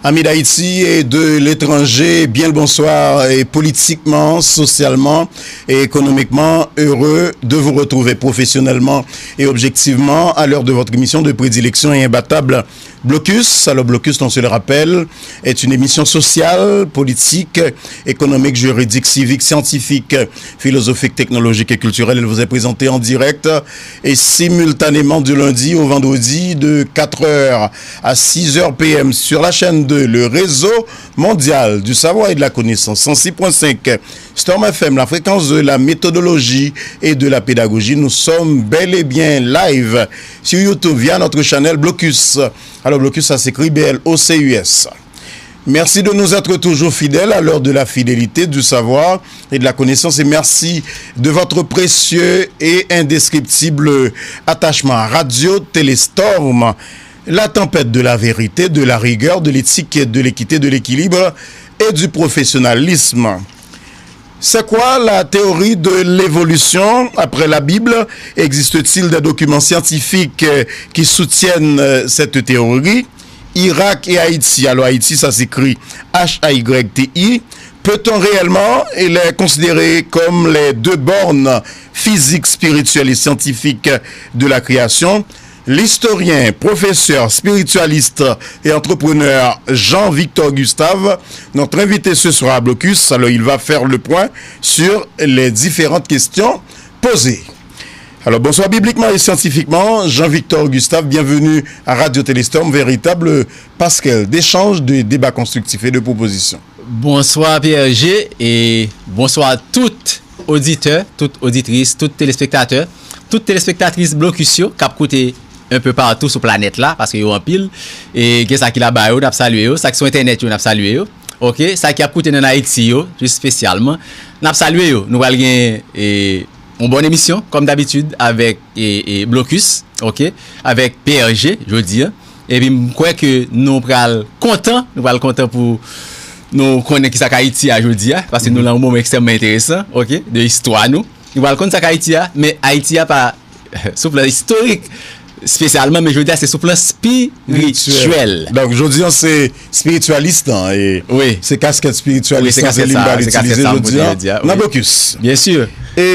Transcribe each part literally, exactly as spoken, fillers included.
Amis d'Haïti et de l'étranger, bien le bonsoir. Et politiquement, socialement et économiquement, heureux de vous retrouver professionnellement et objectivement à l'heure de votre émission de prédilection et imbattable, Blocus. Alors, Blocus, on se le rappelle, est une émission sociale, politique, économique, juridique, civique, scientifique, philosophique, technologique et culturelle. Elle vous est présentée en direct et simultanément du lundi au vendredi de quatre heures à six heures P M sur la chaîne deux, le réseau mondial du savoir et de la connaissance, cent six point cinq Storm F M, la fréquence de la méthodologie et de la pédagogie. Nous sommes bel et bien live sur YouTube via notre channel Blocus. Alors, Blocus, ça s'écrit B L O C U S. Merci de nous être toujours fidèles à l'heure de la fidélité, du savoir et de la connaissance. Et merci de votre précieux et indescriptible attachement à Radio Téléstorm, la tempête de la vérité, de la rigueur, de l'éthique, de l'équité, de l'équilibre et du professionnalisme. C'est quoi la théorie de l'évolution après la Bible? Existe-t-il des documents scientifiques euh, qui soutiennent euh, cette théorie? Irak et Haïti, alors Haïti, ça s'écrit H A Y T I, peut-on réellement les considérer comme les deux bornes physiques, spirituelles et scientifiques de la création? L'historien, professeur, spiritualiste et entrepreneur Jean-Victor Gustave, notre invité ce soir à Blocus. Alors, il va faire le point sur les différentes questions posées. Alors, bonsoir bibliquement et scientifiquement, Jean-Victor Gustave, bienvenue à Radio Téléstorm, véritable passerelle d'échange, de débat constructif et de propositions. Bonswa P R G e bonswa tout oditè, tout oditris, tout telespektatè, tout telespektatris Blocus yo k ap koute enpe patou sou planèt la, paske yo anpil. E gen sa ki laba yo, n ap salye yo, sa ki sou entènèt yo, n ap salye yo. Oke, sa ki ap koute n ann Ayiti yo, espesyalman, n ap salye yo. Nou pral gen e, yon bòn emisyon, kòm dabitid, avèk e, e, Blocus, oke, avèk P R G, jodi a. Epi m kwè ke nou pral kontan, nou pral kontan pou nou konnen kisa k Ayiti a jodi a, paske nou nan yon moman ekstrèmman enteresan, oke, de istwa nou. Nou pral konn sa k Ayiti a, men Ayiti a pa sou plan istorik, espesyalman, men jodi a se sou plan espirityèl. Donk, jodi a se espiryalis lan, e Wi. Se kaskèt Wi, espiryalis se lan, se kaskèt li m sa, pral se kaskèt itilize sa m jodi pote a, jodi a, nan wi. Blocus. Byen si. E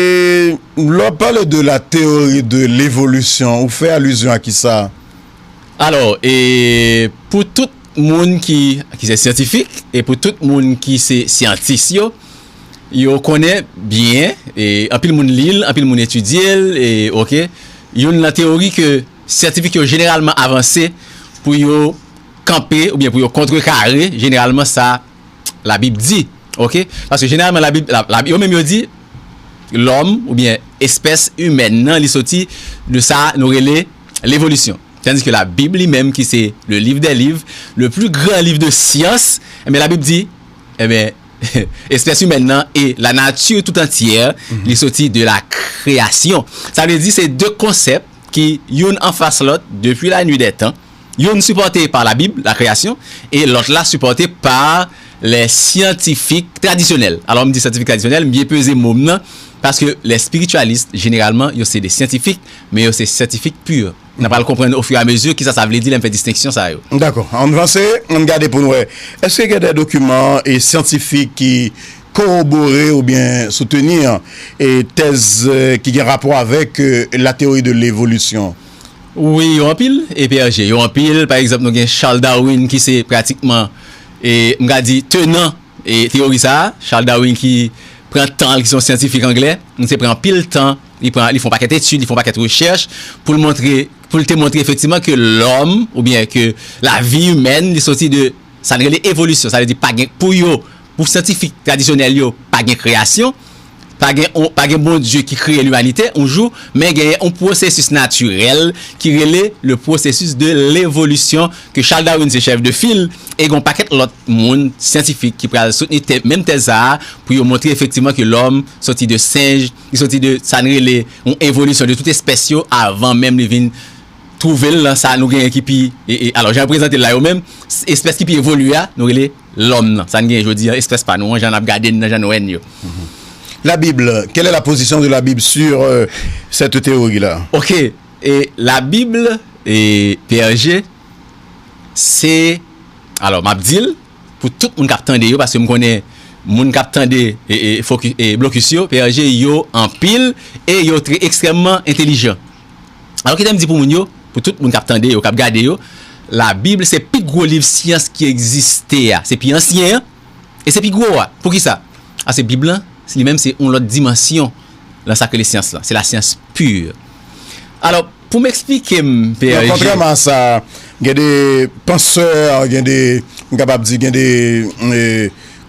lè w pale de la théorie de l'évolution, ou fè alizyon a kisa? Alò, e pou tout moun ki, ki se syantifik, e pou tout moun ki se syantis yo, yo konnen byen, e anpil moun li l, anpil moun etidye l, e, oke, youn nan teyori ke syantifik yo jeneralman avanse pou yo kanpe oubyen pou yo kontrekare, jeneralman, sa Labib di, oke? Paske jeneralman, Labib, la, la, yo menm yo di, lòm oubyen espès imèn nan, li soti de sa nou rele levolisyon. Tandis ke Labib li menm, ki se le livre des livres, le plus grand livre de science, enben, Labib di, enben, espès imèn nan e la nature tout entière, li soti de la création. Sa vle di, se de konsèp ki youn anfas lòt depi la nuit des temps. Youn sipòte pa Labib, la création, e lòt la sipòte pa les scientifiques traditionnels. Alò, m di syantifik tradisyonèl, m byen peze mo m nan, paske les spiritualistes, jeneralman, yo se de syantifik, men yo se syantifik pur. N a pral konprann ofiramezi kisa sa vle di lè m fè distenksyon sa yo. Dakò. Ann vanse, ann gade pou n wè. Èske gen de dokiman e syantifik ki kowobore oubyen soutni e tèz e, ki gen rapò avèk e, la théorie de l'évolution? Wi, yo anpil, e P R G, yo anpil. Pa egzanp, nou gen Charles Darwin ki se pratikman, e, m ka di, tenan e teyori sa a. Charles Darwin ki pran tan l, ki se yon syantifik anglè, li se pran anpil tan, li pran, li fè yon pakèt etid, li fè yon pakèt rechèch pou l montre, pou l te montre efektivman ke lòm, oubyen ke lavi imèn, li soti de sa n rele evolisyon. Sa vle di pa gen, pou yo, pou syantifik tradisyonèl yo, pa gen kreyasyon, pa gen, on, pa gen Bondye ki kreye limanite yon jou, men genyen yon pwosesis natirèl ki rele le processus de l'évolution, ke Charles Darwin se chèf de fil, e gen yon pakèt lòt moun syantifik ki pral soutni tè, menm tèz sa a, pou yo montre efektivman ke lòm soti de senj, li soti de sa n rele yon evolisyon de tout espès yo avan menm li vin twouve l nan sa nou genyen ki pi, e, e, alò, jan yo prezante l la yo menm, s-, espès ki pi evolye a, nou rele lòm nan. Sa n genyen jodi a, espès pa nou an, jan n ap gade n nan, jan n wè n yo. La Bible, quelle est la position de la Bible sur euh, cette théorie-là? Ok, e la Bib, e P R G, se Alò, m ap di l pou tout moun k ap tande yo, paske m konnen moun k ap tande e, e, foki- e, blokis yo, P R G, yo anpil e yo tre ekstrèmman entelijan. Alò, kite m di pou moun yo, pou tout moun k ap tande yo, k ap gade yo, Labib se pi gwo liv syans ki egziste a. Se pi ansyen an, e se pi gwo a. Poukisa? Paske Bib lan, li menm, se yon lòt dimansyon nan sa k rele syans lan. Se la science pure. Alò, pou m eksplike m, P R G. Kontrèman a sa, gen de pansè, gen de, m kapab di, gen de e,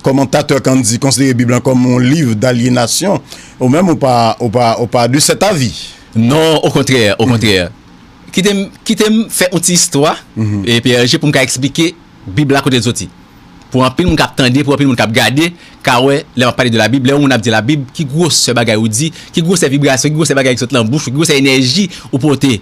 kòmantatè k ann di, konsidere Bib lan kòm yon liv dalyenasyon, ou menm ou pa, ou pa, ou pa de sèt avi. Non, okontrè, okontrè. Kite m, kite m fè yon ti istwa, e P R G, pou m ka eksplike Bib la kote l soti. Pou anpil moun k ap tande, pou anpil moun k ap gade, ka wè, lè m ap pale de Labib, lè yon moun ap di Labib, ki gwosè bagay ou di, ki gwosè vibrasyon, ki gwosè bagay ki sot nan bouch ou, ki gwosè enèji ou pote.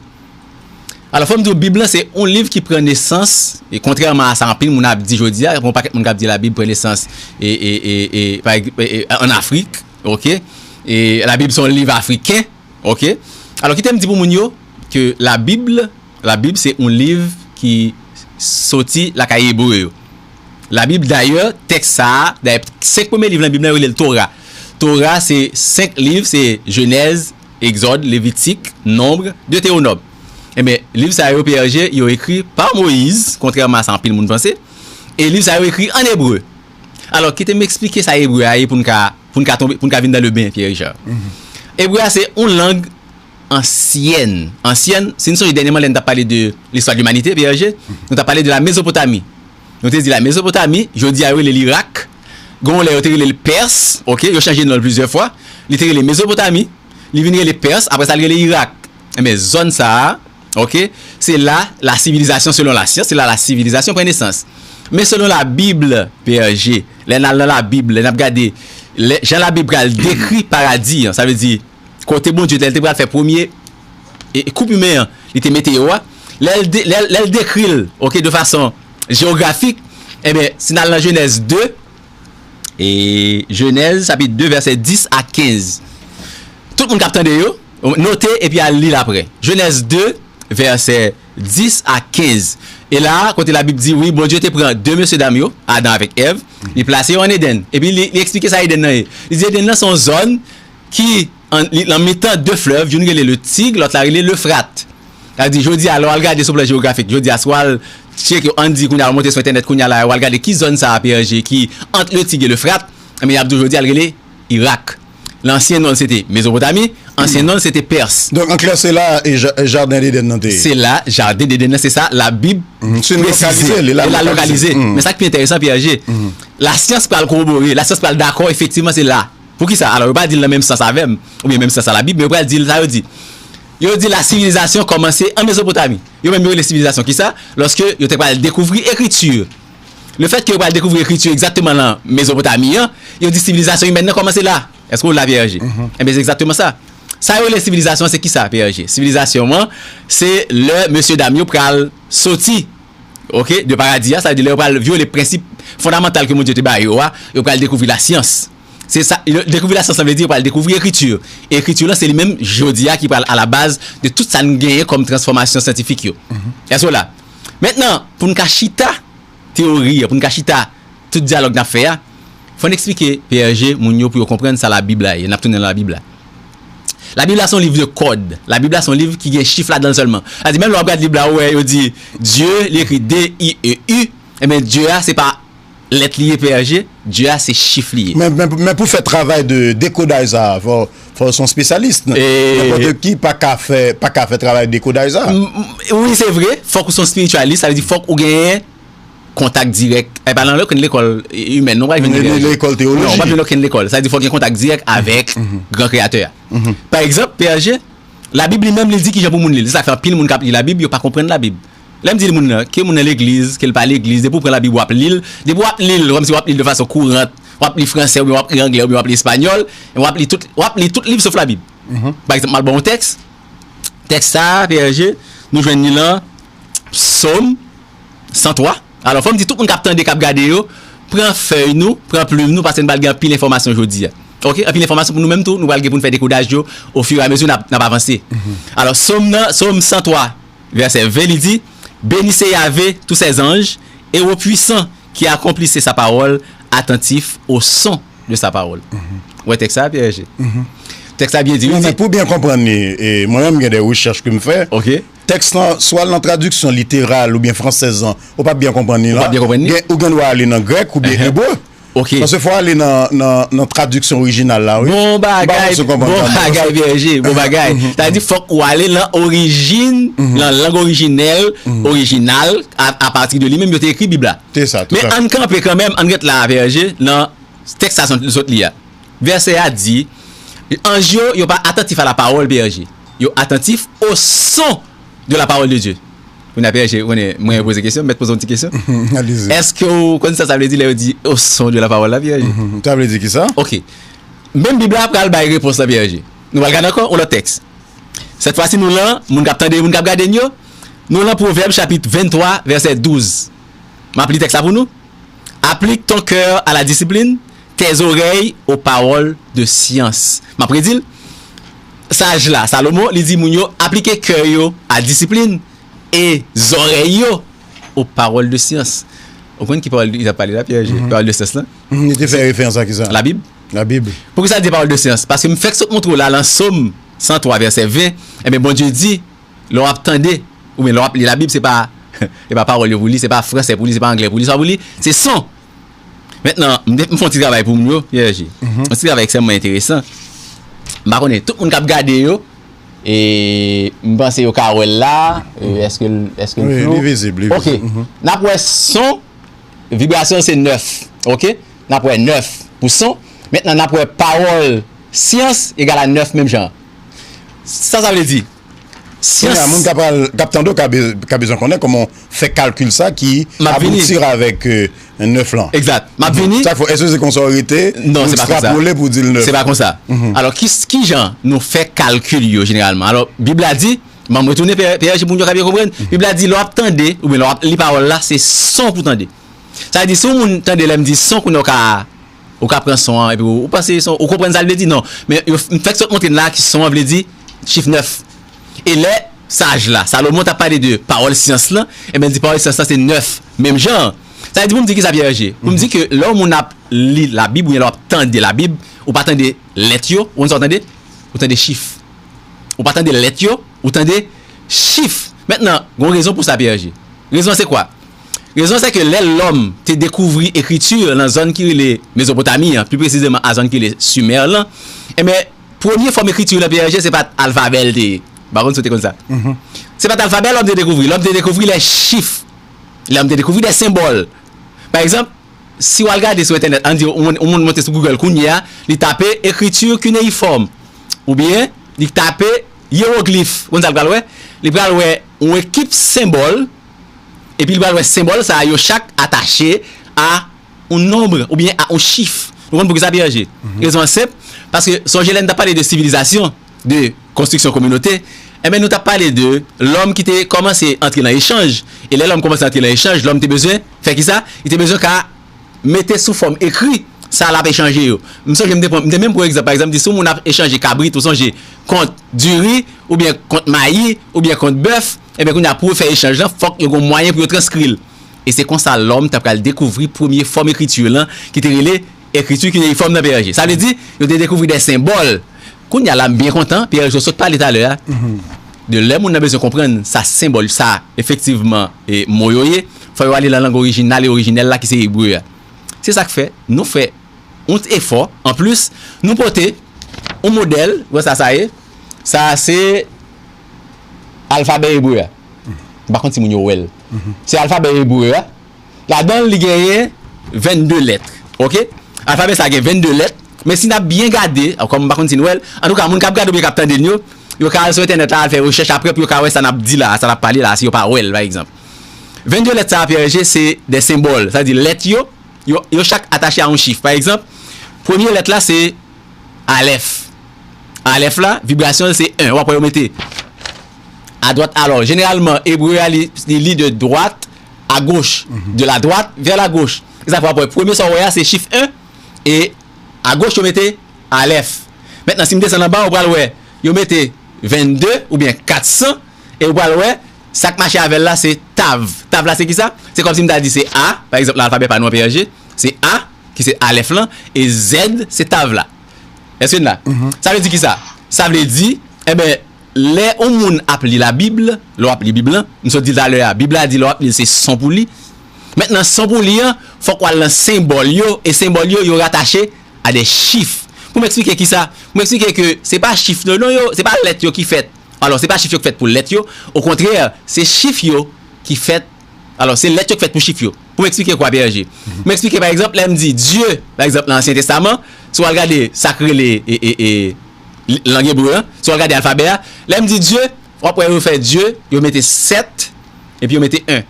Alò, fò m di w, Bib lan se yon liv ki pran nesans, e kontrèman a sa anpil moun ap di jodi a, gen yon pakèt moun k ap di Labib pran nesans e, e, e, e, pa egz- e, e, ann Afrik, oke? E Labib se yon liv afriken, oke? Alò, kite m di pou moun yo ke Labib, Labib se yon liv ki soti lakay Ebre yo. Labib, dayè, tèks sa a, dayè, senk premye liv nan Bib lan, yo rele l Tora. Tora, se senk liv, se Jenèz, Egzòd, Levitik, Nonb, Detewonòm. Enben, liv sa yo, P R G, yo ekri pa Moyiz, kontrèman a sa anpil moun panse. E liv sa yo ekri ann ebre. Alò, kite m eksplike sa ebre a ye pou n ka, pou n ka tonbe, pou n ka vin dans le bain, Pierre Richard. Ebre a se yon lang ansyèn. Ansyèn, si n sonje dènyèman lè n t ap pale de listwa de limanite, P R G, nou t ap pale de la Mezopotami. Nou te di la Mezopotami, jodi a yo rele l Irak. Gen yon lè yo te rele l Pès, oke, yo chanje non l plizyè fwa. Li te rele Mezopotami, li vin rele Pès, apre sa l rele Irak. Enben, zòn sa a, oke, se la la sivilizasyon, selon la syans, se la la sivilizasyon pran nesans. Men selon Labib, P R G, lè n al nan Labib, lè n ap gade, lè, jan Labib pral dekri paradi an, sa vle di, kote Bondye lè l te pral fè premye e, e koup imen an, li te mete yo a, lè l de- lè, lè l dekri l, oke, de fason jewografik, enben, si n al nan Jenèz de, e Jenèz chapit de, vèsè dis a kenz. Tout moun k ap tande yo, note epi al li l apre. Jenèz de, vèsè dis a kenz. E la, kote Labib di, wi, Bondye te pran de mesye dam yo, Adan avèk Èv, li plase yo ann Edenn. Epi li, li eksplike sa Edenn nan ye. Li di Edenn nan se yon zòn ki an, li, nan mitan de flèv, youn rele le Tig, lòt la rele Lefrat. Sa vle di, jodi a, lè w al gade sou plan jewografik, jodi a, si w al tcheke, ann di, kounye a, w monte sou entènèt, kounye a la, w al gade ki zòn sa a, P R G, ki ant le Tig e Lefrat, enben, y ap di w jodi a, l rele Irak. Lansyen non l se te Mezopotami, ansyen non l se te Pès. Donk, an klè, se la e ja- e jaden Edenn nan te ye. Se la, jaden Edenn nan, se sa Labib presize. Li la lokalize. Men sa k pi enteresan, P R G, lasyans pral kowobore, lasyans pral dakò, efektivman, se la. Poukisa? Alò, yo pa di l nan menm sans avè m, oubyen menm sans a Labib, men yo pral di l sa yo di. Yo di la sivilizasyon kòmanse an Mezopotami. Yo menm yo rele sivilizasyon kisa? Lòske yo te pral dekouvri ekriti. Lefètke yo pral dekouvri ekriti egzakteman nan Mezopotami an, yo di sivilizasyon imèn nan kòmanse la. Èske w la, P R G? Enben, se egzakteman sa. Sa yo rele sivilizasyon an, se kisa, P R G? Sivilizasyon an, se lè mesye dam yo pral soti, oke, de paradi a, sa vle di lè yo pral vyole prensip fondamantal ke Bondye te ba yo a, yo pral dekouvri lasyans. Se sa, yo dekouvri lasyans, sa vle di yo pral dekouvri ekriti. E ekriti lan, se li menm, jodi a, ki pral alabaz de tout sa n genyen kòm transfòmasyon syantifik yo. Èske w la? Mentnan, pou n ka chita, teyori an, pou n ka chita tout dyalòg n ap fè a, fò n eksplike P R G moun yo pou yo konprann sa Labib la ye. N ap tounen nan Labib la. Labib la se yon liv de kòd. Labib la se yon liv ki gen chif ladan l sèlman. Sa di, menm lè w ap gade Bib la, ou wè yo di Dye, li ekri D I E U, enben, Dye a, se pa lèt li ye, P R G, Dye a, se chif li ye. Men, men, men pou fè travay de dekodaj sa a, fò, fò se yon espesyalis. Nenpòt ki pa ka fè, pa ka fè travay dekodaj sa a. M- m- wi, se vre, fòk ou se yon espiryalis, sa vle di fòk ou genyen kontak dirèk. E pa nan okenn lekòl imèn, non, w pa jwenn P R G. Lekòl teyoloji. Non, w pa jwenn okenn lekòl. Sa vle di fòk gen kontak dirèk avèk gran kreyatè a. Pa egzanp, P R G, Labib li menm li di kijan pou moun li l. Se sa k fè anpil moun k ap li Labib, yo pa konprann Labib. Lè m di moun nan, ke moun nan legliz, ke l pa legliz, depi w pran Labib, w ap li l. Depi w ap li l, kòmsi w ap li l de fason kourant, w ap li fransè, oubyen w ap li anglè, oubyen w ap li espanyòl, w ap li tout, w ap li tout liv sof Labib. Pa egzanp, m al ba w yon tèks. Tèks sa a, P R G, nou jwenn li lan Sòm san twa. Alò, fò m di tout moun k ap tande, k ap gade yo, pran fèy nou, pran plim nou, paske n pral gen anpil enfòmasyon jodi a. Oke? Anpil enfòmasyon pou nou menm tou, nou pral gen pou n fè dekodaj yo ofiramezu n ap, n ap avanse. Alò, Sòm nan, Sòm san twa, vèsè ven, li di, Bénissez Yahvé, tous ses anges, et au puissant qui accomplissait sa parole, attentif au son de sa parole. Ou wè tèks sa, Pierre G? Tèks sa byen di, wi, Non, di, men pou byen konprann li, e, mwen menm gen de rechèch ke m fè. Ok. Tèks lan, swa nan tradiksyon literal oubyen fransèz lan, ou p ap byen konprann li Ou la. p ap byen konprann li? Gen, ou gen dwa ale nan grèk oubyen ebre. Ok. Paske fò ale nan, nan, nan tradiksyon orijinal la, wi. Bon M pa bagay, konn si w konprann bon sa, men. Bagay, Pierre G, bon bagay. Sa vle di fòk ou ale nan orijin, nan lang orijinèl, orijinal, a, apati de li menm, yo te ekri Bib la. Se sa, tout Men à fait. Ann kanpe kanmenm, ann ret la, Pierre G, nan tèks sa nou sot li a. Vèsè a di, anj yo, yo pa atantif a la pawòl, Pierre G. Yo atantif au son de la parole de Dieu. Kounye a, Pierre G, ou konnen, mwen poze kesyon, mèt poze yon ti kesyon. Allez-y. Èske ou konn sa sa vle di lè yo di au son de la parole la, Pierre G? Mhm. Sa vle di ki sa? Ok. Menm Bib la pral bay repons la, Pierre G. Nou pral gade ankò yon lòt tèks. Sèt fwa si nou lan, moun k ap tande, moun k ap gade n yo, nou lan Pwovèb chapit venntwa, vèsè douz. M ap li tèks la pou nou. Applique ton cœur à la discipline, tes oreilles aux paroles de science. M ap redi l. Saj la, Salomon, li di moun yo aplike kè yo a disiplin e zòrèy yo aux paroles de science. Ou konn ki pawòl li t ap pale la, Pierre G? Pawòl de syans lan? Mhm, li te fè referans a ki sa? Labib. Labib. Poukisa l di pawòl de syans? Paske m fèk sot montre w la nan Sòm san twa, vèsè ven, ebyen, Bondye di, lè w ap tande, oubyen lè w ap li Labib, se pa, se pa pawòl yo pou li, se pa fransè pou li, se pa anglè pou li, se pa pou li, se son. Mentnan, m te- m fè yon ti travay pou moun yo, Pierre G. Yon ti travay ekstrèmman enteresan. M pa konnen, tout moun k ap gade yo, e m panse yo ka wè l la, e, èske l èske l Wi, flou? Li vizib, li Ok. vizib. Mhm. N ap wè son, vibrasyon se nèf, ok? N ap wè nèf pou son. Mentnan, n ap wè pawòl syans egal a nèf menm jan. Sa sa vle di? Kounye a, moun Syans. K ap al- k ap tande w ka be- ka bezwen konnen kòman w fè kalkil sa ki M ap vini. Abouti avèk euh, nèf lan. Egzat. M ap vini. Sa k fè, èske se konsa w rete? Non, Ou se pa konsa. Ekstrapole pou di l nèf. Se pa konsa. Alò, ki, ki jan nou fè kalkil yo jeneralman? Alò, Bib la di, m ap retounen P H pou moun yo ka byen konprann. Bib la di, lè w ap tande, oubyen lè w ap li pawòl la, se son pou tande. Sa vle di, si yon moun tande lè m di son, kounye a w ka, ou ka pran son an, epi ou, ou panse son, ou konprann sa l vle di? Non. Men yo, m fèk sot montre n la ki son an vle di chif nèf. E lè saj la, Salomon t ap pale de pawòl syans lan, ebyen, di pawòl syans lan se nèf, menm jan. Sa vle di pou m di ki sa, Pierre G? Pou m di ke lè yon moun ap li Labib, oubyen lè w ap tande Labib, ou pa tande lèt yo, ou konn sa w tande? Ou tande chif. Ou pa tande lèt yo, ou tande chif. Mentnan, gen yon rezon pou sa, Pierre G. Rezon se kwa? Rezon se ke lè lòm te dekouvri ekriti nan zòn ki rele Mezopotami an, pli presizeman a zòn ki rele Simè lan, enben, premye fòm ekriti lan, Pierre G, se pa t alfabè l te ye. M pa konn si w te konn sa. Se pa t alfabè lòm te dekouvri. Lòm te dekouvri lè chif. Lòm te dekouvri de senbòl. Pa egzanp, si w al gade sou entènèt, ann di yon moun, yon moun monte sou Google kounye a, li tape écriture cunéiforme, oubyen li tape yewoglif, ou konn sa l pral wè? Li pral wè yon ekip senbòl, epi li pral wè senbòl sa a, yo chak atache a yon nonb oubyen a yon chif. Nou konn poukisa, Pierre G? Rezon an senp, paske sonje lè n t ap pale de sivilizasyon, de konstriksyon kominote, enben, nou t ap pale de lòm ki te kòmanse antre nan echanj. E lè lòm kòmanse antre nan echanj, lòm te bezwen fè kisa? Li te bezwen ka mete sou fòm ekri sa l ap echanje yo. M sonje m te pran, m te menm pran egzanp, pa egzanp, di si yon moun ap echanje kabrit, ou sonje kont diri, oubyen kont mayi, oubyen kont bèf, enben, kounye a, pou yo fè echanj lan, fòk yo gen yon mwayen pou yo transkri l. E se konsa lòm t ap pral dekouvri premye fòm ekriti lan, ki te rele écriture cunéiforme nan, Pierre G. Sa vle di, yo te dekouvri de senbòl. Kounye a la, m byen kontan, Pierre G sot pale talè a, de lè moun nan bezwen konprann sa senbòl, sa efektivman e mo yo ye, fò yo ale nan lang orijinal e orijinèl la ki se ebre a. Se sa k fè, nou fè yon ti efò, anplis, nou pote yon modèl, wè sa sa ye, sa se alfabè ebre a. M pa konn si moun yo wè l. Se alfabè ebre a. Ladan l, li genyen vennde lèt. Ok? Alfabè sa gen vennde lèt. Men si n ap byen gade, kòm m pa konn si n wè l, antouka, moun k ap gade oubyen k ap tande n yo, yo ka al sou entènèt la, al fè rechèch apre pou yo ka wè sa n ap di la, sa n ap pale la, si yo pa wè l, pa egzanp. Vennde lèt sa a, Pierre G, se de senbòl. Sa vle di lèt yo, yo, yo chak atache a yon chif. Pa egzanp, premye lèt la se alèf. Alèf la, vibrasyon l se en. W ap wè yo mete adwat. Alò, jeneralman, ebre a, li, li li de dwat a goch, de la droite vers la gauche. E sa fè w ap wè, premye sa w wè a, se chif en, e agoch yo mete alèf. Mentnan, si m desann anba, ou pral wè, yo mete vennde oubyen kat san, e ou pral wè, Sa k mache avè l la, se tav. Tav la, se ki sa? Se kòmsi m ta di se A, pa egzanp, nan alfabè pa nou an P R G, se A, ki se alèf lan, e Z, se tav la. Èske n la? Sa vle di ki sa? Sa vle di, enben, lè yon moun ap li Labib, lè w ap li Bib lan, m sot di l talè a, Bib la di lè w ap li l, se son pou li. Mentnan, son pou li an, fòk w al nan senbòl yo, e senbòl yo, yo ratache a de chif. Pou m eksplike ki sa? Pou m eksplike ke se pa chif yo, non, yo, se pa lèt yo ki fèt. Alò, se pa chif yo ki fèt pou lèt yo. Okontrè, se chif yo ki fèt. Alò, se lèt yo ki fèt pou chif yo. Pou m eksplike kwa, P R G? M eksplike, pa egzanp, lè m di Dye, pa egzanp, nan Ansyen Testaman, si w al gade sa k rele e, e, e, lang ebre a, si w al gade alfabè a, lè m di Dye, w ap wè yo fè Dye, yo mete sèt, epi yo mete en.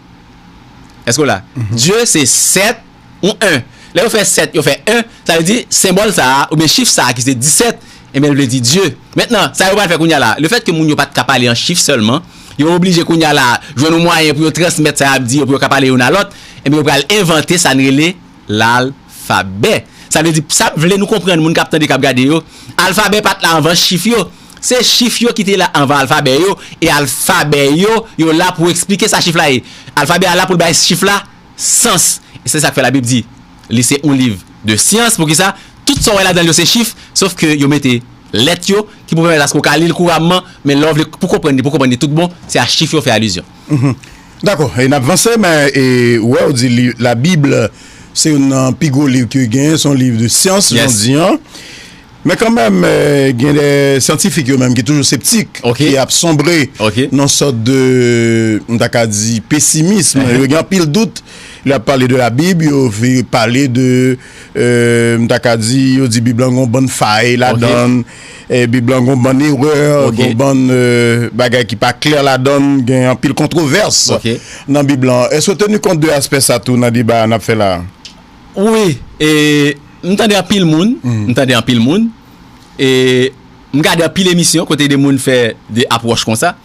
Èske w la? Dye se sèt, yon en. Lè yo fè sèt, yo fè en, sa vle di senbòl sa a, oubyen chif sa a ki se disèt, ebyen, l vle di Dye. Mentnan, sa yo pral fè kounye a la, lefètke moun yo pa t ka pale an chif sèlman, yo oblije kounye a la jwenn yon mwayen pou yo transmèt sa y ap di yo, pou yo ka pale youn a lòt, ebyen, yo pral envante sa n rele lalfabè. Sa vle di, sa m vle nou konprann, moun k ap tande, k ap gade yo, alfabè pa t la anvan chif yo. Se chif yo ki te la anvan alfabè yo, e alfabè yo, yo la pou eksplike sa chif la ye. Alfabè a la pou l bay chif la sans. E se sa k fè Labib di, li se yon liv de syans. Poukisa? Tout sa w wè ladan l yo se chif, sof ke yo mete lèt yo, ki pou pèmèt aske w ka li l kouramman, men lè w vle pou konprann li, pou konprann li tout bon, se a chif yo fè alizyon. Mhm. Dakò, e n ap vanse, men, e, ou wè, ou di li, Labib, se youn nan pi gwo liv ke genyen, se yon liv de syans, jan w di an. Men kanmenm, eh, gen de syantifik yo menm ki toujou septik, ki ap sonbre nan sòt de, m ta ka di, pesimism. Yo gen anpil dout. Lè y ap pale de Labib, yo vi-, pale de, eh, m ta ka di, yo di Bib lan gon bann fay ladan l, eh, Bib lan gon bann erè, gon bann, eh, bagay ki pa klè ladan l, gen anpil kontwovès nan Bib lan. Èske w teni kont de aspè sa tou nan deba a n ap fè la a? Wi, e, m tande anpil moun, m tande anpil moun, e m gade anpil emisyon kote de moun fè de apwòch konsa.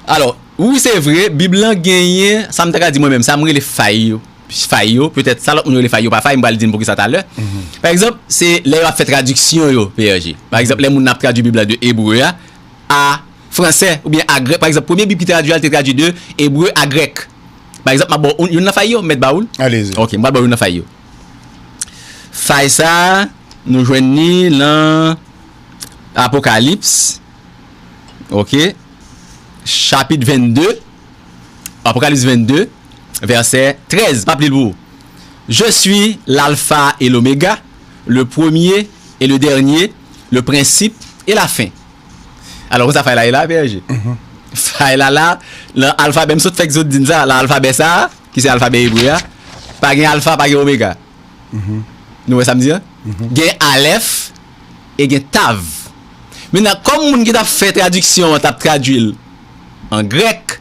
Alò, wi, se vre, Bib lan genyen, sa m ta ka di mwen menm, sa m rele fay yo. Fay yo, petèt sa lòt moun yo rele fay yo pa fay, m pral di n poukisa talè. Pa egzanp, se lè yo ap fè tradiksyon yo, P R G. Pa egzanp, lè moun nan ap tradui Bib la de ebre a, a fransè oubyen a grèk. Pa egzanp, premye Bib ki tradui a, li te tradui de ebre a grèk. Pa egzanp, m ap ba w youn nan fay yo, m mèt ba w l. Alezi. Ok, m pral ba w youn nan fay yo. Fay sa a, nou jwenn li nan Apokalips. Ok. Chapit vennde. Apokalips vennde, vèsè trèz. M ap li l pou ou. Je suis l'alpha et l'oméga, le premier et le dernier, le principe et la fin. Alò, konsa fay la ye la, P R G. Fay la la, nan alfabè, m sot fèk zot di n sa, nan alfabè sa a, ki se alfabè ebre a, pa gen alfa, pa gen omega. Nou wè sa m di an? Gen alèf e gen tav. Mentnan, kòm moun ki t ap fè tradiksyon an t ap tradui l an grèk,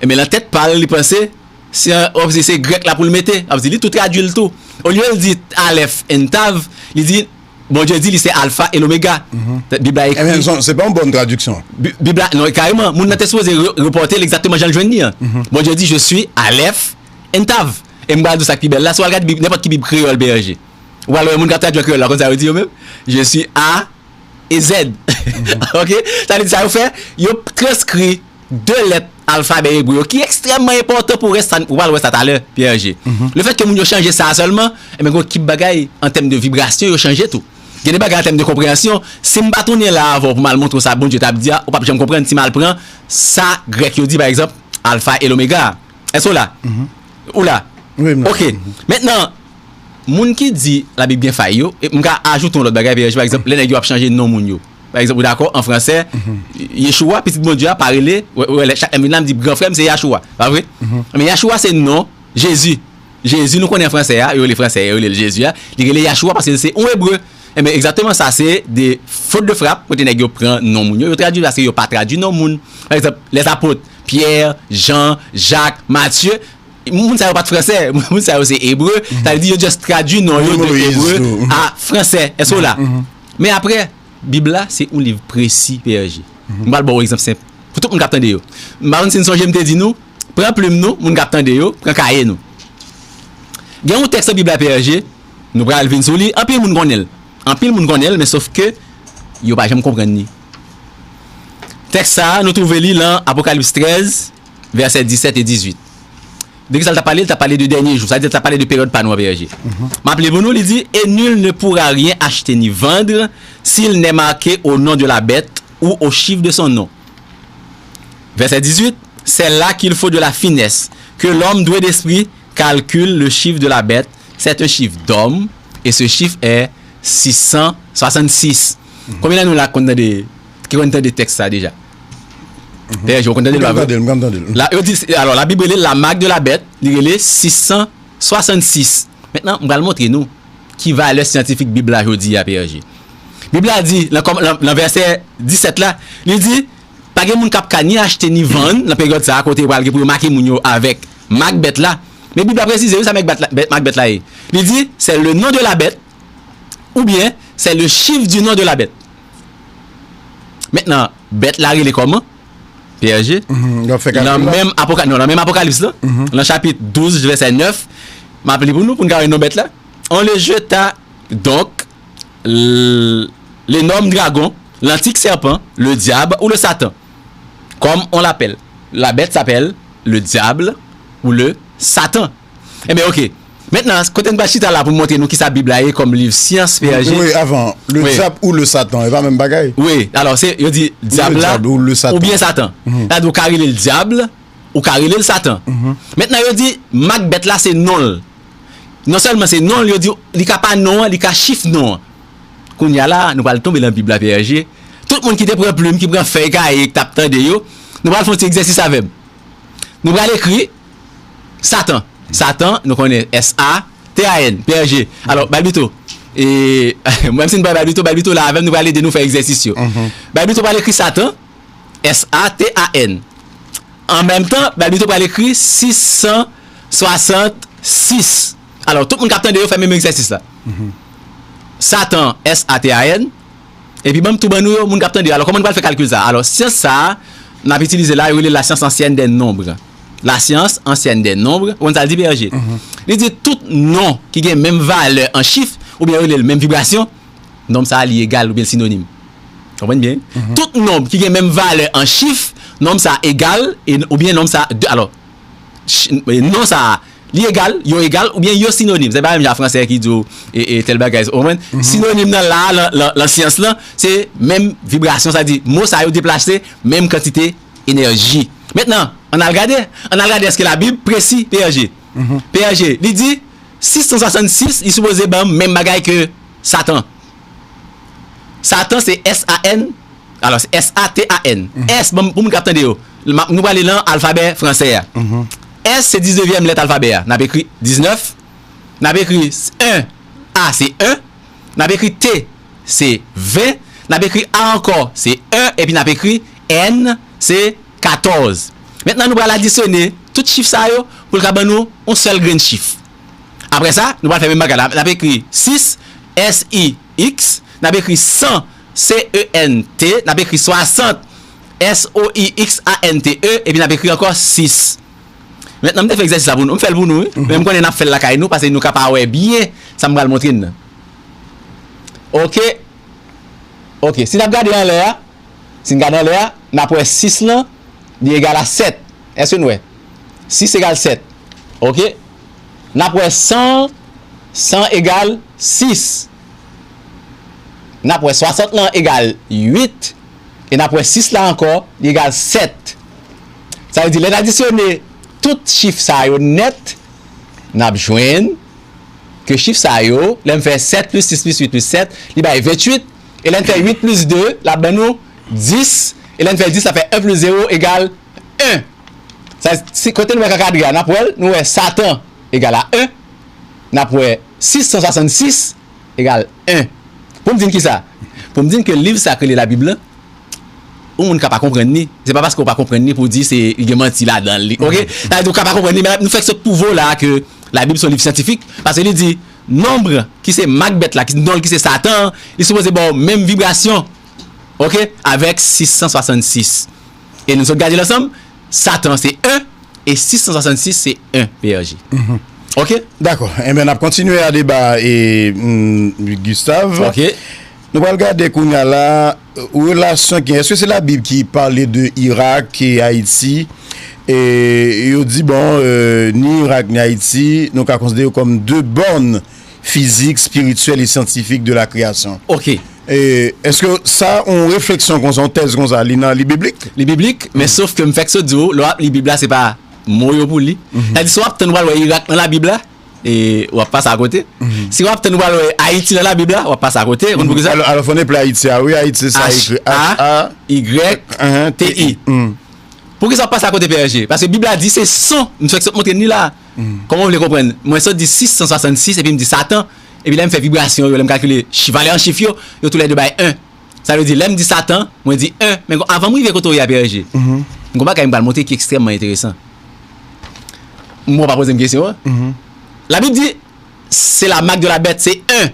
enben, nan tèt pa l, li panse, se an, w ap di se grèk la pou l mete. W ap di li tou tradui l tou. Olye l di alèf and tav, li di, Bondye di li se alfa e lomega. Bib la ekri. Ebyen, se, se pa yon bòn tradiksyon. Bi-, Bib la, non, kareman, moun nan te sipoze re-, repòte l egzakteman jan l jwenn li an. Bondye di, je suis alèf and tav. E m pral di w sa k pi bèl la, si w al gade Bib, nenpòt ki Bib kreyòl, P R G, ou pral wè moun k ap tradui an kreyòl la, konn sa yo di yo menm? Je suis A e Z. Ok? Sa vle di sa yo fè, yo transkri de lèt alfabè ebre yo, ki ekstrèmman enpòtan pou rès sa, ou pral wè sa talè, P R G. Lefètke moun yo chanje sa a sèlman, enben, gon ekip bagay an tèm de vibrasyon, yo chanje tou. Gen de bagay an tèm de konpreyansyon, si m pa tounen la avè w pou m al montre w sa Bondye t ap di a, ou p ap janm konprann si m al pran sa grèk yo di, pa egzanp, alfa e lomega. Èske w la? Ou la? Wi, m la. Ok. Mentnan, moun ki di Labib gen fay yo, e m ka ajoute yon lòt bagay, P R G, pa egzanp, lè nèg yo ap chanje non moun yo. Pa egzanp, ou dakò, an fransè, Yeshua, pitit Bondye a, pa rele, wè, wè, lè chak lè m vin la, m di, gran frè m se Yahshua, pa vre? Men Yahshua se non Jezi. Jezi, nou konnen an fransè a, yo rele fransè, yo rele l Jezi a, li rele Yahshua paske se yon ebre. Enben, egzakteman sa, se de fot de frap, kote nèg yo pran non moun yo, yo tradui paske yo pa tradui non moun. Pa egzanp, lèzapot, Pyè, Jan, Jak, Matye, moun sa yo pa t fransè, moun sa yo se ebre, sa vle di yo just tradui non yo de ebre a fransè. Èske w la? Men apre, Bib la, se yon liv presi, P R G. M pral ba w egzanp senp. Pou tout moun k ap tande yo. M pa konn si n sonje m te di nou, pran plim nou, moun k ap tande yo, pran kaye nou. Gen yon tèks nan Bib la, P R G, nou pral vin sou li, anpil moun konnen l. Anpil moun konnen l, men sòf ke yo pa janm konprann li. Tèks sa a, nou twouve li lan Apokalips trèz, vèsè disèt e dizuit. De ki sa l t ap pale? L t ap pale de dènye jou. Sa vle di l t ap pale de peryòd pa nou an, P R G. M ap li pou nou, li di, et nul ne pourra rien acheter ni vendre s'il n'est marqué au nom de la bête ou au chiffre de son nom. Verset dix-huit, c'est là qu'il faut de la finesse, que l'homme doué d'esprit calcule le chiffre de la bête. C'est un chiffre d'homme, et ce chiffre est six cent soixante-six. Konbyen nan nou la ki konn tande, ki konn tande tèks sa deja? P R G, ou konn tande l, pa vre? M konn tande l, m konn tande l. La, yo di, alò, la Bib rele la marque de la bête, li rele six cent soixante-six. Mentnan, m pral montre nou ki valè syantifik Bib la jodi a, P R G. Bib la di, nan, kòm, nan, nan vèsè disèt la, li di, pa gen moun k ap ka ni achte ni vann nan peryòd sa a, kote yo pral gen pou yo make moun yo avèk mak bèt la. Men Bib la presize, wi, sa mak bèt la, bèt, mak bèt la ye. Li di, c'est le nom de la bête, oubyen, c'est le chiffre du nom de la bête. Mentnan, bèt la rele kòman? P R G. Mhm, y ap fè kalkil la. Nan menm Apoka-, non, nan menm Apokalips la, nan chapit douz, vèsè nèf, m ap li pou nou, pou n ka wè non bèt la. On le jeta donc l-, l'énorme dragon, l'antique serpent, le diable ou le Satan, comme on l'appelle. La bête s'appelle le diable ou le Satan. Enben, oke. Mentnan, kote n pral chita la pou n montre nou kisa Bib la ye kòm liv syans, P R G. Wi, avan, le diable ou le Satan, e pa menm bagay? Wi, alò, se, yo di dyab la oubyen Satan. Sa vle di, ou ka rele l dyab, ou ka rele l Satan. Mentnan, yo di, mak bèt la, se non l. Non sèlman se non l, yo di, li ka pa non an, li ka chif non an. Kounye a la, nou pral tonbe nan Bib la, P R G. Tout moun ki te pran plim, ki pran fèy kaye, ki t ap tande yo, nou pral fè yon ti egzèsis avè m. Nou pral ekri Satan. Satan, nou konnen S A T A N, P R G. Alò, Balbito, e, menm si n pa Balbito, Balbito la avè m, nou pral ede nou fè egzèsis yo. Balbito pral ekri Satan, S A T A N. An menm tan, Balbito pral ekri sis san swasannsis. Alò, tout moun k ap tande yo fè menm egzèsis la. Satan, S A T A N. Epi ban m tou ban nou yo, moun k ap tande yo. Alò, kòman nou pral fè kalkil sa a? Alò, syans sa a, n ap itilize la, yo rele l la science ancienne des nombres. La science ancienne des nombres. Ou konn sa l di, P R G? Li di tout non ki gen menm valè an chif, oubyen yo rele l menm vibrasyon, nonb sa a li egal oubyen l sinonim. Konprann byen? Tout nonb ki gen menm valè an chif, nonb sa a egal, e, oubyen nonb sa a, de, alò, ch-, non sa a, li egal, yo egal, oubyen yo sinonim. Se pa menm jan fransè ki di w, e, e, tèl bagay, ou konprann? Sinonim nan la, lan, lan, lan syans lan, se menm vibrasyon, sa di, mo sa yo deplase menm kantite enèji. Mentnan, ann al gade, ann al gade èske Labib presi, P R G. P R G, li di, sis san swasannsis, li sipoze ban menm bagay ke Satan. Satan se S A N, alò, se S A T A N. S, bon, pou moun k ap tande yo, m ap, nou prale lan alfabè fransè a. S se diznevyèm lèt alfabè a. N ap ekri diznèf, n ap ekri en, A se en, n ap ekri T se ven, n ap ekri A ankò se en, epi n ap ekri N se katòz. Mentnan, nou pral adisyone tout chif sa yo pou l ka ban nou yon sèl grenn chif. Apre sa, nou pral fè menm bagay la. N ap ekri sis, S I X, n ap ekri san, C E N T, n ap ekri swasant, S O I X A N T E, epi n ap ekri ankò sis. Mentnan, m te fè egzèsis la pou nou. M fè l pou nou, wi. Men m konnen n ap fè l lakay nou, paske nou ka pa wè byen sa m pral montre n nan. Oke. Oke, si n ap gade anlè a, si n gade anlè a, n ap wè sis lan, li egal a sèt. Èske n wè? Sis egal sèt. Oke. N ap wè san, san egal sis. N ap wè swasant lan egal uit. E n ap wè sis la ankò, li egal sèt. Sa vle di, lè n adisyone tout chif sa yo nèt, n ap jwenn ke chif sa yo, lè m fè sèt plis sis plis uit plis sèt, li bay venntuit. E lè n fè uit plis de, l ap ban nou dis. E lè n fè dis, l ap fè en plis zewo egal en. Sa, si kote nou wè kakadre a, n ap wè l, nou wè Satan egal a en. N ap wè sis san swasannsis egal en. Pou m di n kisa? Pou m di n ke liv sa k rele Labib lan, yon moun ka pa konprann li. Se pa paske w pa konprann li pou w di se, li gen manti ladan li. Oke? Sa vle di w ka pa konprann li, men nou fèk sot pwouve w la a ke Labib se yon liv syantifik, paske li di nonb ki se mak bèt la, ki non l ki se Satan an, li sipoze ba w menm vibrasyon. Oke? Avèk sis san swasannsis. E nou sot gade l ansanm, Satan se en, e sis san swasannsis se en, P R G. Oke? Dakò. Enben, n ap kontinye a deba, e, mm, Gustave. Oke. Nou pral gade kounye a la, relasyon ki, èske se Labib ki pale de Irak e Ayiti? E yo di, bon, euh, ni Irak ni Ayiti, nou ka konsidere yo kòm de bòn fizik, espirityèl e syantifik de la kreyasyon. Ok. E èske sa, yon refleksyon konsa, yon tèz konsa, li nan, li biblik? Li biblik, men sof ke m fèk sot di w, lè w ap li Bib la, se pa mo yo pou li. Sa di, si w ap tann w al wè Irak nan Labib la, e w ap pase akote. Si w ap tann w al wè Ayiti nan Labib la, w ap pase akote. Ou konn poukisa? Alò, alò fò n eple Ayiti a, wi, Ayiti se sa ekri H A. Y T I. Poukisa w ap pase akote P R G? Paske Bib la di se san, m fèk sot montre n li la. Kòman w vle konprann? Mwen sot di sis san swasannsis epi m di Satan, epi lè m fè vibrasyon yo, lè m kalkile chi- valè an chif yo, yo toulède bay en. Sa vle di, lè m di Satan, mwen di en. Men avan m rive kote w ye a P R G, m gon bagay m pral montre ki ekstrèmman enteresan. M wè w pa poze m kesyon an. Labib di, se la marque de la bête, se en.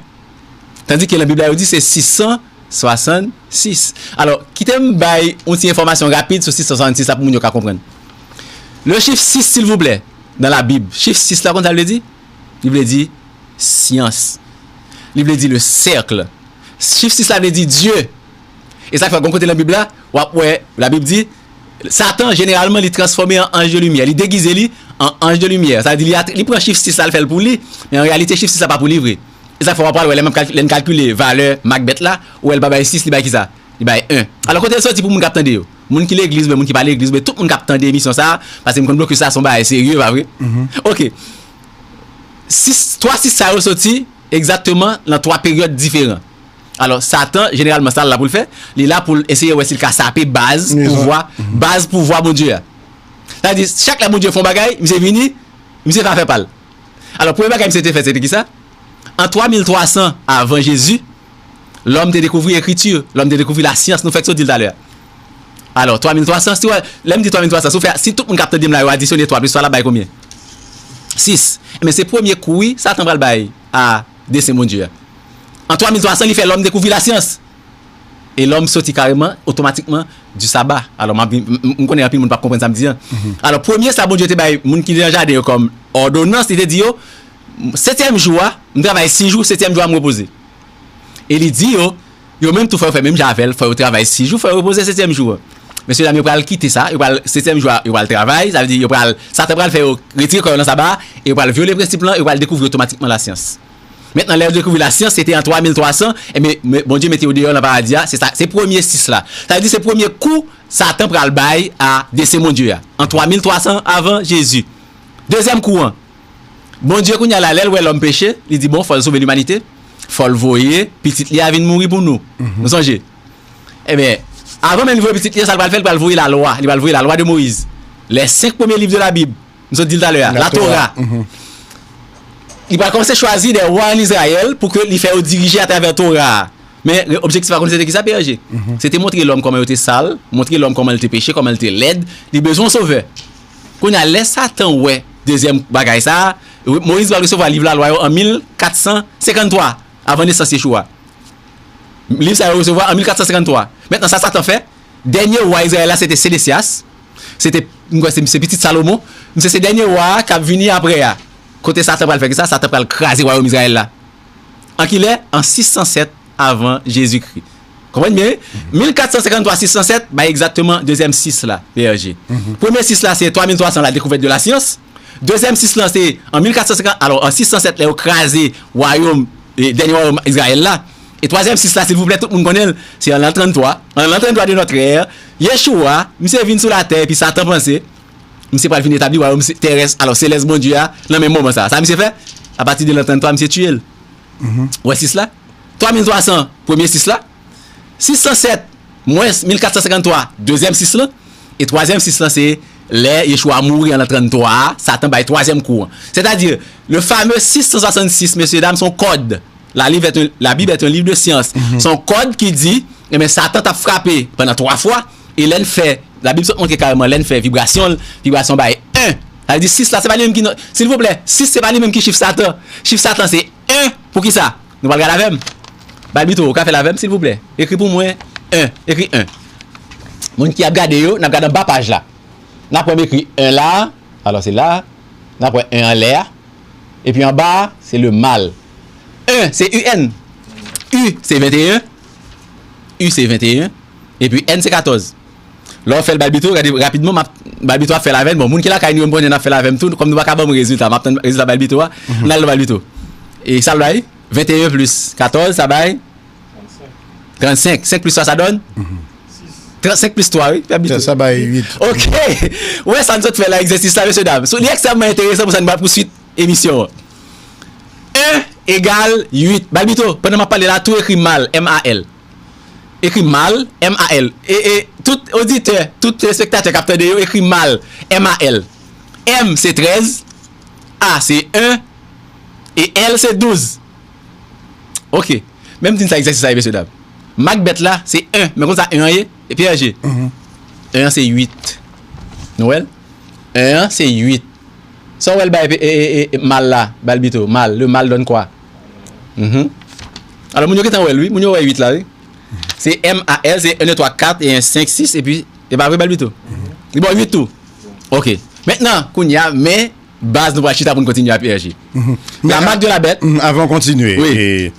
Tandis que nan Bib la, yo di se sis san swasannsis. Alò, kite m bay yon ti enfòmasyon rapid sou sis san swasannsis la pou moun yo ka konprann. Le chiffre six, s'il vous plaît, dans la Bible, chif sis la, konn sa l vle di? Li vle di syans. Li vle di le cercle. Chif sis la vle di Dye. E sa k fè, gon kote nan Bib la, w ap wè, Labib di, Satan, jeneralman, li transfòme an anj de limyè. Li degize li an anj de limyè. Sa vle di, li, at- li pran chif sis la, l fè l pou li, men an reyalite, chif sis la pa pou li vre. E sa k fè w ap pral wè, lè m ap kalk- lè n kalkile valè mak bèt la, ou wè l pa bay sis, li bay kisa? Li bay en. Alò, kote l soti pou moun k ap tande yo? Moun ki legliz, oubyen moun ki pa legliz, oubyen tout moun k ap tande emisyon sa a, paske m konn blokis la se yon bagay serye, pa vre? Ok. Sis, twa sis sa yo soti egzakteman nan twa peryòd diferan. Alò, Satan, jeneralman, sa l la pou l fè, li la pou l eseye wè si l ka sape baz pouvwa, baz pouvwa Bondye a. Sa vle di, chak lè Bondye fè yon bagay, misye vini, misye va fè pa l. Alò, premye bagay misye te fè, se te kisa? An twa mil twa san avan Jezi, lòm te dekouvri ekriti, lòm te dekouvri lasyans, nou fèk sot di l talè a. Alò, twa mil twa san, si w, lè m di twa mil twa san, si w fè, si tout moun k ap tande m la, yo adisyone twa plis twa la, bay konbyen? Sis. Ebyen, se premye kou, wi, Satan pral bay a desen Bondye a. An twa mil twa san, li fè lòm dekouvri lasyans. E lòm soti kareman, otomatikman, di saba. Alò, m ap vin- m- m- m konnen anpil moun p ap konprann sa m di an. Alò, premye sa Bondye te bay moun ki te nan jaden yo kòm òdonans, li te di yo, setyèm jou a, m travay sis jou, setyèm jou a, m repoze. E li di yo, yo menm tou fò yo fè menm jan avè l, fò yo travay sis jou, fò yo repoze setyèm jou an. Mesye dam yo pral kite sa, yo pral, setyèm jou a, yo pral travay, sa vle di yo pral, Satan pral fè yo retire kò yo nan saba a, e yo pral vyole prensip lan, yo pral dekouvri otomatikman lasyans. Mentnan, lè yo dekouvri lasyans, se te an twa mil twa san, ebyen, Bondye mete yo deyò nan paradi a, se sa, se premye sis la. Sa vle di se premye kou Satan pral bay a desen Bondye a, an twa mil twa san avan Jezi. Dezyèm kou an, Bondye kounye a la, lè l wè lòm peche, li di, bon, fò l sove limanite, fò l voye pitit li a vin mouri pou nou. Nou sonje? Ebyen, avan menm li voye pitit li a, sa l pral fè, li pral voye lalwa, li pral voye lalwa de Moyiz. Les cinq premiers livres de la Bible, m sot di l talè a, Latora. Li pral kòmanse chwazi de wa ann Izrayèl pou ke li fè yo dirije atravè Tora a. Men objektif a konn se te kisa, P R G? Se te montre lòm kòman yo te sal, montre lòm kòman l te peche, kòman l te lèd, li bezwen yon sovè. Kounye a, lè Satan wè dezyèm bagay sa a, Moyiz pral resevwa liv lalwa yo an mil kat san senkant twa avan nesans Yeshua. Liv sa yo resevwa an mil kat san senkant twa. Mentnan, sa Satan fè, dènye wa Izrayèl la, se te Sedesyas. Se te, m kwè se, se pitit Salomon. Misye se dènye wa a k ap vini apre a. Kote Satan pral fè kisa? Satan pral kraze wayòm Izrayèl la. An kilè? An sis san sèt avan Jezikri. Konprann byen, wi? Mil kat san senkant twa, sis san sèt bay egzakteman dezyèm sis la, P R G. Premye sis la, se twa mil twa san, la découverte de la science. Dezyèm sis lan, se an mil kat san senkant, alò, an sis san sèt, lè yo kraze wayòm, e, dènye wayòm Izrayèl la. E twazyèm sis la, silvouplè, tout moun konnen l, se an lan tranntwa. An lan tranntwa de notre ère, Yeshua, misye vin sou latè, epi Satan panse, misye pral vin etabli wayòm se-, terès, alò, selès Bondye a, nan menm moman sa a. Sa misye fè? Apati de lan tranntwa, misye tiye l. Ou wè sis la? Twa mil twa san, premye sis la. Sis san sèt mwens mil kat san senkant twa, dezyèm sis lan. E twazyèm sis lan, se lè Yeshua mouri an lan tranntwa a, Satan bay twazyèm kou an. Sètadi, le fameux sis san swasannsis, mesye dam, se yon kòd. La Bible est un, la Bible est un livre de science. Se yon kòd ki di, ebyen, Satan t ap frape pandan twa fwa, e lè n fè, Labib sot montre kareman, lè n fè vibrasyon l, vibrasyon bay en. Sa vle di sis la, se pa li menm ki non. Silvouplè, sis se pa li menm ki chif Satan. Chif Satan se en. Poukisa? Nou pral gade avè m. Balbito, ou ka fè l avè m, silvouplè? Ekri pou mwen en. Ekri en. Moun ki ap gade yo, n ap gade anba paj la. N ap wè m ekri en la. Alò, se la. N ap wè en anlè a. Epi anba a, se le mal. En, se U N. U, se venteyen. U, se venteyen. Epi N, se katòz. Lè w fè l Balbito, gade rapidman, m ap, Balbito ap fè l avè n. Bon, moun ki lakay nou yo, m konnen n ap fè l avè m tou. Kòm nou pa ka ban m rezilta, m ap tann rezilta Balbito a. N al nan Balbito. E sa l bay? Venteyen plis katòz, sa bay trannsenk. Senk plis twa, sa donn? Trannsenk plis twa, wi, Balbito. Sa bay uit. Ok. Ou wè sa n sot fè la, egzèsis la, mesye dam. So, li ekstrèmman enteresan pou sa n pral pouswit emisyon an. En egal uit. Balbito, pandan m ap pale la, tou ekri mal, M A L. Ekri mal, M A L. E, e tout oditè, tout telespektatè k ap tande yo, ekri mal, M A L. M se trèz, A se en, e L se douz. Ok. Men m di n sa egzèsis la ye, mesye dam. Mak bèt la, se en. Men konn sa en an ye? E P R G. En an se uit. Nou wè l? En an se uit. Sa w wè l bay e, e, e, e, mal la, Balbito, mal, le mal donne quoi? Mhm. Alò, moun yo gentan wè l, wi. Moun yo wè uit la, wi. Se M A L, se en, de, twa, kat, e en, senk, sis, epi, e pa vre, Balbito? Li ba w uit tou? Ok. Mentnan, kounye a, men baz nou pral chita pou n kontinye a P R G. La marque de la bête. Mhm, avan w kontinye, wi. E,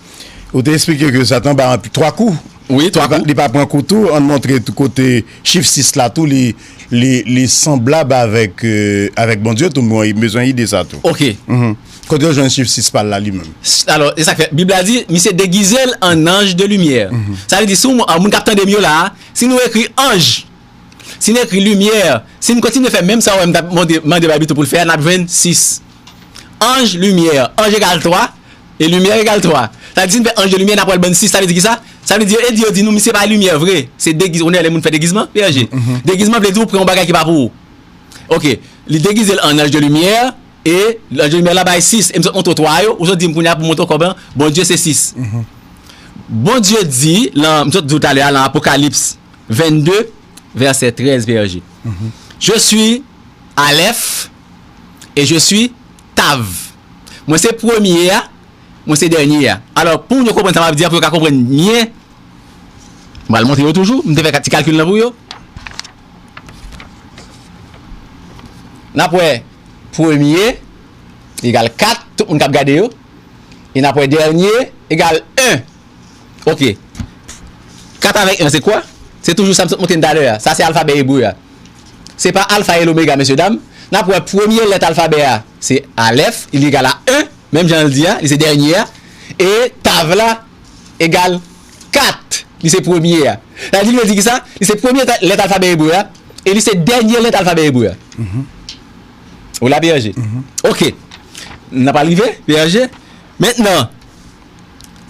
ou te eksplike ke Satan bay anpi, twa kou. Wi, twa kou. Li pa, li pa pran kou tou, ann montre tou kote chif sis la tou, li, li, li sanblab avèk, euh, avèk Bondye tou, mwen bezwen ide sa tou. Ok. Mhm. Kote yo jwenn chif sis pa l la li menm? Alò, e sa k fè, Bib la di, misye degize l an ange de lumière. Sa vle di, si w, moun k ap tande m yo la a, si nou ekri anj, si n ekri limyè, si n kontinye fè menm sa w wè m t ap mande, mande Babito pou l fè a, n ap jwenn sis. Anj, limyè, anj egal twa, e limyè egal twa. Sa vle di, si n fè anj de limyè, n ap wè l ban n sis. Sa vle di kisa? Sa vle di, yo, e di, yo di nou, misye pa limyè vre. Se degiz-, ou konnen lè moun fè degizman, P R G. Degizman vle di, ou pran yon bagay ki pa pou ou. Ok, li degize l an anj de limyè, e anj de limyè la bay sis, e m sot montre w twa yo, ou sot di m kounye a pou montre w kòman Bondye se sis. Bondye di, lan, m sot di w talè a, lan Apokalips vennde, vèsè trèz, P R G. Je suis Aleph et je suis Tav. Mwen se premye a, mwen se dènye a. Alò, pou moun yo konprann sa m ap di a, pou yo ka konprann byen, m pral montre yo toujou. M te fè ti kalkil lan pou yo. N ap wè premye egal kat, tout moun k ap gade yo. E n ap wè dènye egal en. Ok. Kat avèk en, se kwa? Se toujou sa m sot montre n talè a. Sa se alfabè ebre a. Se pa alfa e lomega, mesye dam. N ap wè premye lèt alfabè a, se alèf, li egal a en, menm jan l di a, li se dènye a. E tav la egal kat, li se premye a. Sa vle di, li vle di kisa? Li se premye ta-, lèt alfabè ebre a, e li se dènye lèt alfabè ebre a. Ou la, P R G? Ok. N ap rive, P R G. Mentnan,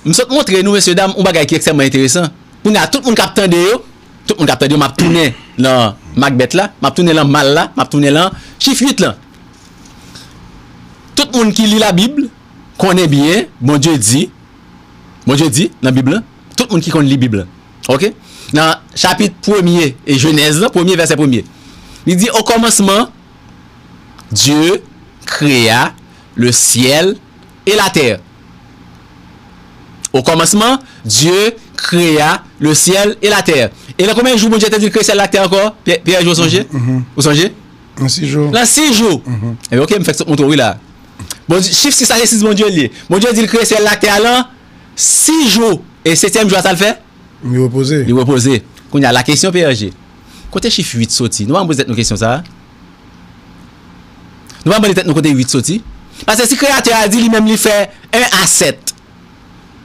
m sot montre nou, mesye dam, yon bagay ki ekstrèmman enteresan. Kounye a, tout moun k ap tande yo, tout moun k ap tande yo, m ap tounen lan mak bèt la, m ap tounen lan mal la, m ap tounen lan chif uit lan. Tout moun ki li Labib konnen byen, Bondye di, Bondye di nan Bib lan, tout moun ki konn li Bib lan, ok? Nan chapit premye, e Jenèz lan, premye vèsè premye, li di, au commencement, Dieu créa le ciel et la terre. Au commencement, Dieu créa le ciel et la terre. E nan konbyen jou Bondye te di l kreye syèl la ak tè ankò? P R G, ou sonje? Ou sonje? Nan sis jou. Nan sis jou. Ebyen, ok, m fèk sot montre w, wi, la. Bondye, chif sis la, se sis Bondye l ye. Bondye di l kreye syèl la ak tè a lan sis jou. E setyèm jou a, sa l fè? Li repoze. Li repoze. Kounye a, la kesyon, P R G. Kote chif uit soti? Nou pa poze tèt nou kesyon sa a? Nou pa mande tèt nou kote uit soti? Paske si Kreyatè a di li menm li fè en a sèt,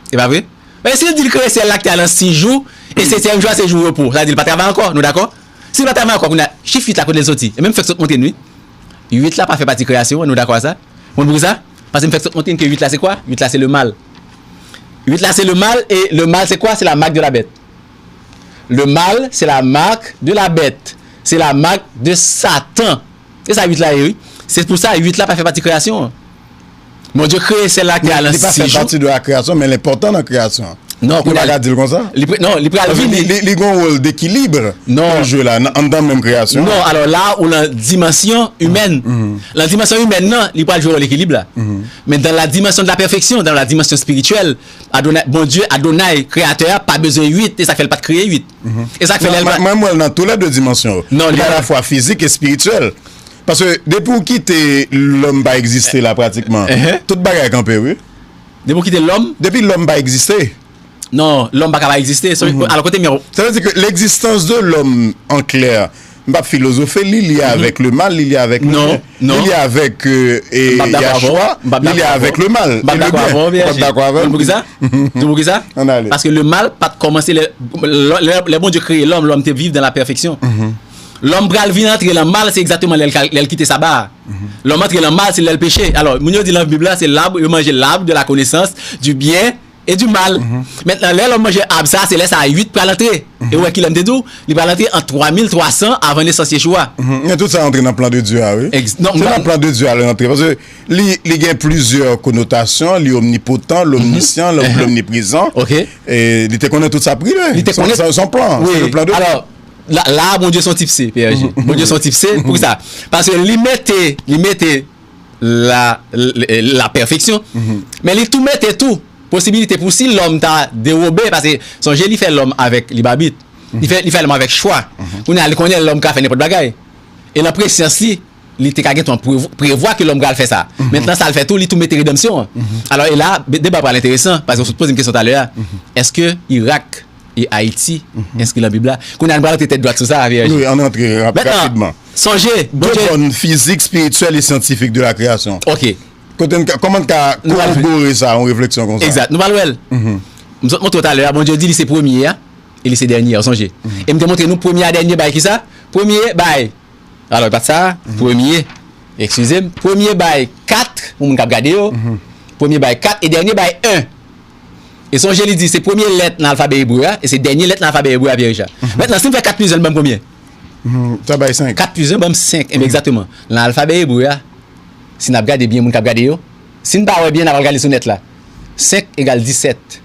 e pa vre? Men si l di l kreye syèl la ak tè a lan sis jou, e setyèm jou a se jou repo, sa vle di l pa travay ankò, nou dakò? Si l pa travay ankò, kounye a, chif uit la kote l soti? E menm fèk sot montre n wi. Uit la pa fè pati kreyasyon an, nou dakò a sa? Ou konn poukisa? Paske m fèk sot montre n ke uit la se kwa? Uit la se le mal. Uit la se le mal, e le mal se kwa? C'est la marque de la bête. Le mal, c'est la marque de la bête. C'est la marque de Satan. Se sa uit la ye, wi. Se pou sa, uit la pa fè pati kreyasyon an. Bondye kreye syèl la ak tè a lan sis jou. Li pa fè pati de la kreyasyon, men l enpòtan nan kreyasyon an. Non, kounye a, li pa ka di l konsa. Li pre-, non, li pral vini. Li, li, li gen yon wòl dekilib pou l jwe la, nan, anndan menm kreyasyon an. Non, alò la, ou lan dimansyon imèn. Lan dimansyon imèn nan, li pral jwe wòl ekilib la. Men dans la dimension de la perfection, dans la dimension spirituelle, Adonai, Bondye, Adonai, kreyatè a, pa bezwen uit, e sa k fè l pa t kreye uit. E sa k fè lè l pa... Mwen, mwen, mwen, nan tou lè de dimansyon yo. Non, li pa alafwa fizik e espirityèl. Paske depi w kite lòm pa egziste la pratikman, tout bagay kanpe, wi. Depi w kite lòm? Depi lòm pa egziste. Non, lòm pa ka pa egziste. Alò, kote m ye? Sa vle di ke l'existence de l'homme en clair, M p ap filozofe, li lye avèk le mal, li lye avèk le bien. Li lye avèk Yahshua, li lye avèk le mal. M p ap dakò avè w, P R G. Konn poukisa? Konn poukisa? Paske le mal pa t kòmanse lè, lè, lè Bondye kreye lòm, lòm te viv dans la perfection. Lòm pral vin antre nan mal, se egzakteman lè l, lè l kite saba a. Lòm antre nan mal, se lè l peche. Alò, moun yo di nan Bib la, se l'arbre, yo manje l'arbre de la connaissance du bien et du mal. Mentnan, lè lòm manje ab sa, se lè sa uit pral antre. E ou wè ki lè m te di w, li pral antre an twa mil twa san avan nesans Yeshua. Men tout sa rantre nan plan de Dieu a, wi. Se nan plan de Dieu a li rantre. Paske li, li gen plizyè konotasyon, li omnipotan, lomnisyan, lom-, lomniprezan. E li te konnen tout sa prive. Li te konnen. Se yon plan. Se le plan de Dieu. Alò, la, la, Bondye se yon tip se, P R G. Bondye se yon tip se, poukisa? Paske li mete, li mete la, la, la pèfeksyon. Men li tou mete tou posibilite pou si lòm ta dewobe, paske sonje li fè lòm avèk libabit. Li fè, li fè lòm avèk chwa. Kounye a, li konnen lòm ka fè nenpòt bagay. E nan presyans li, li te ka gen tan prevwa ke lòm pral fè sa. Mentnan, sa l fè tou, li tou mete redanmsyon an. Alò, e la, deba pral enteresan, paske w sot poze m kesyon talè a. Èske Irak e Ayiti enskri nan Bib la? Kounye a, nou pral rantre tèt dwat sou sa, P R G. Wi, ann rantre rap-, rapidman. Mentnan, sonje, Bondye. De bonnes physiques, spirituelles et scientifiques de la création. Ok. Kote n ka, kòman n ka korobore sa, yon refleksyon konsa? Egzat, nou pral wè l. M sot montre w talè a, Bondye di li se premye a, e li se dènye a, w sonje. E m te montre nou premye a dènye bay kisa? Premye bay. Alò, e pa t sa, premye, eskize m, premye bay kat, pou moun k ap gade yo, premye bay kat, e dènye bay en. E sonje li di, se premye lèt nan alfabè ebre a, e se dènye lèt nan alfabè ebre a, P R G. Mentnan, si m fè kat plis en, l ban m konbyen? Sa bay senk. Kat plis en ban m senk, enben, egzakteman. Nan alfabè ebre a, si n ap gade byen, moun k ap gade yo, si n pa wè byen, n a pral gade sou nèt la. Senk egal disèt.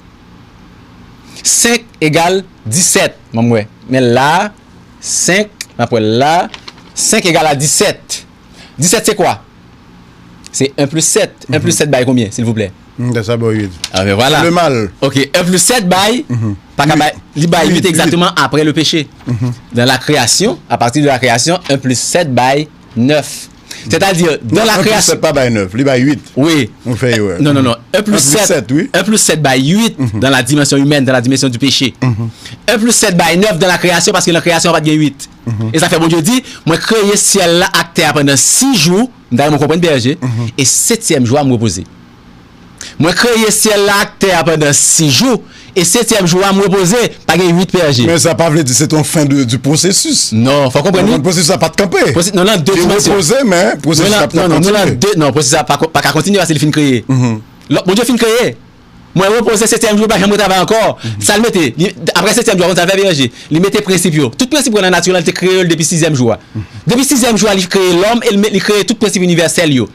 Senk egal disèt, ban m wè. Men la, senk, n ap wè la, senk egal a disèt. Disèt se kwa? Se en plis sèt. En plis sèt bay konbyen, silvouplè? Hmm, sa ba w uit. Ah, ben voilà. Le mal. Ok, en plis sèt bay, pa ka bay, li bay uit egzakteman apre le péché. Dans la création, à partir de la création, en plis sèt bay nèf. C'est-à-dire, dans la création. Non, en plis sèt pa bay nèf, li bay uit. Wi. Nou fè erè. Non, non, non. En plis sèt, wi. En plis sèt bay uit dans la dimension humaine, dans la dimension du péché. En plis sèt bay nèf dans la création, paske nan kreyasyon an pa t gen uit. E sa fè Bondye di, mwen kreye syèl la ak tè a pandan sis jou, m ta renmen w konprann, P R G, e setyèm jou a m repoze. Mwen kreye syèl la ak tè a pandan sis jou, e setyèm jou a m repoze, pa gen uit, P R G. Men sa pa vle di se te yon fen de, du processus. Non, fò w konprann wi. Pwosesis la pa t kanpe. Pwose-, non, nan de dimansyon. Li repoze, men pwosesis la pa t ap kontinye. Non, non, non, nan de, non, pwosesis la pa, pa ka kontinye paske li fin kreye. Lò, Bondye fin kreye. Mwen repoze setyèm jou, li pa janm retravay ankò. Sa l mete, li, apre setyèm jou a, konn sa l fè, P R G? Li mete prensip yo. Tout prensip yo nan nati lan, li te kreye yo depi sizyèm jou a. Depi sizyèm jou a, li kreye lòm e li met, li kreye tout prensip inivèsèl yo.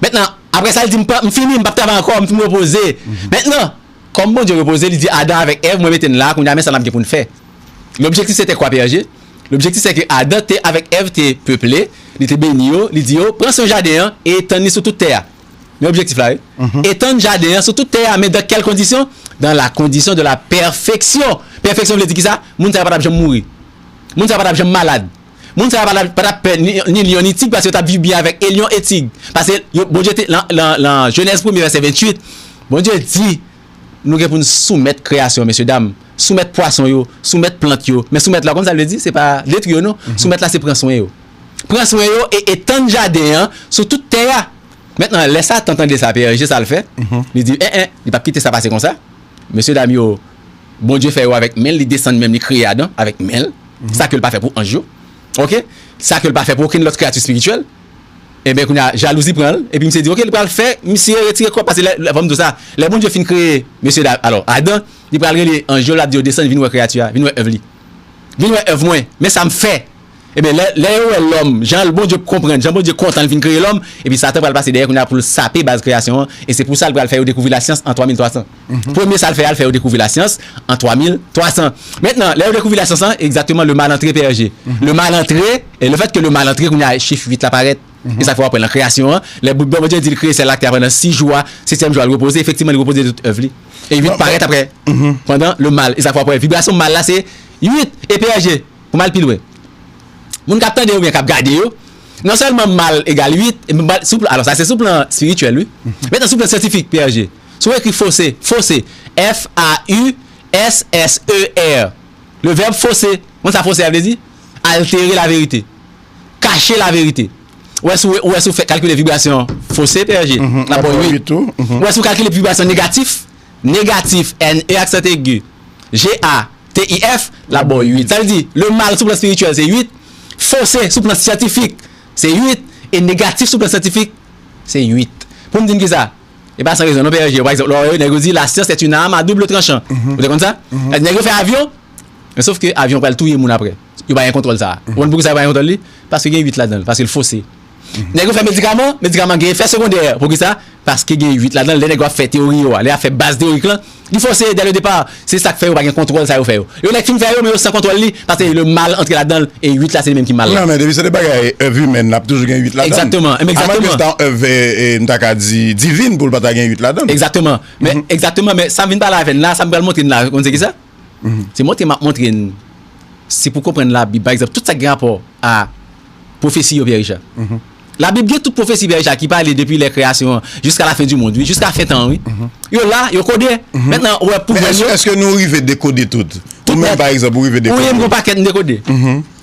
Mentnan, apre sa, li di, m pa, m fini, m p ap travay ankò, m fin repoze. Mentnan, kòm Bondye repoze, li di Adan avèk Èv, mwen mete n la, kounye a, men sa n ap gen pou n fè. Lobjektif se te kwa, P R G? Lobjektif se ke Adan te avèk Èv te peple, li te beni yo, li di yo, pran swen jaden an e etann li sou tout tè a. Men objektif la, wi. Etann jaden an sou tout tè a, men dans quelle condition? Dans la condition de la perfection. Pèfeksyon vle di kisa? Moun sa yo pa t ap janm mouri. Moun sa yo pa t ap janm malad. Moun sa yo pa t ap, pa t ap pè ni, ni lyon ni tig, paske yo t ap viv byen avèk e lyon e tig. Paske yo, Bondye te, lan, lan, lan Jenèz premye vèsè venntuit, Bondye di, nou gen pou n soumèt kreyasyon, mesye dam. Soumèt pwason yo, soumèt plant yo. Men soumèt la, konn sa l vle di? Se pa detwi yo, non. Soumèt la, se pran swen yo. Pran swen yo e etann jaden an sou tout tè a. Mentnan, lè Satan tande sa, P R G, sa l fè? Li di, en, en, li p ap kite sa pase konsa. Mesye dam yo, Bondye fè yo avèk men l, li desann men l, li kreye Adan avèk men l. Sa ke l pa fè pou anj yo. Ok? Sa ke l pa fè pou okenn lòt kreyati espirityèl. Enben, kounye a, jalouzi pran l, epi misye di, ok, li pral fè misye retire kò, paske lè, lè, fò m di w sa, lè Bondye fin kreye mesye dam, alò, Adan, li pral rele anj yo, l ap di yo, desann, vin wè kreyati a, vin wè èv li. Vin wè èv mwen, men sa m fè. Ebyen, lè, lè yo wè lòm, jan Bondye konprann, jan Bondye kontan l fin kreye lòm, epi Satan pral pase dèyè kounye a pou l sape baz kreyasyon an, e se pou sa l pral fè yo dekouvri lasyans an twa mil twa san. Premye sa l fè a, l fè yo dekouvri lasyans an twa mil twa san. Mentnan, lè yo dekouvri lasyans lan, egzakteman, le mal antre, P R G. Le mal antre, e le fèt ke le mal antre, kounye a, chif uit la parèt. E sa fè w ap wè nan kreyasyon an, lè Bondye di l kreye syèl la ak tè a pandan sis jou a, setyèm jou a, l repoze, efektivman, li repoze de tout èv li. E uit parèt apre, pandan le mal. E sa fè w ap wè, vibrasyon mal la, se uit, e P R G. Pou m al pi lwen. Moun k ap tande yo oubyen k ap gade yo, non sèlman mal egal uit, e mal, sou plan, alò sa se sou plan espirityèl, wi. Mentnan, sou plan syantifik, P R G, si w ekri fose, fose, F A U S S E R, le verbe fausser, konn sa fausser a vle di? altérer la vérité. Cacher la vérité. Ou wè si w, ou wè si w fè kalkile vibrasyon fose, P R G, l ap ba w uit. Ou wè si w kalkile vibrasyon negatif, negatif, N E aksan egi, G A T I F, l ap ba w uit. Sa vle di, le mal sou plan espirityèl, se uit, fose sou plan syantifik, se uit, e negatif sou plan syantifik, se uit. Pou m di n kisa? E pa san rezon, non, P R G. Pa egzanp, lè w wè nèg yo di, la science est une arme à double tranchant. Ou te konn sa? Nèg yo fè avyon, men sof ke avyon pral touye moun apre. Yo pa gen kontwòl sa a. Ou konn poukisa yo pa gen kontwòl li? Paske gen uit ladan l, paske l fose. Nèg yo fè medikaman, medikaman gen efè segondè. Poukisa? Paske gen uit ladan l. Lè nèg yo ap fè teyori yo a, lè y ap fè baz teyorik lan, li fose dès le départ. Se sa k fè yo pa gen kontwòl sa yo fè yo. Yo nèk fin fè yo, men yo san kontwòl li, paske le mal antre ladan l, e uit la se li menm ki mal la. Non, men depi se de bagay èv imèn, l ap toujou gen uit ladan l. Egzakteman, men egzakteman. Amwen ke se ta yon èv, e, e, m ta ka di, divin pou l pa ta gen uit ladan l. Egzakteman. Men, egzakteman, men sa m vin pale avè n la, sa m pral montre n la, ou konn se kisa? Se montre m ap montre n. Se pou konprann Labib, pa egzanp, tout sa ki gen rapò a pwofesi yo, Pierre Richard. Labib gen tout pwofesi, Pierre Richard, ki pale depi lè kreyasyon an, jiska la fen di mond, wi, jiska fen tan an, wi. Yo la, yo kode. Mentnan, ou wè pou jwenn yo. Men èske, èske nou rive dekode tout? Ou menm, pa egzanp, ou rive dekode? Wi, m gon pakèt m dekode.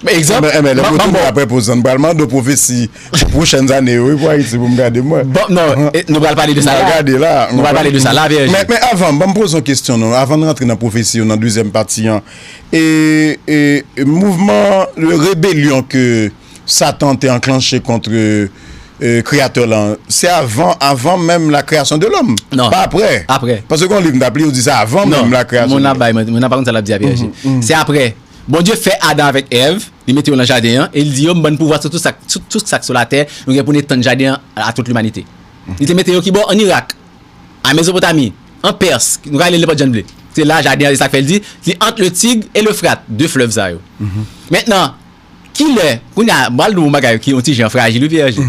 Egzanp, enben, enben, lè m retounen apre poz lan, m pral mande w pwofesi pou pwochèn ane yo, wi, pou Ayiti, pou m gade, mwen. Bon, non, e, nou pral pale de sa la. Nou pral pale de sa la, Pierre Richard. Men, men avan, ban m poze yon kesyon, non, avan n rantre nan pwofesi yo, nan dezyèm pati an. E, e, e mouvman de rebelyon ke Satan te anklanche kont, e, Kreyatè lan, se avan, avan menm la création de l'homme. Non. Pa apre. Apre. Paske gon liv m t ap li, yo di se avan menm la création de l'homme. Non. Moun ap bay, moun ap pa konn sa l ap di a, Pierre Richard. Se apre. Bondye fè Adan avèk Èv, li mete yo nan jaden an, e li di yo, "M ban n pouvwa sou tout sa, sou tout sa k sou latè, nou gen pou n etann jaden an a tout limanite." Li te mete yo kibò? Ann Irak, an Mezopotami, an Pès, nou ka rele l nenpòt jan n vle. Se la jaden an, se sa k fè l di, li ant le Tig e Lefrat, de flèv sa yo. Mentnan, kilè, kounye a, m pral di w yon bagay ki yon ti jan frajil, wi, Pierre Richard.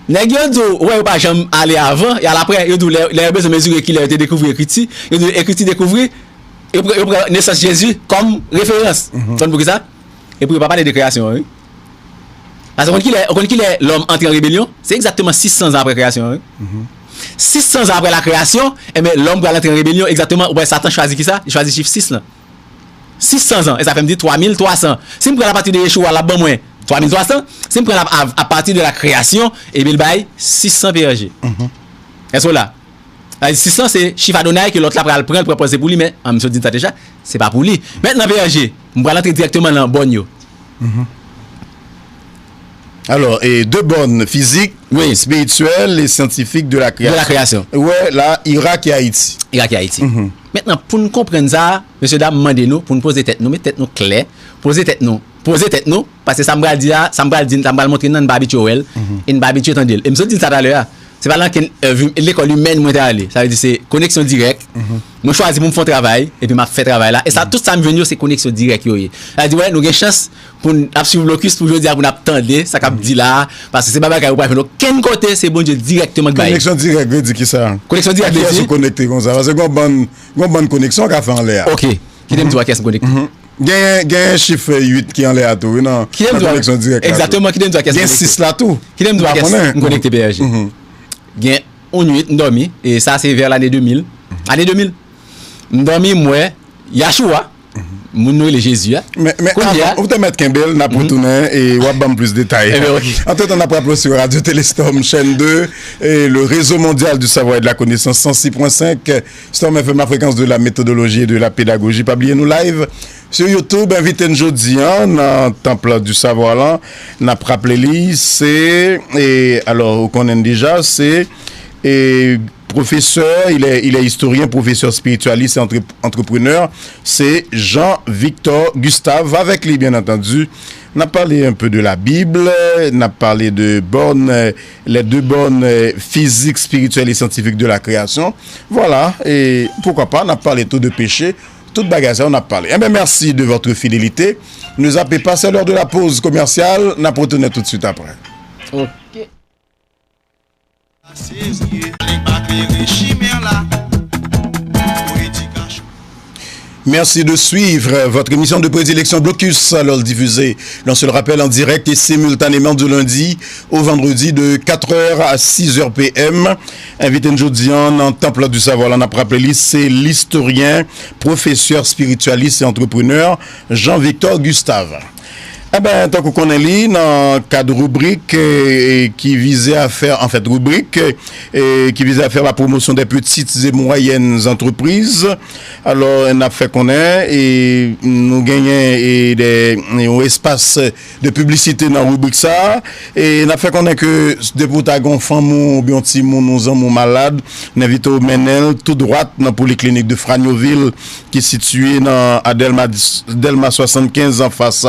Nèg yo di w, wè, yo pa janm ale avan, y al apre. Yo di w, lè, lè yo bezwen mezire kilè yo te dekouvri ekriti, yo di w, ekriti dekouvri, yo pran, yo pran nesans Jezi kòm referans. Konn poukisa? Epi yo pa pale de kreyasyon an, wi. Paske w konn kilè, w konn kilè lòm antre an rebelyon? Se egzakteman sis san zan apre kreyasyon an, wi. Sis san zan apre la création, enben, lòm pral antre an rebelyon, egzakteman, ou wè Satan chwazi kisa? Li chwazi chif sis lan. Sis san zan, e sa fè m di twa mil twa san. Si m pran l apati de Yeshua, l ap ban mwen twa mil twa san. Si m pran l ap, ap, apati de la création, ebyen, l bay sis san, Pierre Richard. Èske w la? Sa vle di sis san se chif Adonai ke lòt la pral pran, l pran panse pou li, men, an, m sot di n sa deja, se pa pou li. Mentnan, Pierre Richard, m pral antre dirèkteman nan bòn yo. Alò, e de bòn fizik, espirityèl e syantifik de la création. De la création. Wè, la, Irak e Ayiti. Irak e Ayiti. Mentnan, pou n konprann sa, mesye dam, m mande nou pou n poze tèt nou, met tèt nou klè, poze tèt nou, poze tèt nou, paske sa m pral di a, sa m pral di, sa m pral montre n nan, n pa abitye wè l, e n pa abitye tande l. E m sot di n sa talè a. Se pa nan kenn, e, vi-, lekòl imèn mwen te ale. Sa vle di se koneksyon dirèk. Mwen chwazi pou m fè yon travay, epi m ap fè travay la. E sa, tout sa m jwenn yo, se koneksyon dirèk yo ye. Sa vle di, wè, nou gen chans pou n ap swiv blokis pou jodi a, pou n ap tande sa k ap di la a, paske se pa bagay ou pa jwenn okenn kote, se Bondye dirèkteman k bay. Koneksyon dirèk vle di kisa? Koneksyon dirèk vle di. Ak kiyès ou konekte konsa? Paske gon bann, gon bann koneksyon w ka fè anlè a. Ok. Kite m di w ak kiyès m konekte. Gen, gen chif uit ki anlè a tou, wi, nan, nan koneksyon dirèk la tou. Egzakteman, kite m di w ak kiyès m konekte. Gen sis la tou. Kite m di w ak kiyès m konekte, P R G. Gen yon nuit, m dòmi, e sa se vè lane de mil. Ane de mil. M dòmi, m wè Yahshua, moun nou rele Jezi a. Men, men avan, ou te mèt kenbe l, n ap retounen e w ap ban m plis detay. Antretan, n ap raple w sou Radio Télé Storm, chaîne deux, et le réseau mondial du savoir et de la connaissance, cent six point cinq Storm F M, la fréquence de la méthodologie et de la pédagogie. Pa bliye nou live sur YouTube. Envite n jodi a nan Temple du Savoir lan, n ap raple li, se, e, alò, ou konnen deja, se, e, professeur, il est, il est historien, professeur spiritualiste et entre-, entrepreneur, se Jean Victor Gustave. Avec lui, bien entendu, n ap pale un peu de la Bible, n ap pale de bornes, euh, les deux bornes, euh, physique, spirituelle et scientifique de la création. Voilà, et pourquoi pas, n ap pale tou de péché, tout bagay sa yo n ap pale. Eh bien, merci de votre fidélité. Ne zappez pas, c'est l'heure de la pause commerciale. N ap retounen tout de suite après. Ok. Merci de suivre votre émission de prédilection Blocus, alors diffusée, l'on se le rappelle, en direct et simultanément du lundi au vendredi de quatre heures à six heures P M. Envite n jodi a nan Temple du Savoir la, n ap raple li, se listoryen, pwofesè, espirityalist e antreprenè Jean Victor Gustave. Enben, tankou konnen li, nan kad ribrik e, ki vize a fè, anfèt, ribrik e, ki vize a fè la promotion des petites et moyennes entreprises. Alò, n ap fè konnen e, nou genyen e, de, yon espas de piblisite nan ribrik sa a. E n ap fè konnen ke depi w ta gen fanmi w oubyen yon timoun ou zanmi w malad, n envite w mennen l tou dwat nan poliklinik de Franyovil ki sitiye nan Adelma, Delma swasannkenz anfas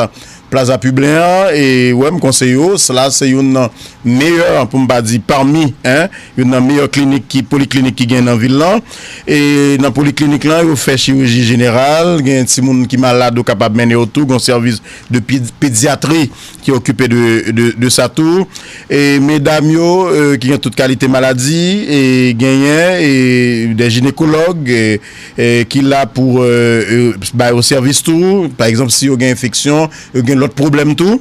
Plaza Piblen an, e wè m konseye w, sela se youn nan meyè, pou m pa di pami, en, youn nan meyè klinik ki, poliklinik ki gen nan vil lan. E nan poliklinik lan, yo fè chiriji jeneral, gen timoun ki malad, ou kapab mennen yo tou, gen sèvis de pi- pedyatri ki okipe de, de, de sa tou. E medam yo, e, ki gen tout kalite maladi, e genyen e de jinekològ e, e, ki la pou e, e, bay yo sèvis tou. Pa egzanp, si yo gen enfeksyon, yo gen lòt pwoblèm tou.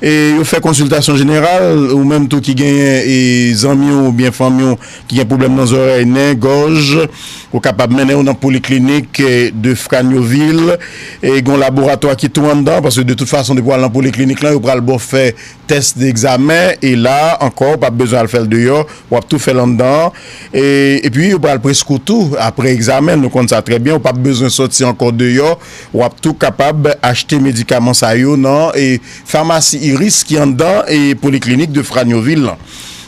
E yo fè konsiltasyon jeneral, ou menm tou ki genyen e, zanmi w oubyen fanmi w ki gen pwoblèm nan zòrèy, nen, gòj, ou kapab mennen yo nan poliklinik e, de Franyovil. E gen yon laboratwa ki tou anndan, paske de tout fason, depi w al nan poliklinik lan, yo pral ba w fè tès de egzamen, e la ankò, ou p ap bezwen al fè l deyò, w ap tou fè l anndan. E, epi, yo pral preskri w tou, apre egzamen, nou konn sa trè byen, ou p ap bezwen sòti ankò deyò, w ap tou kapab achte medikaman sa yo nan e, famasi Iris ki anndan e, poliklinik de Franyovil lan.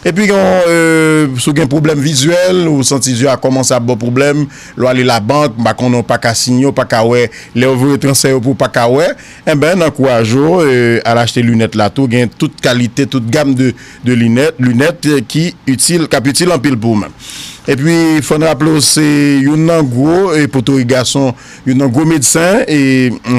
Epi, gen, e, si w gen pwoblèm vizyèl, ou santi zye a kòmanse ap ba w pwoblèm, lè w ale labank, m pa konnen, w pa ka siyen, w pa ka wè, lè yo voye transfè yo pou w pa ka wè, enben, n ankouraje w e, al achte linèt la tou. Gen tout kalite, tout gam de, de linèt, linèt e, ki itil, k ap itil anpil pou ou menm. Epi, fò n raple w, se youn nan gwo e, Pòtorik gason, youn nan gwo medsen e,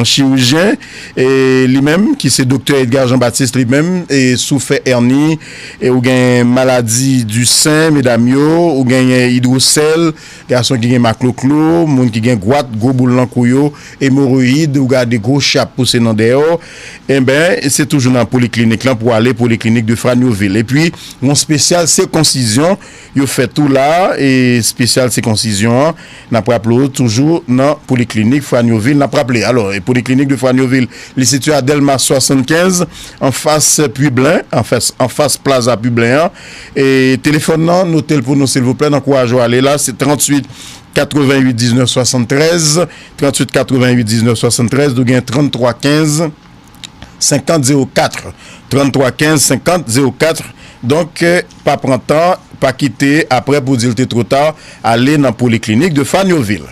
chirijyen, e li menm, ki se doktè Edgar Jean Baptiste li menm, e si w fè èni, e ou gen maladi di sen, medam yo, ou genyen idwosèl, gason ki gen makloklo, moun ki gen gwat, gwo boul nan kou yo, emowoyid, ou gade gwo chap pouse nan dèyè w, enben, se toujou nan poliklinik lan pou w ale, poliklinik de Franyovil. Epi, yon espesyal sikonsizyon, yo fè tou la, e espesyal sikonsizyon an, n ap raple w toujou nan poliklinik Franyovil, n ap raple. Alò, e poliklinik de Franyovil, li sitiye a Dèlma swasannkenz, anfas Piblen, anfas, anfas Plaza Piblen an. E telefòn nan, note l pou nou, silvouplè, n ankouraje w ale la, se tranntuit katrevennuit diznèf swasanntrèz, tranntuit katrevennuit diznèf swasanntrèz, nou gen tranntwa kenz senkant zewo kat, tranntwa kenz senkant zewo kat. Donk, eh, pa pran tan, pa kite apre pou di l te twò ta, ale nan poliklinik de Franyovil.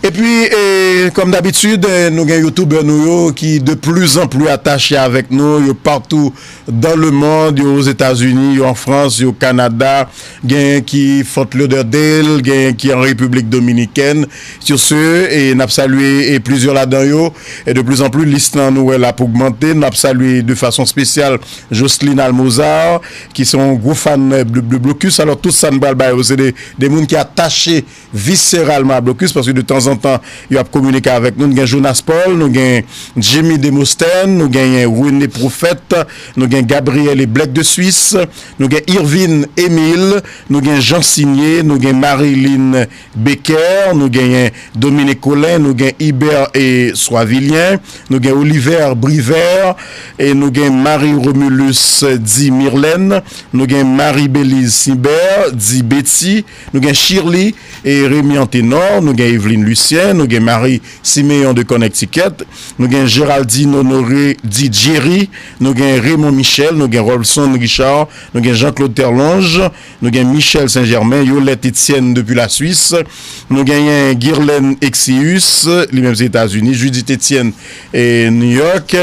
Epi, eh, kòm dabitid, eh, nou gen youtubè nou yo ki de plus en plus atache avèk nou, yo patou dans le monde, yo Ozetazini, yo an Frans, yo Kanada, genyen ki Fort Lauderdale, genyen ki an Repiblik Dominikèn. Sur ce, e n ap salye e plizyè ladan yo, e de plus en plus, lis lan nou wè l ap ogmante. N ap salye de fason espesyal Jocelyne Almozar, ki se yon gwo fan de, de Blocus. Alò, tout sa n pral ba yo, se de, de moun ki atache viscéralement à Blocus, paske de tanzantan, yo ap kominike avèk nou. Nou gen Jonas Paul, nou gen Jimmy Demosthène, nou genyen René Prophète, nou gen Gabriel et Black de Suisse, nou gen Irvine Émile, nou gen Jean Signé, nou gen Marilyn Becker, nou genyen Dominique Colin, nou gen Hubert et Soivilien, nou gen Oliver Briver, e nou gen Marie Romulus di Mirlène, nou gen Marie Belize Sibert di Betty, nou gen Shirley e Remy Antenor, nou gen Eveline Lucien, nou gen Marie Siméon de Connecticut, nou gen Géraldine Honoré di Jerry, nou gen Raymond Michel, nou gen Rolson Richard, nou gen Jean-Claude Terlonge, nou gen Michel Saint-Germain, Yolette Etienne depi la Suisse, nou genyen Guirlaine Exius, li menm se Etazini, Judith Etienne, e New York,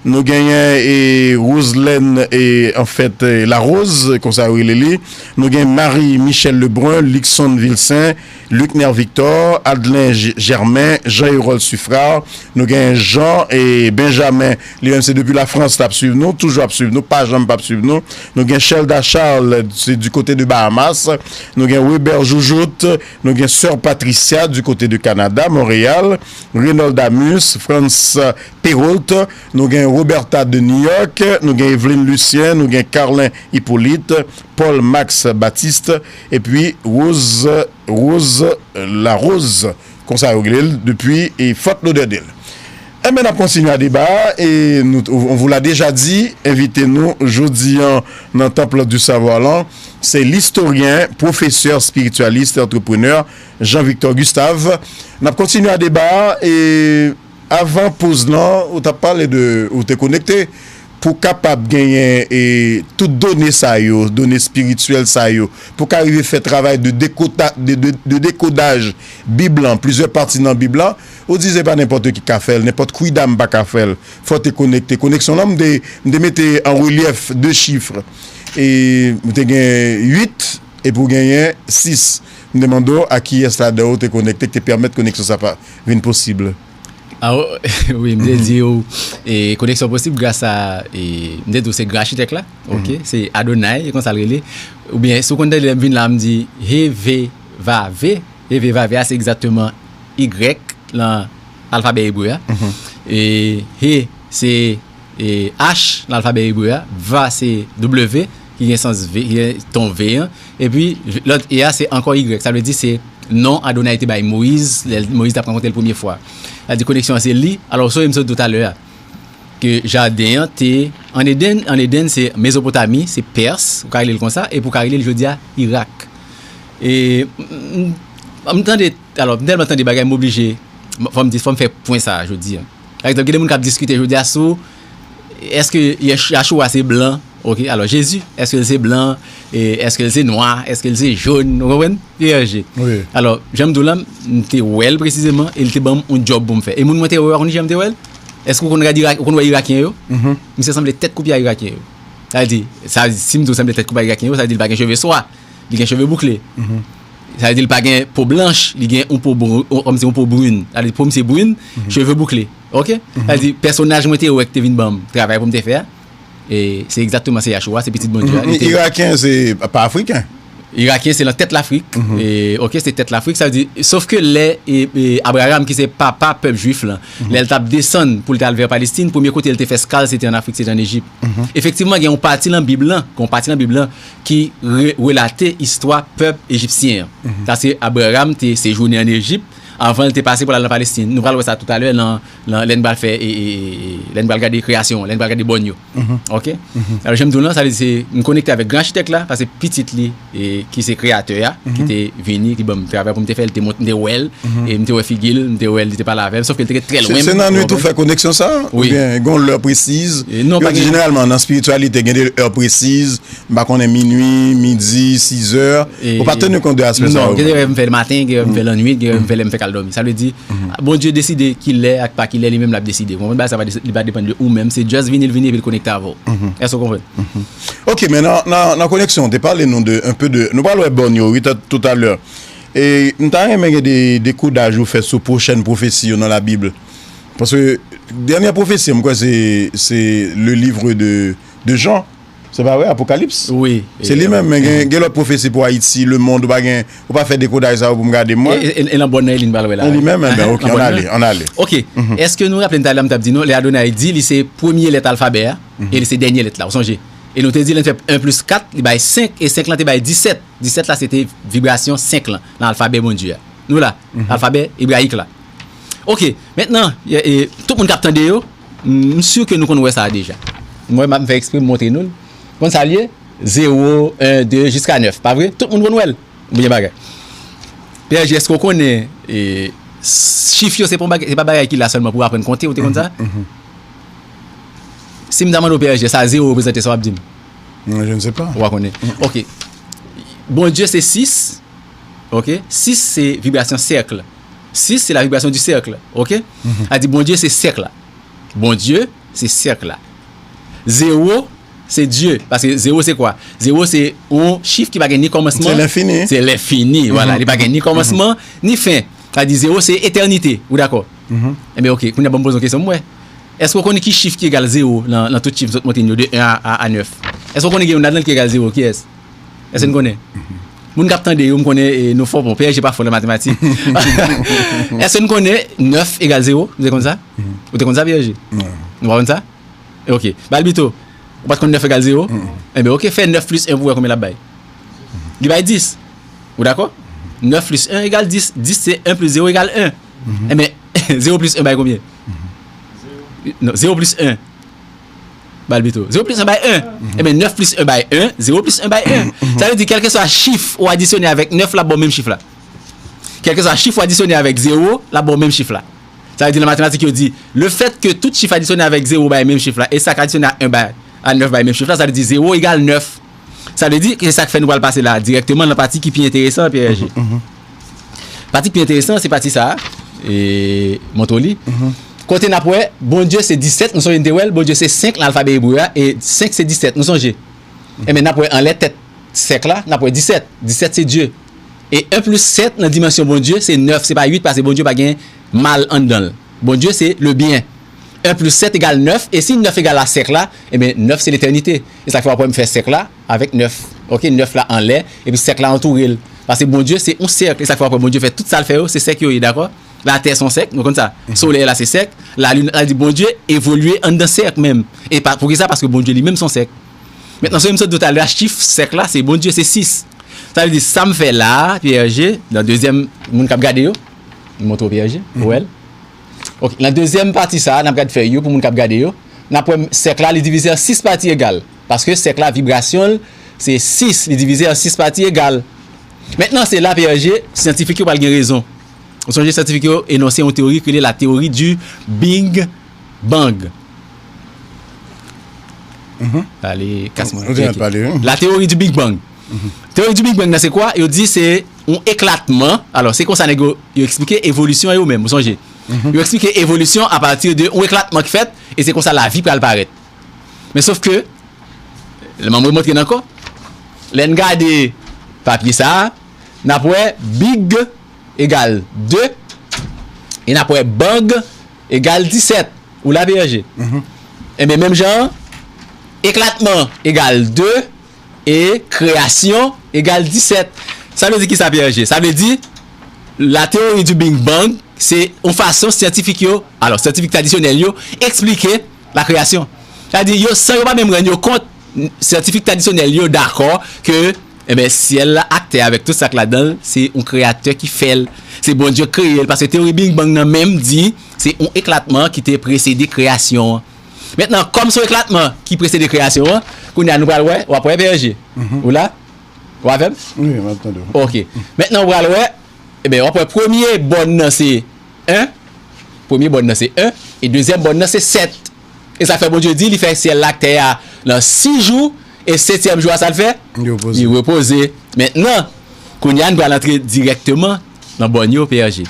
nou genyen e Roselène, e anfèt, e Larose, konsa yo rele li, nou gen Marie Michel Lebrun, Luckson Vilcin, Lucner Victor, Adlin G-, Germain, Jean Hérol Suffrard, nou gen Jean e Benjamin, li menm se depi Lafrans l ap swiv nou, toujou ap swiv nou, pa janm p ap swiv nou. Nou gen Shelda Charles, se du côté de Bahamas, nou gen Weber Joujout, nou gen Sœur Patricia du côté de Canada, Montréal, Reynold Amus, Franz Perrault, nou gen Roberta de New York, nou gen Eveline Lucien, nou gen Carlin Hippolyte, Paul Max Baptiste, epi Rose, Rose Larose, konsa yo rele l, depi e Fort Lauderdale. Enben, n ap kontinye a deba a, e nou, on vous l'a déjà dit, envite nou jodi an nan Temple du Savoir lan, se listoryen, pwofesè, espiritualist e antreprenè, Jean Victor Gustave. N ap kontinye a deba a, e avan poz lan, ou t ap pale de, ou te konekte, pou kapab genyen e tout done sa yo, done espirityèl sa yo, pou ka rive fè travay de dekota, de, de, de dekodaj Bib lan, plizyè pati nan Bib lan, ou di se pa nenpòt ki ka fè l, nenpòt kwidam pa ka fè l. Fò te konekte. Koneksyon lan, m te, m te mete an relyèf de chif. E m te gen uit, epi w genyen sis. M te mande w a kiyès ladan yo te konekte ki te pèmèt koneksyon sa pa vin posib. Ah, wi, m te di w, e, koneksyon posib gras a, e, m te di w se gran achitèk la, ok, se Adonai, e konsa l rele. Oubyen, si w konn tande lè m vin la, m di, He, Ve, Va, Ve. He, Ve, Va, Ve a, se egzakteman Y lan alfabè ebre a. E, He, se e, H nan alfabè ebre a, Va se W, ki gen sans V, ki gen ton V an, epi lòt E a se ankò Y, sa vle di se non Adonai te bay Moyiz, lè Moyiz t ap rankontre l premye fwa. Sa vle di koneksyon an se li, alò sa m sot di w talè a, ke jaden an te an Edenn, an Edenn se Mezopotami, se Pès, ou ka rele l konsa, epi ou ka rele l jodi a Irak. E, m, m, m tande, alò, m tèlman tande bagay, m oblije, fò m di, fò m fè pwen sa a jodi a. Pa egzanp, gen de moun k ap diskite jodi a sou èske Yach- Yachoua se blan, ok, alò Jezi, èske l se blan, e èske l se nwa, èske l se jòn, ou konprann? P R G. Wi. Alò, jan m di w la, m te wè l presizeman, e l te ban m yon djòb pou m fè. E moun mwen te wè a, ou konn jan m te wè l? Èske ou konn gade Irak, ou konn wè Irakyen yo? Misye sanble tèt koupe a Irakyen yo. Sa vle di, sa, si m di w sanble tèt koupe a Irakyen yo, sa vle di l pa gen cheve swa, li gen cheve boukle. Sa vle di l pa gen po blanch, li gen yon po brun, yon, kòmsi yon po brun. Sa vle di po misye brun, cheve boukle. Ok? Sa vle di, pèsonaj mwen te wè ki te vin ban m travay pou m te fè a, e se egzakteman se Yachoua, se pitit Bondye a. Li te Irakyen, se pa Afriken. Irakyen, se nan tèt Lafrik. E, ok, se tèt Lafrik, sa vle di, sof ke lè e, e, Abraham, ki se papa pèp jwif lan, lè l t ap desann pou l te al vè Palestin, premye kote l te fè eskal, se te ann Afrik, se te ann Ejip. Efektivman, gen yon pati nan Bib lan, gen yon pati nan Bib lan ki re- relate istwa pèp ejipsyen an. Sa se Abraham te sejounen ann Ejip anvan l te pase pou l al nan Palestin. Nou pral wè sa toutalè nan, nan lè n pral fè, e, e, e, lè n pral gade kreyasyon, lè n pral gade bòn yo. Ok? Alò, jan m di w lan, sa vle di se, m konekte avèk gran achitèk la, paske pitit li, e, ki se kreyatè a, ki te vini, ki ban m travay pou m te fè, li te mont, m te wè l, e m te wè figi l, m te wè l, li te pale avè m, sof ke l te ret trè lwen. Se nan nwit ou fè koneksyon sa? Oubyen gen yon lè presiz? Yo di jeneralman nan espirityalite, gen de lè presiz, m pa konnen, minui, midi, sizè. Ou pa teni kont de aspè sa yo? Non, gen de rèv m fè lè maten, gen rèv m fè lannwit, gen rèv m fè lè m fè k al dòmi. Sa vle di, Bondye deside ki lè ak pa ki lè, li menm l ap deside. Ou konprann? Bagay sa pa, li pa depann de ou menm, se just vini l vini epi l konekte avè w. Èske w konprann? Ok, men nan, nan, nan koneksyon, ou te pale nou de, un peu de, nou pral wè bòn yo, wi, toutalè. E m ta renmen gen de dekodaj ou fè sou pwochèn pwofesi yo nan Labib. Paske dènyè pwofesi, m kwè se, se le livre de, de Jean. Se pa vre, Apokalips? Wi. Se li menm, men gen, gen lòt pwofesi pou Ayiti, lemonn, ou pa gen, ou pa fè dekodaj sa yo pou m gade mwen? E, e, e nan bòn nan, e li n pral wè la. E li menm, enben, ok, ann ale, ann ale. Ok. Èske nou raple n talè a m t ap di nou, lè Adonai di, li se premye lèt alfabè a, e li se dènye lèt la, ou sonje? E nou te di, lè n fè en plis kat, li bay senk, e senk lan te bay disèt. Disèt la, se te vibrasyon senk lan, nan alfabè Bondye a. Nou la, alfabè ebrayik la. Ok, mentnan, e, e, tout moun k ap tande yo, m, m si ke nou konn wè sa a deja. Mwen, m ap fè ekspre m montre nou l. Konn sa l ye? Zewo, en, de, jiska nèf, pa vre? Tout moun konn wè l. Oubyen bagay. P R G, èske w konnen, e, chif yo, se pa yon bagay, se pa bagay ki la sèlman pou w aprann konte, ou te konn sa? Si m ta mande w, P R G, sa zewo reprezante, sa w ap di m? Non, je ne sais pas. Ou pa konnen. Ok. Bondye se sis. Ok? Sis se vibrasyon sèk. Sis se la vibration du cercle. Ok? A di Bondye se sèk la. Bondye se sèk la. Zewo se Dye. Paske zewo se kwa? Zewo se yon chif ki pa gen ni kòmansman. Se lenfini. Se lenfini, vwala. Li pa gen ni kòmansman, ni fen. Sa di zewo se etènite. Ou dakò? Enben, ok. Kounye a ban m poze yon kesyon, m wè. Èske w konnen ki chif ki egal zewo nan, nan tout chif m sot montre n yo de en a, a, a nèf? Èske w konnen gen youn ladan l ki egal zewo? Kiyès? Èske n konnen? Moun k ap tande yo, m konnen, e, nou fò, bon, P R G pa fò nan matematik. Èske n konnen nèf egal zewo? Ou te konn sa? Ou te konn sa, P R G? Ou pa konn sa? Ok. Balbito, ou pa t konn nèf egal zewo? Enben, ok, fè nèf plis en pou wè konbyen l ap bay. Li bay dis. Ou dakò? Nèf plis en egal dis. Dis se en plis zewo egal en. Enben, zewo plis en bay konbyen? Non, zewo plis en. Ba l pito. Zewo plis en bay en. Enben, nèf plis en bay en, zewo plis en bay en. Sa vle di, kèlkeswa chif ou adisyone avèk nèf la, ba w menm chif la. Kèlkeswa chif ou adisyone avèk zewo la, ba w menm chif la. Sa vle di, nan matematik, yo di, le fait que tout chif adisyone avèk zewo bay menm chif la, e sa k adisyone a en bay, a nèf bay menm chif la, sa vle di zewo egal nèf. Sa vle di, se sa k fè nou pral pase la, dirèkteman nan pati ki pi enteresan, Pierre Hergé. Pati ki pi enteresan, se pati sa a, e, montre w li. Kote n ap wè, Bondye se disèt, nou sonje n te wè l, Bondye se senk nan alfabè ebre a, e senk se disèt, nou sonje. Enben, n ap wè anlè tèt sèk la, n ap wè disèt. Disèt se Dye. E en plis sèt nan dimansyon Bondye, se nèf, se pa uit, paske Bondye pa gen mal anndan l. Bondye se le byen. En plis sèt egal nèf, e si nèf egal a sèk la, enben, nèf se letènite. E sa k fè w ap wè m fè sèk la avèk nèf. Oke, nèf la anlè, epi sèk la antoure l. Paske Bondye se yon sèk, e sa k fè w ap wè Bondye fè tout sa l fè yo, se sèk yo ye, dakò? Latè se yon sèk, nou konn sa. Solèy la se sèk, lalin, sa vle di Bondye evolye anndan sèk menm. E pa, poukisa? Paske Bondye li menm se yon sèk. Mentnan, sa m sot di w talè a, chif sèk la, se Bondye, se sis. Sa vle di, sa m fè la a, Pierre Hergé, nan dezyèm, moun k ap gade yo, m montre w Pierre Hergé, ou wè l. Oke, nan dezyèm pati sa a, n ap gad fèy yo pou moun k ap gade yo. N ap wè sèk la, li divize an sis pati egal. Paske sèk la, vibrasyon l, se sis, li divize an sis pati egal. Mentnan, se la, Pierre Hergé, syantifik yo pral gen rezon. Ou sonje syantifik yo enonse yon teyori ki rele la théorie du Big Bang. Ale, kas mwen. Ou te pale, wi. La théorie du Big Bang. Teyori du Big Bang nan se kwa? Yo di se yon eklatman. Alò, se konsa nèg yo, yo eksplike evolisyon yo menm, ou sonje. Yo eksplike evolisyon apati de yon eklatman ki fèt, e se konsa lavi pral parèt. Men sof ke, lè m remontre l ankò, lè n gade papye sa a, n ap wè Big egal de, e n ap wè Bang egal disèt. Ou la, Pierre Hergé? Enben, menm jan an, eklatman egal de, e kreyasyon egal disèt. Sa vle di kisa, Pierre Hergé? Sa vle di, la théorie du Big Bang, se yon fason syantifik yo, alò, syantifik tradisyonèl yo, eksplike la création. Sa vle di, yo, san yo pa menm rann yo kont, syantifik tradisyonèl yo dakò ke, enben, syèl la ak tè avèk tout sa k ladan l, se yon kreyatè ki fè l. Se Bondye k kreye l, paske teyori Big Bang nan menm di, se yon eklatman ki te presede kreyasyon an. Mentnan, kòm se yon eklatman ki presede kreyasyon an, kounye a nou pral wè, w ap wè, Pierre Hergé. Ou la? Ou avè m? Wi, m ap tande w. Oke. Mentnan, w pral wè, enben, w ap wè premye bòn nan se en, premye bòn nan se en, e dezyèm bòn nan se sèt. E sa fè Bondye di, li fè syèl la ak tè a nan sis jou, e setyèm jou a, sa l fè? Li repoze. Li repoze. Mentnan, kounye a, n pral antre dirèkteman nan bòn yo, P R G.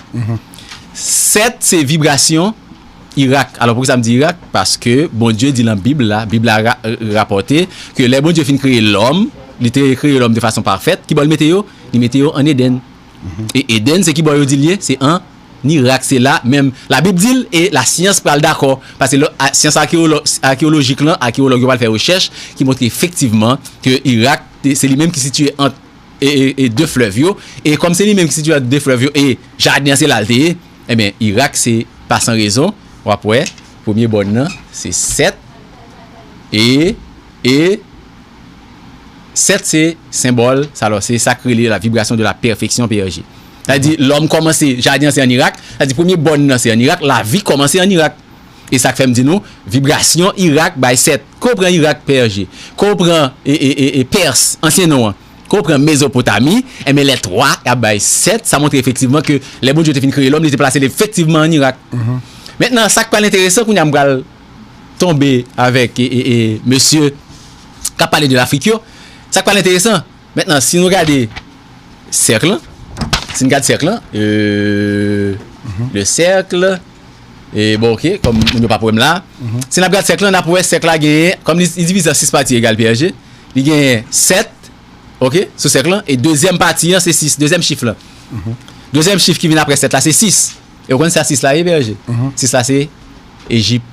Sèt se vibrasyon Irak. Alò, poukisa m di Irak? Paske Bondye di nan Bib la, Bib la ra-, rapòte ke lè Bondye fin kreye lòm, li te kreye lòm de fason pafèt, ki bò l mete yo? Li mete yo ann Edenn. E Edenn, se ki bò yo di l ye? Se ann Irak, se la menm. Labib di l, e lasyans pral dakò. Paske lò, a, syans akeyolo-, akeyolojik lan, akeyològ yo pral fè rechèch ki montre efektivman ke Irak, te, se li menm ki sitiye ant e, e, e de flèv yo. E kòm se li menm ki sitiye ant de flèv yo, e jaden an se la l te ye, ebyen, Irak se pa san rezon. W ap wè, premye bòn nan, se sèt. E, e sèt se senbòl, sa, alò, se sa k rele la vibration de la perfection, P R G. Sa vle di, lòm kòmanse, jaden an se ann Irak, sa vle di, premye bòn nan se ann Irak, lavi kòmanse ann Irak. E sa k fè m di nou, vibrasyon Irak bay sèt. Ke w pran Irak, P R G, ke w pran, e, e, e, e Pès, ansyen non an, ke w pran Mezopotami, enben lè twa ap bay sèt, sa montre efektivman ke lè Bondye te fin kreye lòm, li te plase l efektivman ann Irak. Mentnan, sa k pral enteresan, kounye a m pral tonbe avèk, e, e, e mesye k ap pale de Lafrik yo. Sa k pral enteresan, mentnan, si nou gade sèk lan, si n gade sèk lan, euh, le cercle, e bon, oke, kòm moun yo p ap wè m la, si n ap gade sèk lan, n ap wè sèk la genyen, kòm li, li divize an sis pati egal, P R G, li genyen sèt, oke, sou sèk lan, e dezyèm pati an, se sis, dezyèm chif lan. Dezyèm chif ki vin apre sèt la, se sis. E w konn sa sis la ye, P R G? Sis la se Ejip.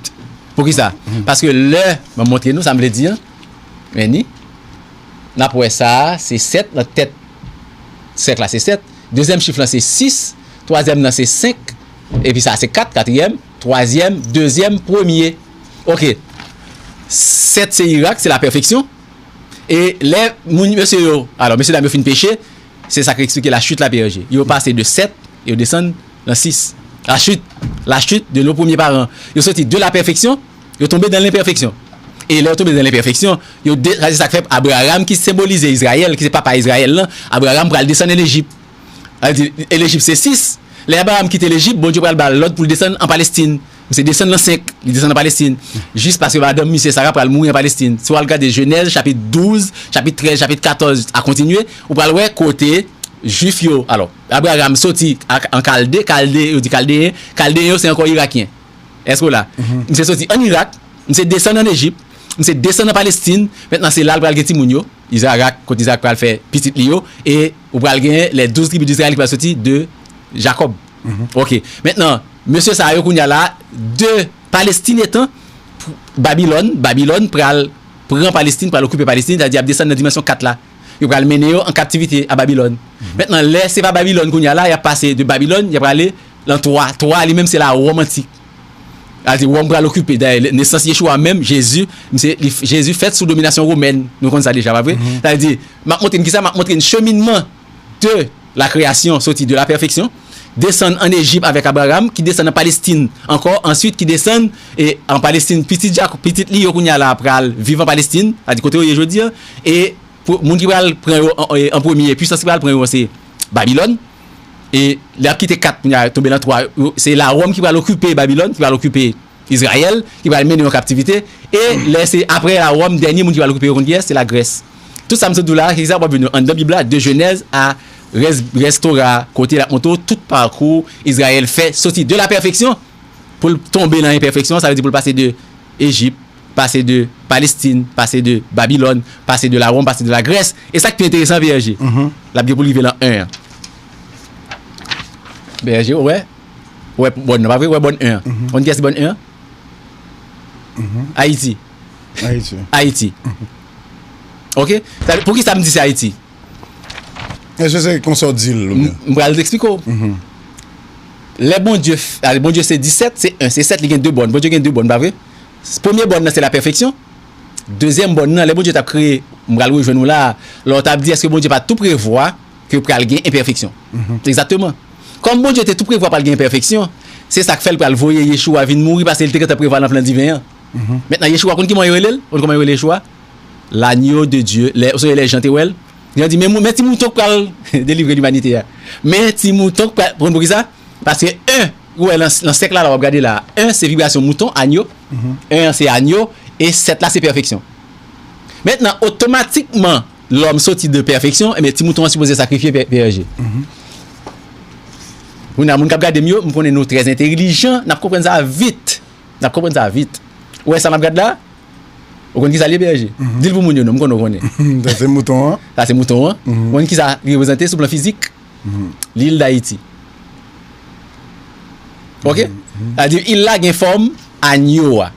Poukisa? Paske lè, m ap montre nou sa m vle di an, men ni, n ap wè sa a, se sèt nan tèt sèk la, se sèt. Dezyèm chif lan, se sis. Twazyèm nan, se senk. Epi sa a, se kat, katriyèm. Twazyèm, dezyèm, premye. Oke. Sèt se Irak, se la pèfeksyon. E lè moun, mesye yo, alò, mesye dam yo fin peche, se sa k eksplike la chute la, P R G. Yo pase de sèt, yo desann nan sis. La chute, La chute de nos premiers parents. Yo soti de la perfection, yo tonbe dans l'imperfection. E lè yo tonbe dans l'imperfection, yo de, sa se sa k fè Abraram ki senbolize Izrayèl, ki se papa Izrayèl lan, Abraram pral desann an Ejip. Sa vle di, e Lejip se sis. Lè Abraram kite Lejip, Bondye pral ba l lòd pou l desann an Palestin. Misye desann nan senk, li desann an Palestin. Jis paske madanm misye Sara pral mouri an Palestin. Si w al gade Jenèz, chapit douz, chapit trèz, chapit katòz, a kontinye, ou pral wè kote Jwif yo, alò, Abraram soti a, an Kalde, Kalde, yo di Kaldeyen, Kaldeyen yo se ankò Irakyen. Èske w la? Misye soti ann Irak, misye desann ann Ejip, misye desann an Palestin, mentnan se la l pral gen timoun yo, Izarak, kote Izarak pral fè pitit li yo, e ou pral gen les douze tribus d'Israël ki pral soti de Jakòb. Ok. Mentnan, mesye sa yo kounye a la, de Palestin etan, Babilòn, Babilòn pral pran Palestin, pral okipe Palestin, sa vle di y ap desann nan dimansyon kat la. Yo pral mennen yo an kaptivite a Babilòn. Mentnan, lè se pa Babilòn kounye a la, y ap pase de Babilòn, y ap prale nan twa. Twa a li menm se la Wòm antik. Sa vle di Wòm pral okipe. Dayè, nesans Yeshua menm, Jezi, misye, li, Jezi fèt sou dominasyon womèn. Nou konn sa deja, pa vre? Sa vle di, m ap montre n kisa, m ap montre n cheminman de la création, soti de la perfection, desann ann Ejip avèk Abraram, ki desann an Palestin ankò, answit ki desann, e, an Palestin, pitit Jak-, pitit li yo kounye a la pral viv an Palestin, sa vle di kote yo ye jodi a, e pou, moun ki pral pran yo an, e, an premye, pisans ki pral pran yo se Babilòn, e lè y ap kite kat kounye a tonbe nan twa, yo, se la Wòm ki pral okipe Babilòn, ki pral okipe Izrayèl, ki pral mennen yo an kaptivite, e lè se apre la Wòm, dènye moun ki pral okipe yo konn kiyès? Se la Grès. Tout sa m sot di w la, se sa w ap jwenn yo anndan Bib la, de Jenèz a rès, rès Tora, kote l ap montre w tout pakou Izrayèl fè, soti de la perfection pou l tonbe nan enpèfeksyon, sa vle di pou l pase de Ejip, pase de Palestin, pase de Babilòn, pase de la Wòm, pase de la Grès. E sa k pi enteresan, P R G, l ap gen pou l rive nan en an. P R G, ou wè? Ou wè bòn nan, pa vre? Ou wè bòn en an. Ou konn kiyès bòn en an? Ayiti. Ayiti. Ayiti. Ok? Sa, poukisa m di se Ayiti? Èske se konsa w di l, oubyen? M, m pral eksplike w. Lè Bondye, f-, ale, Bondye se disèt, se en, se sèt, li gen de bòn. Bondye gen de bòn, pa vre? Premye bòn nan se la pèfeksyon. Dezyèm bòn nan, lè Bondye t ap kreye, m pral rejwenn ou la, lè w t ap di èske Bondye pa t tou prevwa ke pral gen enpèfeksyon? Egzakteman. Kòm Bondye te tou prevwa pral gen enpèfeksyon, se sa k fè l pral voye Yeshua vin mouri, paske l te gentan prevwa nan plan diven an. Mentnan, Yeshua, konn ki man yo rele l? Konn kòman yo rele Yeshua? L'agneau de Dieu. Lè, ou sonje lè Jan te wè l? Jan di, men, men ti mouton k pral delivre limanite a. Men ti mouton k pral, konn poukisa? Paske en, ou wè nan, nan sèk la, la w ap gade la, en se vibrasyon mouton, anyo. En an se anyo, e sèt la se pèfeksyon. Mentnan, otomatikman, lòm soti de pèfeksyon, ebyen, ti mouton an sipoze sakrifye, P R G. Kounye a, moun k ap gade m yo, m konnen nou trè entèlijan, n ap konprann sa vit. N ap konprann sa vit. Ou wè sa m ap gad la? Ou konn ki sa l ye, P R G? Di l pou moun yo non, m konnen ou konnen. Sa se mouton an. Sa se mouton an. Ou konn ki sa li reprezante sou plan fizik? Lil Dayiti. Ok? Sa vle di, il la gen fòm anyo a.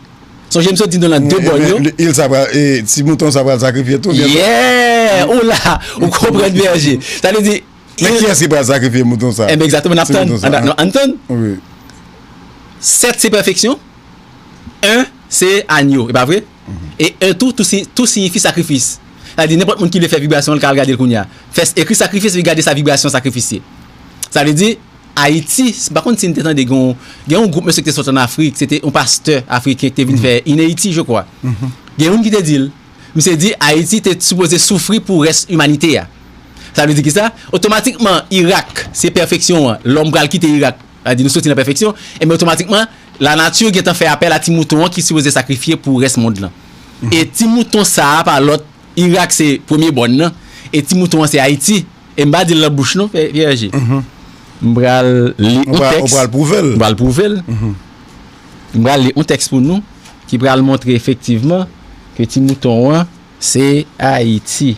Sonje m sot di nou lan de bòn yo. Ebyen, il sa pral, e, ti mouton sa pral sakrifye tou, byen. Yeah! Ou la, ou konprann, P R G. Sa vle di, Men kiyès ki pral sakrifye mouton sa? Ebyen, egzakteman, n ap tann. Ann tann. Wi. Sèt se pèfeksyon, en se anyo, e pa vre? E en tou, tou si-, tou siyifi sakrifis. Sa vle di, nenpòt moun ki vle fè vibrasyon, l ka al gade l kounye a. Fè, ekri sakrifis, epi gade sa vibrasyon sakrifis ye. Sa vle di, Ayiti, m pa konn si n te tande gen yon, gen yon gwoup mesye ki te sot ann Afrik, se te yon pastè afriken ki te vin fè Ineiti, je crois. Gen youn ki te di l, misye di Ayiti te sipoze soufri pou rès imanite a. Sa vle di kisa? Otomatikman, Irak, se pèfeksyon an. Lòm pral kite Irak. Sa vle di nou soti nan pèfeksyon. Ebyen, otomatikman, lanati gentan fè apèl a ti mouton an ki sipoze sakrifye pou rès mond lan. E ti mouton sa a pa lòt Irak se premye bòn nan, e ti mouton an se Ayiti. E m pa di l nan bouch non, P R G. M pral li yon tèks. Ou pral pwouve l. M pral pwouve l. M pral li yon tèks pou nou ki pral montre efektivman ke ti mouton an se Ayiti.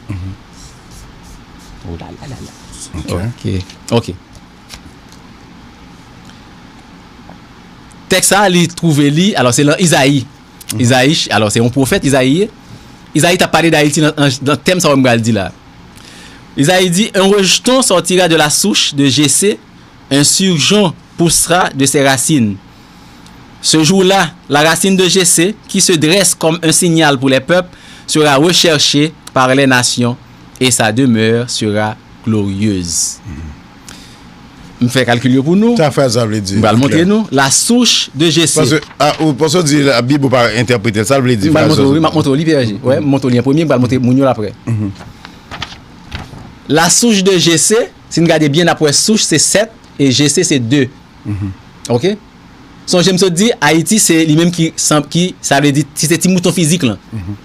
Oh la la la la. Ok. Ok. Ok. Tèks sa a, li twouve li, alò, se lan Izayi. Izayi, alò, se yon pwofèt, Izayi ye. Izayi t ap pale d Ayiti nan, nan, nan tèm sa yo m pral di la. Izayi di, un rejeton sortira de la souche de Jessé, un surgeon poussera de ses racines. Ce jour-là, la racine de Jessé, qui se dresse comme un signal pour les peuples, sera recherchée par les nations, et sa demeure sera glorieuse. M fè kalkil yo pou nou. Sa fraz sa vle di? M pral montre nou. La souche de Jessé. Paske, a, ou, paske w di Labib ou pa entèprete l, sa l vle di, fraz sa? M pral montre w, wi, m ap montre w li, P R G. Wè, m montre w li an premye, m pral montre moun yo l apre. La souche de Jessé, si n gade byen, n ap wè souche se sèt e Jessé se de. Oke? Sonje m sot di, Ayiti se li menm ki, ki, sa vle di, si se ti mouton fizik lan.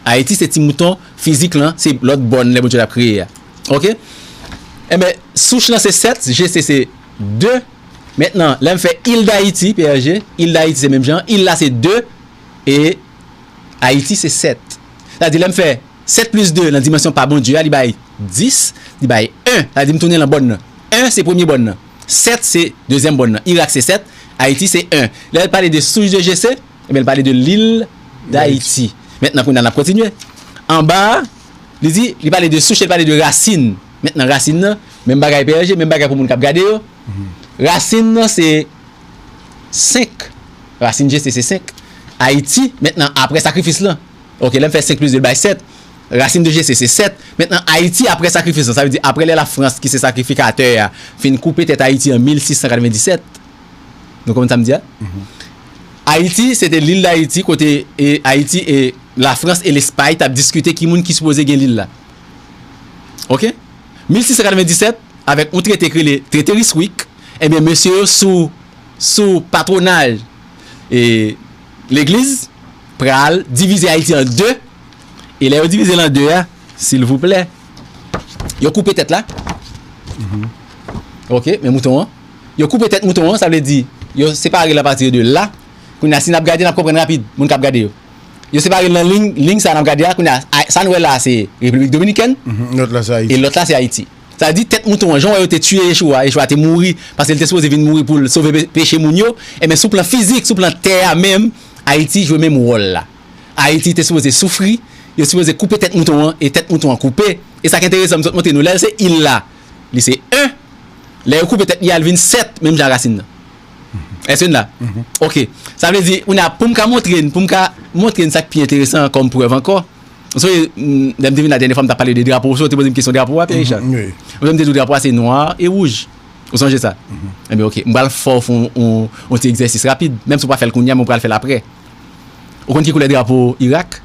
Ayiti se ti mouton fizik lan, se lòt bòn lè Bondye t ap kreye a. Oke? Enben, souch lan se sèt, Jessé se de. Mentnan, lè m fè il Dayiti, P R G, il Dayiti se menm jan, il la se de, e Ayiti se sèt. Sa di, lè m fè sèt plis de nan dimansyon pa Bondye a, li bay dis, li bay en. Sa di, m tounen lan bòn nan. En se premye bòn nan. Sèt se dezyèm bòn nan. Irak se sèt, Ayiti se en. Lè l pale de souch de Jessé, ebyen, l pale de lil Dayiti. Mentnan, kounye a, n ap kontinye. Anba a, li di, li pale de souch, li pale de rasin. Mentnan, rasin nan, menm bagay P R G, menm bagay pou moun k ap gade yo. Rasin nan se senk. Rasin Jessé se senk. Ayiti, mentnan, apre sakrifis lan. Oke, lè m fè senk plis de l bay sèt. Rasin de Jessé se sèt. Mentnan, Ayiti, apre sakrifis lan, sa vle di apre lè Lafrans, ki se sakrifikatè a, fin koupe tèt Ayiti an mil sis san katrevenndisèt. Nou konprann sa m di a? Ayiti, se te lil Dayiti, kote, e, Ayiti e Lafrans e Lespay t ap diskite ki moun ki sipoze gen lil la. Oke? Mil sis san katrevenndisèt, avèk yon trete k rele Trete Ryswick, ebyen, mesye yo sou, sou patwonaj, e, legliz, pral divize Ayiti an de, e lè yo divize l an de a, silvouplè, yo koupe tèt la. Oke, men mouton an. Yo koupe tèt mouton an, sa vle di, yo separe l apati de la. Kounye a, si n ap gade, n ap konprann rapid, moun k ap gade yo. Yo separe l nan liy, liy sa n ap gade a, kounye a, a, sa n wè la, se Repiblik Dominikèn, e lòt la, se Ayiti. Sa di tèt mouton an, jan w wè yo te tiye Yeshua, Yeshua te mouri, paske l te sipoze vin mouri pou l sove pe-, peche moun yo, enben, sou plan fizik, sou plan tè a menm, Ayiti jwe menm wòl la. Ayiti te sipoze soufri, yo sipoze koupe tèt mouton an, e tèt mouton an koupe. E sa k enteresan, m sot montre nou, lè l se il la, li se en, lè yo koupe tèt li a, l vin sèt, menm jan rasin nan. Èske n la? Oke. Sa vle di, kounye a, pou m ka montre n, pou m ka montre n sa k pi enteresan kòm prèv ankò, ou sonje, m, lè m te vin la dènyè fwa, m t ap pale de drapo, ou sonje, ou te poze m kesyon drapo a, Pierre Richard? Wi. Ou te di drapo a se nwa e wouj. Ou sonje sa? Ebyen, oke. M pral fè w fè yon, yon, yon ti egzèsis rapid. Menm si w pa fè l kounye a, men w pral fè l apre. Ou konn ki koulè drapo Irak?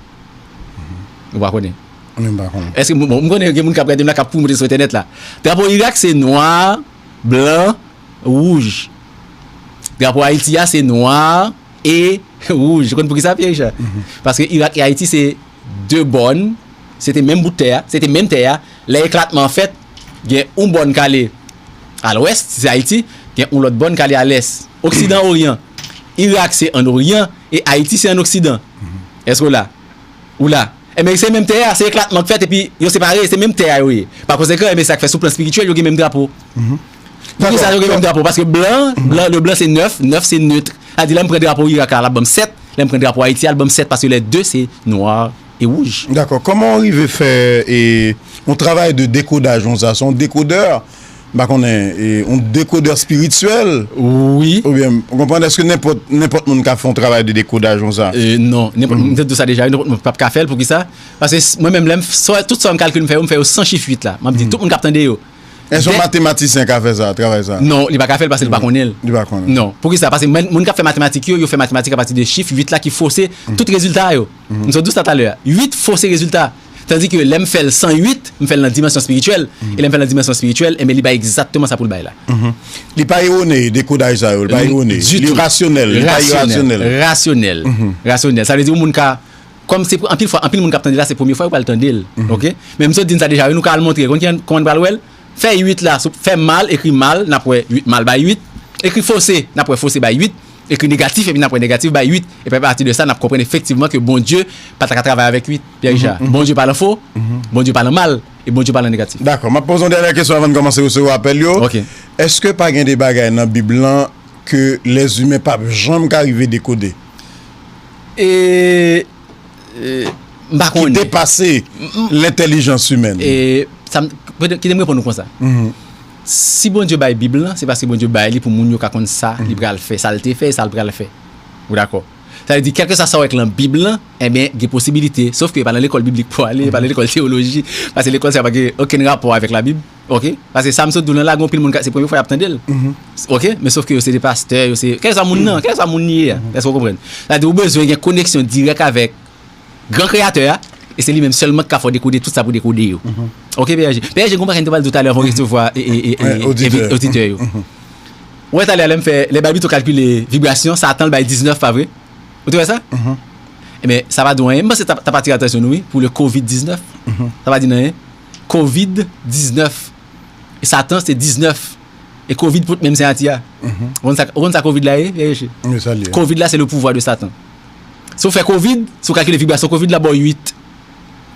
Ou pa konnen? Mwen pa konnen. Èske, bon, m konnen gen moun k ap gade m la, k ap fouye monte sou entènèt la. Drapo Irak se nwa, blan, wouj. Drapo Ayiti a se nwa e wouj. Ou konn poukisa, Pierre Richard? Paske Irak e Ayiti se de bòn, se te menm bout tè a, se te menm tè a. Lè eklatman an fèt, gen yon bòn k ale a lwès, se Ayiti, gen yon lòt bòn k ale a lès. Oksidan, Oryan. Irak se an Oryan e Ayiti se an Oksidan. Èske w la? Ou la? Enben, se menm tè a, se eklatman k fèt epi yo separe, se menm tè a yo ye. Pa konsekan, enben, sa k fè sou plan espirityèl, yo gen menm drapo. Poukisa yo gen menm drapo? Paske blan, blan, le blan se nèf, nèf se neutre. Sa di, lè m pran drapo Irak la, l ap ban m sèt, lè m pran drapo Ayiti a, l ban m sèt, paske lè de se nwa e wouj. Dakò. Kòman w rive fè, e, yon travay de dekodaj konsa? Se yon dekodè, m pa konnen, e, yon dekodè espirityèl? Wi. Oubyen, ou konprann, èske nenpòt, nenpòt moun ka fè yon travay de dekodaj konsa? E, non, nenpòt moun, m te di w sa deja, nenpòt moun p ap ka fè l, poukisa? Paske s-, mwen menm, lè m, sa, tout sa m kalkil m fè yo, m fè yo san chif uit la. M ap di tout moun k ap tande yo. Èske yon matematisyen ka fè sa, travay sa? Non, li pa ka fè l paske li pa konnen l. Li pa konnen. Non. Poukisa? Paske moun, moun k ap fè matematik yo, yo fè matematik apati de chif uit la ki fose tout rezilta yo. M sot di w sa talè a. Uit fose rezilta. Tandike lè m fè l san uit, m fè l nan dimansyon espirityèl. E lè m fè l nan dimansyon espirityèl, enben, li bay egzakteman sa pou l bay la. Li pa erone, dekodaj sa yo, li pa erone. Li rasyonèl, li pa irasyonèl. Rasyonèl. Rasyonèl. Sa vle di yon moun ka Kòm se pre-, anpil fwa, anpil moun k ap tande la, se premye fwa yo pral tande l. Oke? Men m sot di n sa deja, wi, nou ka al montre. Konn ki, kòman n pral wè l? Fè uit la, sou, fè mal, ekri mal, n ap wè uit, mal bay uit. Ekri fose, n ap wè fose bay uit. Ekri negatif, epi n ap wè negatif bay uit. Epi apati de sa, n ap konprann efektivman ke Bondye pa ta ka travay avèk uit, Pierre Richard. Bondye pa lan fo, Bondye pa lan mal, e Bondye pa lan negatif. Dakò, m ap poze yon dènyè kesyon avan n kòmanse resevwa apèl yo. Oke. Èske pa gen de bagay nan Bib lan ke lèzimen p ap janm ka rive dekode? E, e, m pa konnen. Ki depase lentèlijans imèn. E, sa m, kite m reponn ou konsa. Si Bondye bay Bib lan, se paske Bondye bay li pou moun yo ka konn sa li pral fè, sa l te fè e sa l pral fè. Ou dakò? Sa vle di, kèlkeswa sa w wè k lan Bib lan, enben, gen posibilite. Sof ke e pa nan lekòl biblik pou w ale, e pa nan lekòl teyoloji, paske lekòl sa yo pa gen okenn rapò avèk Labib. Ok? Paske sa m sot di w lan la, gen anpil moun ka, se premye fwa y ap tande l. Ok? Men sof ke yo se de pastè, yo se, kèlkeswa moun nan, kèlkeswa moun li ye a. Èske w konprann? Sa di ou bezwen gen koneksyon dirèk avèk gran kreyatè a, e se li menm sèlman ki ka fè w dekode tout sa pou dekode yo. Ok, P R G? P R G, gen yon bagay m te pral di w talè avan w resevwa e, e, e, e, oditè yo. Ou wè talè a lè m fè, lè Balbito kalkile vibrasyon, Satan l bay diznèf, pa vre? Ou te wè sa? Ebyen, sa pa di w anyen. M panse ta, ta pa atire atansyon nou, wi, pou le kovid diznèf. Sa pa di n anyen. Kovid diznèf. E Satan, se diznèf. E kovid pot menm siyati a. Ou konn sa, ou konn sa kovid la ye? Kovid la, se le pouvwa de Satan. Si w fè kovid, si w kalkile vibrasyon kovid, l ap ba w uit.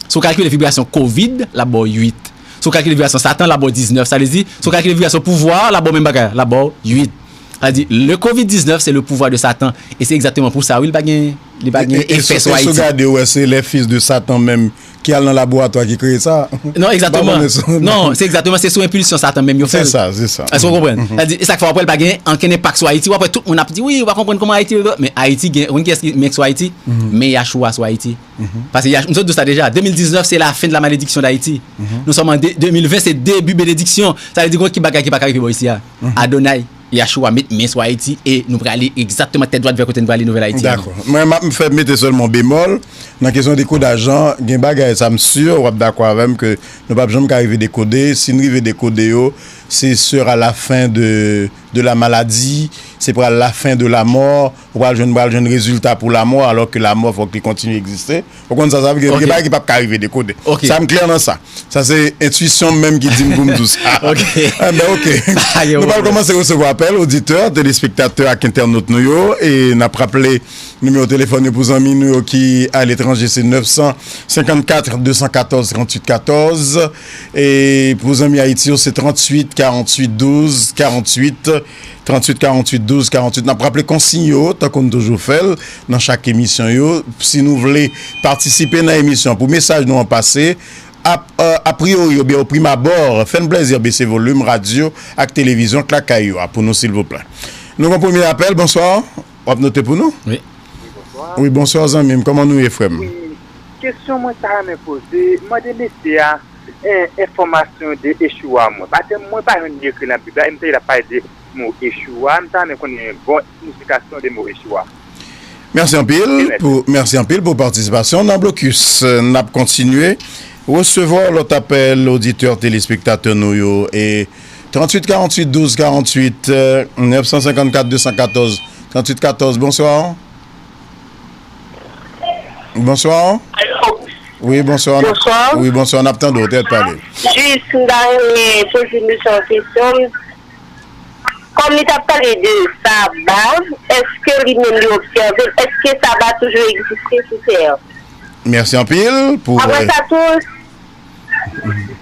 Si w kalkile vibrasyon kovid, l ap ba w uit. Si w kalkile vibrasyon Satan, l ap ba w diznèf. Sa vle di, si w kalkile vibrasyon pouvwa, l ap ba w menm bagay la, l ap ba w uit. Sa vle di, le kovid diznèf, se le pouvwa de Satan. E se egzakteman pou sa, wi, li pa gen, li pa gen efè sou Ayiti. E si w gade, w wè, se les fils de Satan menm ki al nan laboratwa ki kreye sa. Non, egzakteman. Non, se egzakteman, se sou enpilsyon Satan menm yo fè l. Se sa, se sa. Èske w konprann? Sa vle di, e sa k fè w ap wè l pa gen ankenn enpak sou Ayiti. W ap wè tout moun ap di, wi, ou pa konprann kòman Ayiti, men Ayiti gen, ou konn kiyès ki, men ki Yahshua sou Ayiti. Paske Yah-, m sot di w sa deja, de mil diznèf, se la fen de la malediksyon d Ayiti. Nou sòm an de, de mil ven, se debi benediksyon. Sa vle di, gen yon ekip bagay ki pa ka rive bò isi a. Adonai, Yahshua met men sou Ayiti e nou prale egzakteman tèt dwat vè kote n prale Nouvèl Ayiti a. Dakò. Mwen, m ap fè mete sèlman bemòl nan kesyon dekodaj lan. Gen bagay, sa m si, w ap dakò avè m ke nou p ap janm ka rive dekode. Si n rive dekode yo, se sera la fin de, de la maladie, se pral la fin de la mort, ou pral jwenn, pral jwenn rezilta pou lamò, alò ke lamò fòk li kontinye egziste. Ou konn sa, sa vle di gen bagay ki p ap ka rive dekode. Sa m klè nan sa. Sa se entwisyon m menm ki di m pou m di w sa. Enben, ok. Nou pral kòmanse resevwa apèl, oditè, telespektatè ak entènot nou yo, e n ap raple nimewo telefòn yo pou zanmi nou yo ki aletranje, se nèf san senkannkat de san katòz tranntuit katòz. E pou zanmi Ayiti yo, se tranntuit karanntuit douz karanntuit. Tranntuit karanntuit douz karanntuit. N ap raple konsiy yo, tankou n toujou fè l nan chak emisyon yo. Si nou vle patisipe nan emisyon pou mesaj nou an pase, ap, euh, a priori oubyen o prim abò, fè n plèzi bese volim radyo ak televizyon k lakay ou a pou nou, silvouplè. Nou gen premye apèl, bonswa. W ap note pou nou? Wi. Wi, bonswa, zanmi m. Kòman nou ye, frè m? Wi, kesyon mwen ta renmen poze, mande mesye a, eh, enfòmasyon de Yahshua mwen. Paske mwen pa jwenn li ekri nan Bib la, e m tande l ap pale de mo Yahshua, m ta renmen konnen bon siyifikasyon de mo Yahshua. Mèsi anpil pou, mèsi anpil pou patisipasyon w nan Blokis. N ap kontinye resevwa lòt apèl oditè, telespektatè nou yo. E tranntuit karanntuit douz karanntuit, euh, nèf san senkannkat de san katòz, tranntuit katòz, bonswa. Bonswa. Alo. Wi, bonswa. Bonswa. Wi, bonswa, n ap tande w, tèt pale. Jis, m ta renmen poze misye yon kesyon. Kòm li t ap pale de saba, èske li menm li obsève l? Èske saba toujou egziste sou tè a? Mèsi anpil pou, apre, euh, sa tou,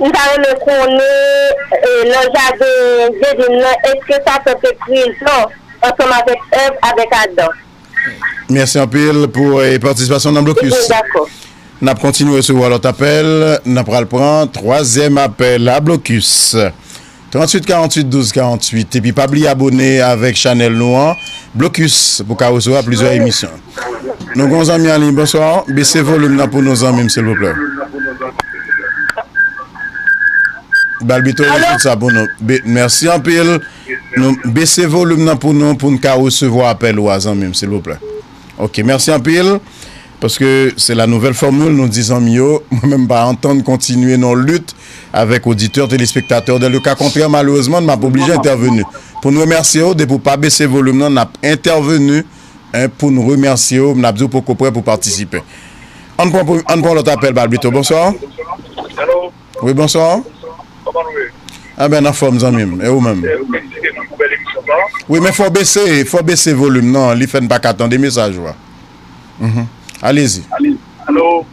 m ta renmen konnen, euh, nan jaden Zedim nan, èske Satan te prezan ansanm avèk Èv, avèk Adan? Mèsi anpil pou, eh, patisipasyon nan Blokis. Dakò. N ap kontinye resevwa lòt apèl. N ap pral pran twazyèm apèl a Blokis. Tranntuit karanntuit douz karanntuit. Epi pa bliye abòne avèk chanèl nou an, Blokis, pou ka resevwa plizyè emisyon. Nou gen yon zanmi an liy. Bonswa. Bese volim nan pou nou, zanmi m, silvouplè. Balbito, rezoud sa pou nou. Be-, mèsi anpil. Nou bese volim nan pou nou, pou n ka resevwa apèl ou a, zanmi m, silvouplè. Ok, mèsi anpil. Paske se la nouvelle formule, nou di zanmi yo, mwen menm pa antann kontinye nan lit avèk oditè, telespektatè. Dans le cas contraire, malerezman, m ap oblije entèveni. Pou n remèsye w, depi w pa bese volim nan, n ap entèveni, en, pou n remèsye w, n ap di w poko prè pou patisipe. Ann pran, ann pran lòt apèl, Balbito. Bonswa. Alo. Wi, bonswa. Kòman nou ye? Enben, anfòm, zanmi m. E ou menm? Eh, ou felisite nou pou bèl emisyon sa. Wi, men fò bese, fò bese volim nan, li fè n pa ka tande mesaj ou a. Mhm. Alezi. Alo?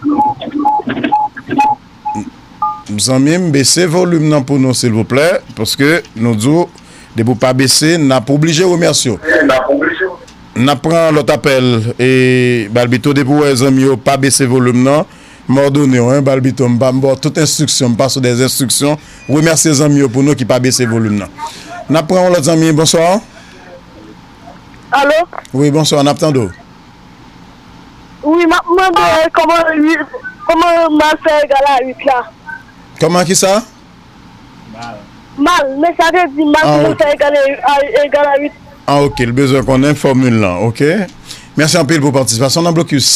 Zanmi m, bese volim nan pou nou, silvouplè, paske nou di w, depi w pa bese, n ap oblije remèsye w. N ap oblije. N ap pran lòt apèl, e, Balbito, depi w wè zanmi yo pa bese volim nan, m òdone w, en, Balbito, m ba, m ba w tout enstriksyon, m pase w dè enstriksyon. Remèsye zanmi yo pou nou ki pa bese volim nan. N ap pran yon lòt zanmi, bonswa. Alo? Wi, bonswa, n ap tande w. Wi, m ap mande kòman uit, kòman m al fè egal a uit la. Kòman ki sa? Mal, men sa vle di mal pou mwen fè egal a, egal a uit. Ah, ok, l bezwen konnen fòmil lan, ok. Mèsi anpil pou patisipasyon nan blokis.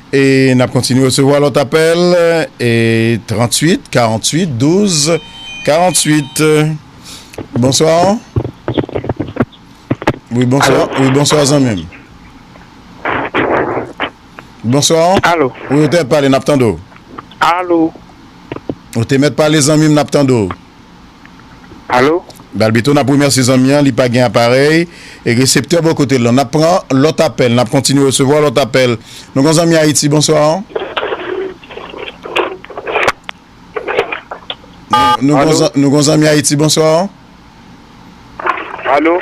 E n ap kontinye resevwa lòt apèl, e tranntuit, karanntuit, douz, karanntuit. Bonswa. Wi, bonswa. Wi, bonswa, zanmi m. Bonswa. Alo. Wi, ou te mèt pale, n ap tande w. Alo. Ou te mèt pale, zanmi m, n ap tande w. Alo. Balbito, n ap remèsye zanmi an, li pa gen aparèy. E reseptè bò kote l lan. N ap pran lòt apèl, n ap kontinye resevwa lòt apèl. Nou gon zanmi Ayiti, bonswa. Nou, nou gon Alo. Zan-, nou gon zanmi Ayiti, bonswa. Alo.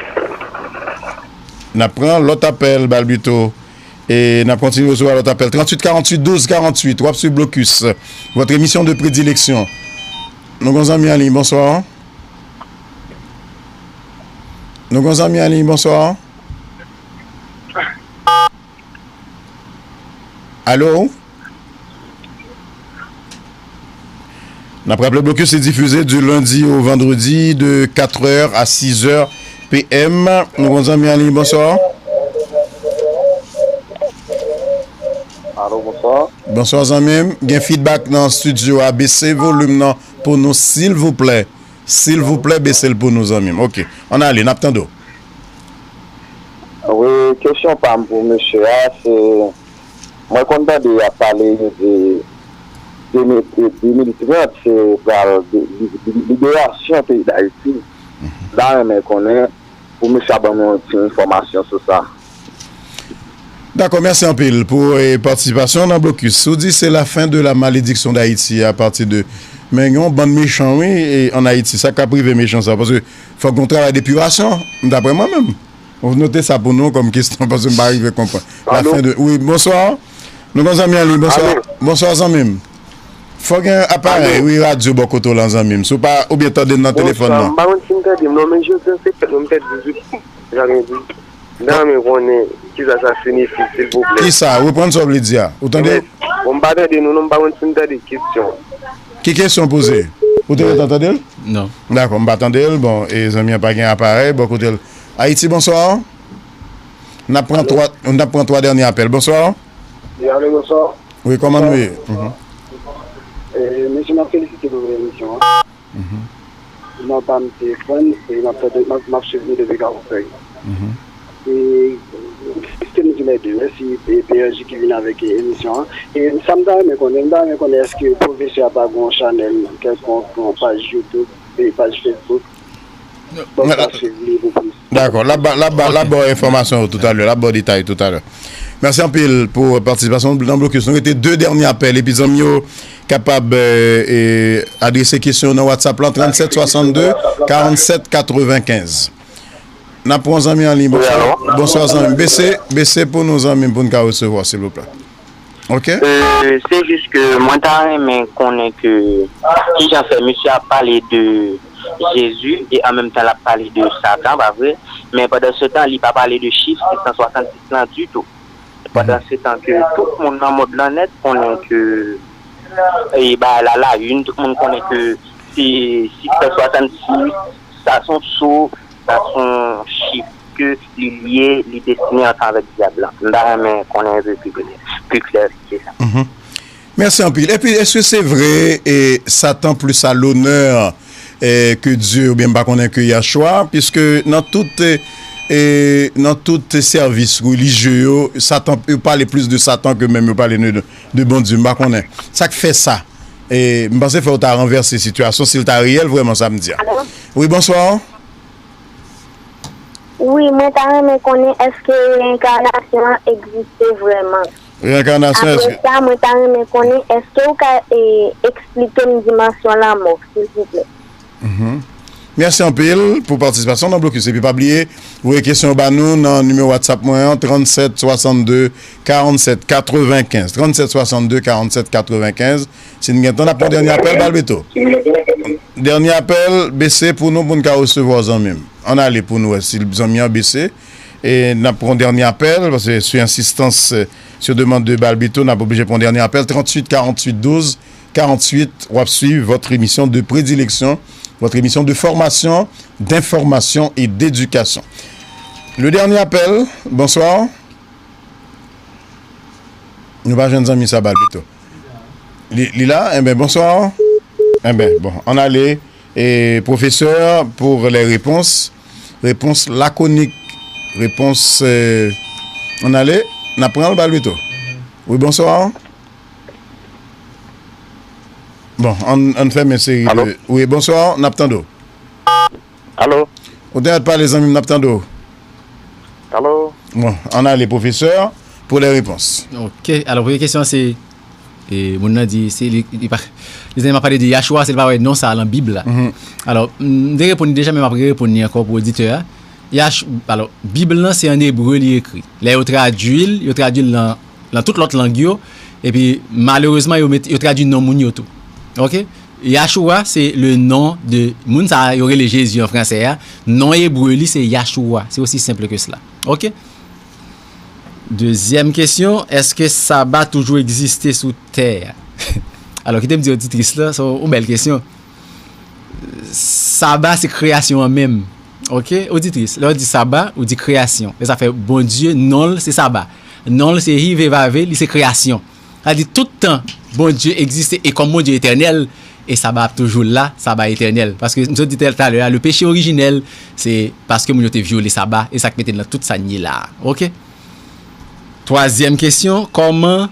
N ap pran lòt apèl, Balbito. E n ap kontinye resevwa lòt apèl. Tranntuit karanntuit douz karanntuit, w ap swiv Blokis, votre émission de prédilection. Nou gon zanmi an liy, bonswa. Nou gon zanmi an liy, bonswa. Alo? N ap raple, Blokis se difize di lendi o vandredi de katrè a sizè p m. Nou gon zanmi an liy, bonswa. Alo, bonswa. Bonswa, zanmi m. Gen feedback nan estidyo a. Bese volim nan pou nou, silvouplè. Silvouplè, bese l pou nou, zanmi m. Ok. Ann ale, n ap tande w. Wi, kesyon pa m pou mesye a, se, mwen konn tande y ap pale de de mil, de de mil trant, se pral de, de, de, liberasyon peyi Dayiti. M ta renmen konnen, pou mesye a ban nou yon ti enfòmasyon sou sa. Dakò, mèsi anpil pou, e, patisipasyon nan Blokis. Ou di se la fin de la malédiction d'Haïti à partir de, men yon bann mechan, wi, e, ann Ayiti. Sa k ap rive mechan sa? Paske fòk gon travay depirasyon, daprè mwen menm. Ou note sa pou nou kòm kesyon, paske m pa rive konprann. La Alo? Fin de, wi, bonswa. Nou gon zanmi an liy, bonswa. Alo? Bonswa, zanmi m. Fò gen aparèy, Alo? Wi, radyo bò kote w lan, zanmi m. Si w pa, oubyen tande n nan telefòn Bonswa, nan. M pa konn si m tande m non, men jodi an se fèt mwen, m fè dizuit. Sa vle di, m ta renmen konnen kisa sa siyifi, silvouplè. Kisa? Reprann sa w vle di a. Ou tande? Bon, m pa tande nou non, m pa konn si m tande kesyon. Ki kesyon poze? Ou te gentan tande l? Non. Dakò, m pa tande l. Bon, e zanmi an pa gen aparèy bò kote l. Ayiti, bonswa. N ap pran twa, n ap pran twa dènye apèl. Bonswa. Wi, alo, bonswa. Wi, kòman nou ye? Mhm. E, mesye, m ap felisite nou pou emisyon an. Mhm. Non pa m se Fran, e m ap tande, m ap, m ap swiv nou depi Kafou Fèy. Mhm. E, se nou di lè de, si, e, P R J ki vin avèk, e, emisyon an. E sa m ta renmen konnen, m ta renmen konnen èske pwofesè a pa gen yon chanèl kèlkonk, yon paj YouTube, e, paj Facebook? Bon, m ap swiv li pou plis. Dakò, l ap ba, l ap ba, l ap ba w enfòmasyon yo toutalè, l ap ba w detay toutalè. Mèsi anpil pou patisipasyon w nan Blokis. Nou rete de dènye apèl, epi zanmi yo kapab, e, e, adrese kesyon yo nan WhatsApp lan, trannsèt swasannde, karannsèt katrevenkenz. N ap pran zanmi an liy. Wi, bonswa. Alo? Bonswa, zanmi. Bese, bese pou nou, zanmi m, pou n ka resevwa, silvouplè. Ok. E, se jis ke mwen ta renmen konnen ke kijan fè misye ap pale de Jezi e an menm tan l ap pale de Satan, pa vre? Men pandan se tan, li pa pale de chif sis san swasannsis lan ditou. Pandan se tan ke tout moun nan mond lan nèt konnen ke, e, bagay la la une, tout moun konnen ke se sis san swasannsis, sa se yon so, sa se yon chif ke li lye, li destine ansanm avèk dyab la. M ta renmen konnen yon pe pi klè, pi klè ke sa. Mhm. Mèsi anpil. Epi, èske se vre, e, Satan plus à l'honneur, e, ke Dye, oubyen m pa konnen ke Yahshua, piske nan tout, e, e, nan tout sèvis relijye yo, Satan, yo pale plis de Satan ke menm yo pale de, de Bondye. M pa konnen. Sa k fè sa? E, m panse fò w ta ranvèse sitiyasyon, si l ta reyèl vrèman sa m di a. Alo? Wi, bonswa. Wi, mwen ta renmen konnen èske reyennkanasyon an egziste vrèman? Reyennkanasyon, Apre èske sa, mwen ta renmen konnen èske ou ka, e, eksplike m dimansyon lanmò, silvouplè? Mhm. Mèsi anpil pou patisipasyon nan Blokis. Epi pa bliye, voye kesyon yo ba nou nan nimewo WhatsApp mwen an, trannsèt swasannde karannsèt katrevenkenz. Trannsèt swasannde karannsèt katrevenkenz. Si n gen tan, n ap pran dènye apèl, Balbito. Dènye apèl, bese pou nou, pou n ka resevwa zanmi m. Ann ale pou nou wè si zanmi an bese. E n ap pran dènye apèl, paske sou ensistans, euh, sur demande de Balbito, n ap oblije pran dènye apèl. Trannntuit karanntuit douz karanntuit, w ap swiv votre émission de prédilection, Votre émission de formation, d'information et d'éducation. Le dernier appel, bonsoir. Nou pa jwenn zanmi sa, Balbito. Li, li la? Enben, bonsoir. Enben, bon, ann ale. E, professeur, pour les réponses. Réponse laconique. Réponse, euh, ann ale. N ap pran l, Balbito. Wi, bonsoir. Bon, ann, ann fèmen seri de. Wi, bonsoir, n ap tande w. Alo? Ou te ret pale, zanmi m, n ap tande w. Alo? Bon, ann ale, professeur, pour les réponses. Ok, alò, premye kesyon se, e, moun nan di, se li, li pa, li pa pale de Yahshua, se li pa wè non sa a nan Bib la. Alò, m te reponn li deja, men m ap reponn li ankò pou oditè a. Yash, alò, Bib lan, se an ebre li ekri. Lè yo tradui l, yo tradui l nan, nan tout lòt lang yo, epi malerezman, yo met, yo tradui non moun yo tou. Ok? Yahshua, se le nom de, moun sa a, yo rele Jezi an fransè a, non ebre li, se Yahshua. Se aussi simple que cela. Ok? Dezyèm kesyon, èske Saba toujou egziste sou tè a? Alò, kite m di oditris la, se yon bèl kesyon. Saba se kreyasyon an menm. Ok? Oditris, lè w di Saba, ou di kreyasyon. E sa fè Bondye, non l se Saba. Non l se Hi Ve Va Ve, li se kreyasyon. Sa di tout tan Bondye egziste e kòm Bondye etènèl, e Saba ap toujou la, Saba etènèl. Paske m sot di talè a, le péché originel, se paske moun yo te vyole Saba, e sa k mete n nan tout sa n ye la a. Ok? Twazyèm kesyon, kòman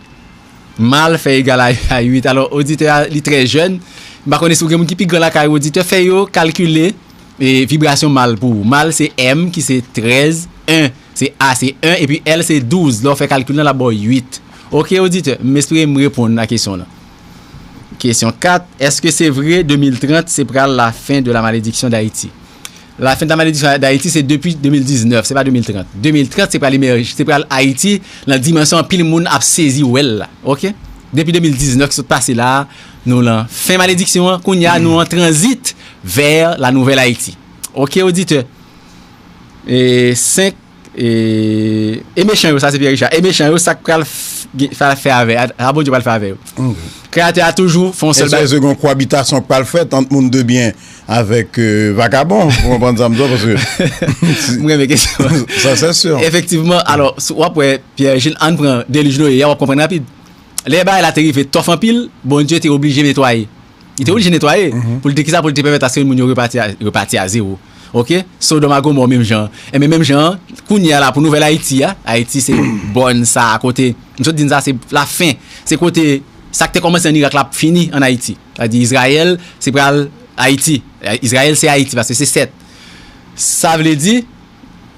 mal fè egal a, a uit? Alò, oditè a, li trè jèn. M pa konnen si w gen moun ki pi gran lakay ou, oditè, fè yo kalkile, e, vibrasyon mal pou ou. Mal se M, ki se trèz, en, se A, se en, epi L, se douz. Lè w fè kalkil lan, l ap ba w uit. Ok, oditè, m espere m reponn a kesyon w lan. Kesyon kat, èske se vre de mil trant se pral la fin de la malédiction d'Haïti? La fin de la malédiction d'Haïti, se depi de mil diznèf, se pa de mil trant. De mil trant, se pral emèje, se pral Ayiti, nan dimansyon anpil moun ap sezi wè l la. Ok? Depi de mil diznèf ki sot pase la, nou lan fen malediksyon an, kounye a, nou an tranzit vers la nouvelle Haïti. Ok, oditè. E senk, e, e mechan yo, sa se Pierre Richard. E mechan yo, sa k pral f-, gen-, fè, fè avè, a, a Bondye pral fè avè yo. Kreyatè a toujou fè yon sèl bagay. Èske gen yon kwabitasyon k pral fèt ant moun de byen avèk, euh, vagabon? Ou konprann sa m di w, paske m renmen kesyon an. Sa, se si. Efektivman, alò, si w ap wè, Pierre Gilles, ann pran Delij Noye a, w ap konprann rapid. Lè bagay la te rive tòf anpil, Bondye te oblije netwaye. Li te oblije netwaye. Pou l te, kisa pou l te pèmèt aske moun yo repati a, repati a zewo. Ok? Sodòm ak Gomò menm jan. Enben, menm jan an, kounye a la, pou nouvèl Ayiti a, Ayiti se bòn sa a kote, m sot di n sa, se lafen. Se kote sa k te kòmanse ann Irak la ap fini ann Ayiti. Sa di Izrayèl, se pral Ayiti. Izrayèl se Ayiti, paske se sèt. Sa vle di,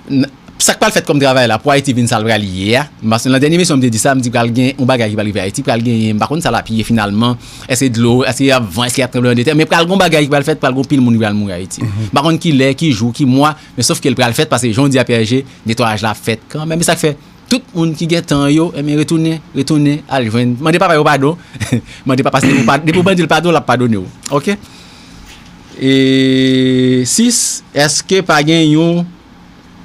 n-, sa k pral fèt kòm travay la pou Ayiti vin sa l pral ye a, paske nan dènye emisyon m te di sa, m di pral gen yon bagay ki pral rive Ayiti, pral genyen, m pa konn sa l ap ye finalman, èske dlo, èske y ap van, èske y ap tranblemanntè, men pral gen yon bagay ki pral fèt, pral gen yon pil moun ki pral mouri Ayiti. M pa konn ki lè, ki jou, ki mwa, men sòf ke l pral fèt, paske jan w di a P R G, netwayaj la ap fèt kanmenm, e sa k fè tout moun ki gen tan yo, enben, retounen, retounen, al jwenn. Mande papa yo padon. Mande papa, se depi w pa-, depi w mande l padon, l ap padone w. Ok? E sis, èske pa gen yon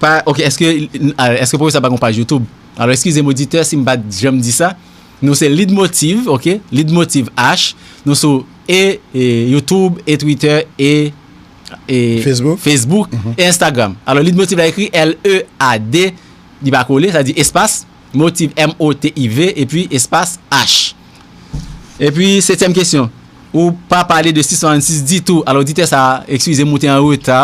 pa, ok, èske, èske pwofesè pa gen yon paj YouTube? Alò, eskize m, oditè, si m pa t janm di sa. Nou se Lead Motive, ok? Lead Motive H. Nou sou e, e YouTube, e Twitter, e, e Facebook. Facebook, e Instagram. Alò, Lead Motive la ekri L E A D, li pa kole, sa di espas, Motive, M O T I V, epi espas H. Epi, setyèm kesyon. Ou pa pale de sis san swasannsis ditou. Alò, oditè sa a, eskize m, ou te an reta.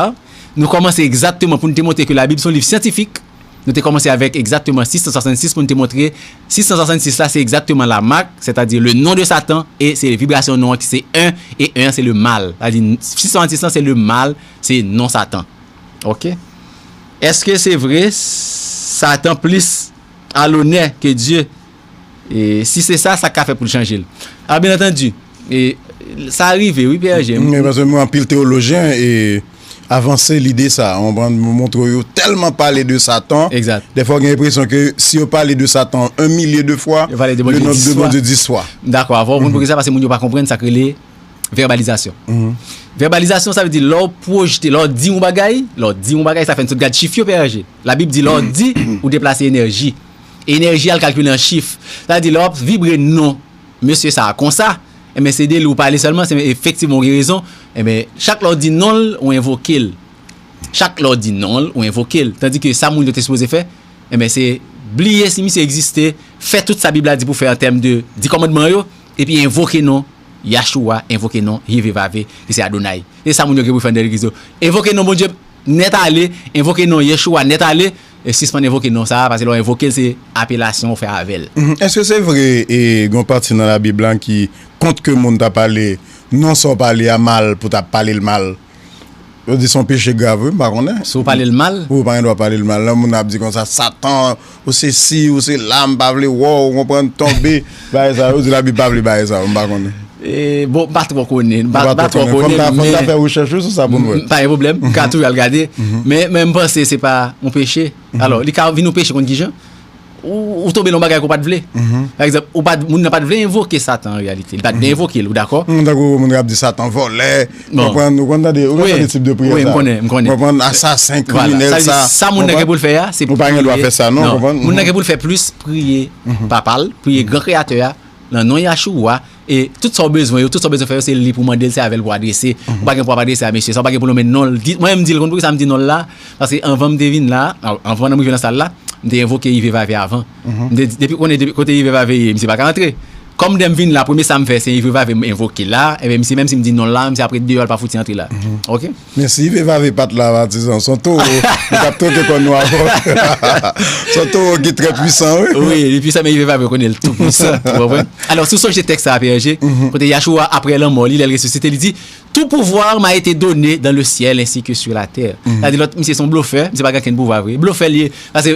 Nou kòmanse egzakteman pou n te montre ke Labib se yon liv syantifik. Nou te kòmanse avèk egzakteman sis san swasannsis pou n te montre sis san swasannsis la, se egzakteman la mak, sètadi le non de Satan, e se vibrasyon non an ki se en, e en se le mal. Sa di, sis san swasannsis la, se le mal, se non Satan. Ok? Èske se vre, Satan plis a lonè ke Dye? E si se sa, sa k ka fè pou l chanje l? A, byen antandi, e, sa rive, wi, P R G. Men paske mwen, anpil teyolojyen e avanse lide sa a. Ou konprann? Montre yo tèlman pale de Satan. Egzat. Dèfwa, w gen enpresyon ke si yo pale de Satan un millier de fois, le nombre de Bondye dis fois. Dakò, avan w konn pou ki sa, paske moun yo pa konprann sa k rele vèbalizasyon. Vèbalizasyon, sa vle di lè w pwojte, lè w di yon bagay, lè w di yon bagay, sa fè n sot gad chif yo, P R G. Labib di lè w di, ou deplase enèji. Enèji a l kalkile an chif. Sa vle di lè w ap vibre non mesye sa a konsa, Enben, se de li ou pale sèlman, se efektivman ou gen rezon. Enben, chak lè w di non l, ou envoke l. Chak lè w di non l, ou envoke l. Tandike sa moun yo te sipoze fè, enben, se bliye si misye egziste, fè tout sa Bib la di pou fè an tèm de di kòmandman yo, epi envoke non Yahshua, envoke non Yivevave, ki se Adonai. Se sa moun yo gen pou fè anndan legliz yo. Envoke non Bondye nèt ale, envoke non Yeshua nèt ale, e sispann envoke non sa a, paske lè w envoke l, se apelasyon w fè avè l. Mhm. Èske se vre, e, gen yon pati nan Labib la ki kont ke moun ta pale non sa w pale a mal pou ta pale l mal? Yo di se yon peche grav, wi, m pa konnen. Si w pale l mal? Wi, w pa gen dwa pale l mal. Lè moun ap di konsa, Satan, ou se si, ou se la, m pa vle wè w, ou konprann, tonbe, bagay sa yo, di Labib pa vle bagay sa yo, m pa konnen. E, bon, m pa twò konnen, m pa, m pa twò konnen, fò n ta, fò n ta fè rechèch wi sou sa pou n wè. Pa gen pwoblèm, m ka toujou al gade, men, men m panse se pa yon peche. Alò, li ka vin yon peche konn kijan? Ou, ou tonbe nan yon bagay ke w pa t vle. Pa egzanp, ou pa t, moun nan pa t vle envoke Satan an reyalite. Li pa t vle envoke l, ou dakò? Tankou moun k ap di Satan vòlè, ou konprann, ou konn tande, ou konn tande tip de priyè sa. Wi, m konnen, m konnen. Ou konprann, asasen, kriminèl sa. Sa vle di, sa moun nan gen pou l fè a, se priye. Ou pa gen dwa fè sa, non, ou konprann? Moun nan gen pou l fè plis priye papa l, priye gran kreyatè a, nan non Yahshua, e tout sa w bezwen yo, tout sa w bezwen fè yo, se li pou mande l, se avè l pou adrese. Ou pa gen pou w ap adrese a mesye sa, ou pa gen pou w lonmen non l. Di, mwen menm m di l, konn poukisa m di non l la? Paske anvan m te vin la, anvan m rive nan sal la, m te envoke Yivevave avan. M te di, depi konnen depi kote Yivevave ye, misye pa ka antre. Kòm dè m vin la, premye sa m fè, se Yivevave m envoke la, enben misye, menm si m di non l la, misye apre deyò, l pa fouti antre la. Oke? Men si Yivevave pa t la, patizan, se yon towo, nou t ap twoke kò nou avè w. Se yon towo ki trè pwisan, wi. Wi, li pwisan, men Yivevave konnen l tou pwisan, ou konprann? Alò, si w sonje tèks sa a, P R G, kote Yahshua, apre lanmò li, lè l resisite, li di, Tout pouvoir m'a été donné dans le ciel ainsi que sur la terre. Sa di lòt, misye se yon blofè, misye pa gen okenn pouvwa vre. Blofè l ye. Paske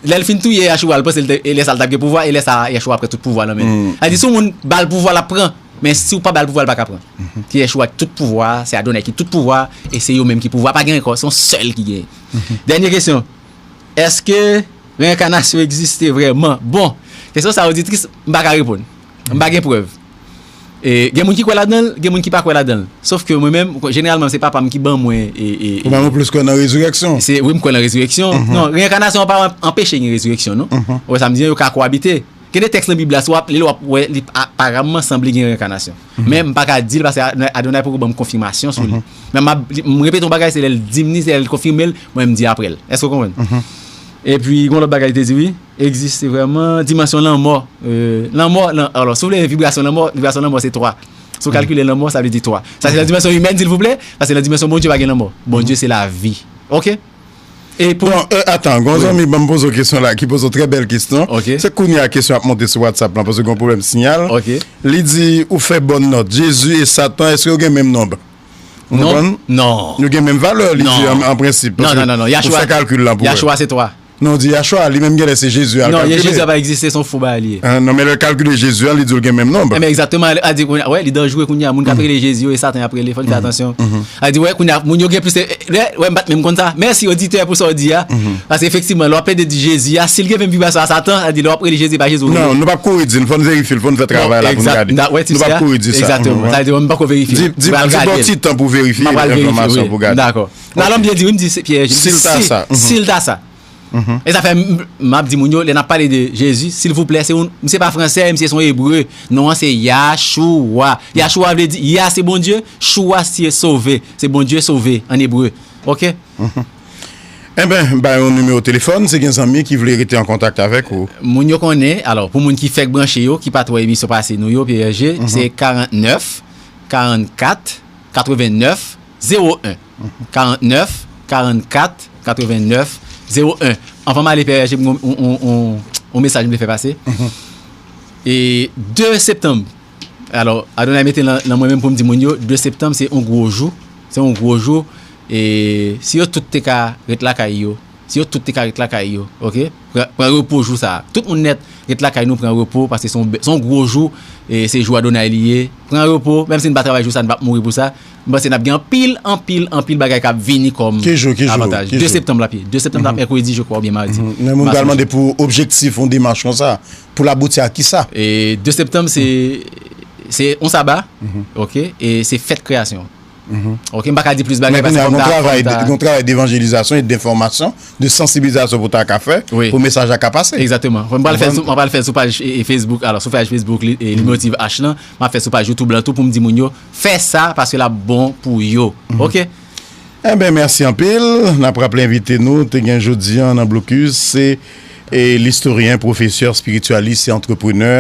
lè l fin touye Yahshua, l panse l te, e lè sa l t ap gen pouvwa, e lè sa Yahshua pran tout pouvwa nan men l. Sa di si yon moun ba l pouvwa, l ap pran. Men si w pa ba l pouvwa, l pa ka pran. Se Yahshua ki tout pouvwa, se Adonai ki tout pouvwa, e se yo menm ki pouvwa, pa gen ankò, se yon sèl ki genyen. Dènye kesyon. Èske reyenkanasyon egziste vrèman? Bon, kesyon sa a, oditris, m pa ka reponn. M pa gen prèv. E, gen moun ki kwè ladan l, gen moun ki pa kwè ladan l. Sof ke mwen menm, jeneralman, se papa m ki ban mwen, e, e, e, ou menm ou plis kwè nan rezirèksyon? Se, wi, m kwè nan rezirèksyon. Non, reyenkanasyon an pa anpeche gen rezirèksyon, non. Ou wè sa m di an, yo ka kowabite. Gen de tèks nan Bib la, si w ap li l, w ap wè, li, aparamman, sanble gen reyenkanasyon. Men m pa ka di l, paske Adonai poko ban m konfimasyon sou li. Men m ap, m repete yon bagay, se lè l di m li, se lè l konfime l, mwen m di apre l. Èske w konprann? Epi, gen yon lòt bagay li te di, wi. Egziste vrèman dimansyon lanmò. Euh, lanmò, lan, alò, si w vle vibrasyon lanmò, vibrasyon lanmò se twa. Si w kalkile lanmò, sa vle di twa. Sa se nan dimansyon imèn, silvouplè, paske nan dimansyon Bondye pa gen lanmò. Bondye se lavi. Oke? E pou... Bon, euh, atan, gon zanmi ban m poze w kesyon la, ki poze w trè bèl kesyon. Oke. Se kounye a kesyon ap monte sou WhatsApp lan, paske gon pwoblèm siyal. Oke. Li di, ou fè bòn nòt. Jezi e Satan, èske yo gen menm nonb? Ou konprann? Non. Yo gen menm valè, li di, an, an prensip. Non, non, non, non. Ou fè kalkil lan pou wè. Yahshua se twa. Non, di Yahshua, li menm genlè se Jezi a l kalkile. Non, Jezi a pa egziste, se yon fo bagay li ye. Non, men lè l kalkile Jezi a, li di l gen menm nonb. Enben, egzakteman, a di, wè, li danjere kounye a, moun k ap rele Jezi yo, e Satan y ap rele, fò n fè atansyon. A di, wè, kounye a, moun yo gen plis, lè, wè, m pa t menm konn sa. Mèsi, oditè, pou sa w di a. Paske efektivman, lè w ap plede di Jezi a, si l gen menm vibrasyon a Satan, a di, lè w ap rele Jezi, e pa Jezi w rele. Non, nou p ap kouri di l, fò n verifye l, fò n fè travay la pou n gade. Nou p ap kouri di sa. Egzakteman. Sa vle di, m pako verifye. Di, di, di ba w ti tan pou verifye enfòmasyon pou gade. Dakò. Nan lòm byen di, wi, m di, se Pyè, si l ta sa. Si l ta sa. E sa fè m, m ap di moun yo, lè n ap pale de Jezi, silvouplè, se yon, misye pa fransè, misye se yon ebre. Non an se Yahshua. Yahshua vle di, Yah se Bondye, Shua se sove. Se Bondye sove an ebre. Oke? Enben, bay yon nimewo telefòn, si gen zanmi ki vle rete an kontak avèk ou. Moun yo konnen, alò, pou moun ki fèk branche yo, ki pa t wè emisyon pase nou yo, P R G, se karannèf, karannkat, katrevennèf, zewo en. Karannèf, karannkat, katrevennèf, zewo en. Anvan m ale, P R G, m gen yon, yon, yon, yon mesaj m vle fè pase. E de septanm, alò, Adonai mete nan, nan mwen menm pou m di moun yo, de septanm se yon gwo jou. Se yon gwo jou. E si yo tout te ka ret lakay yo, si yo tout te ka ret lakay yo, oke? Pran, pran repo jou sa a. Tout moun nèt, ret lakay nou, pran repo, paske se yon, se yon gwo jou, e se jou Adonai li ye. Pran repo, menm si n pa travay jou sa a, n p ap mouri pou sa. M panse n ap gen anpil, anpil, anpil bagay k ap vini kòm avantaj. Ki jou, ki jou, ki jou? De septanm l ap ye. De septanm l ap mèkredi, je kwa, oubyen madi. Men moun pral mande pou objektif yon demach konsa, pou l abouti a kisa? E de septanm, se, se yon saba, oke? E se fèt kreyasyon. Ok, m pa ka di plis bagay paske fò m ta, fò m ta. Gen yon travay devanjelizasyon e denfòmasyon, de sansibilizasyon pou ta ka fè, pou mesaj la ka pase. Egzakteman. Mwen pral fè l sou, mwen pral fè l sou paj e, e Facebook, alò, sou paj Facebook li, e, Li Motive H lan, m ap fè sou paj YouTube lan tou pou m di moun yo, fè sa paske l ap bon pou yo. Ok? Enben, mèsi anpil. N ap raple envite nou te gen jodi a nan blokis, se, e, listoryen, pwofesè, espirityalist e antreprenè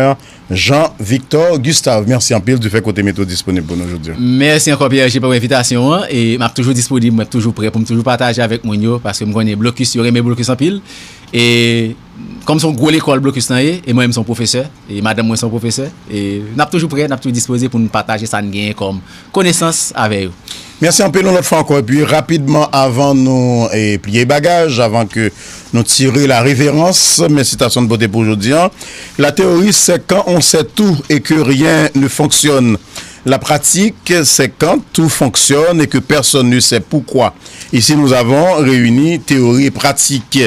Jean Victor Gustave. Mèsi anpil di fè ke w te mete w disponib pou nou jodi a. Mèsi ankò, Pierre G, pou envitasyon an. E m ap toujou disponib, mwen toujou prè pou m toujou pataje avèk moun yo, paske m konnen blokis, yo renmen blokis anpil. E kòm se yon gwo lekòl blokis lan ye, e mwen menm se yon pwofesè, e madanm mwen se yon pwofesè, e n ap toujou prè, n ap toujou dispoze pou n pataje sa n genyen kòm konesans avè yo. Mèsi anpil yon lòt fwa ankò. Epi rapidman, avan nou, e, pliye bagaj, avan ke nou tire la révérence, men sitasyon n pote pou jodi a. La théorie, c'est quand on sait tout et que rien ne fonctionne. La pratique, c'est quand tout fonctionne et que personne ne sait pourquoi. Ici, nous avons réuni théorie et pratique.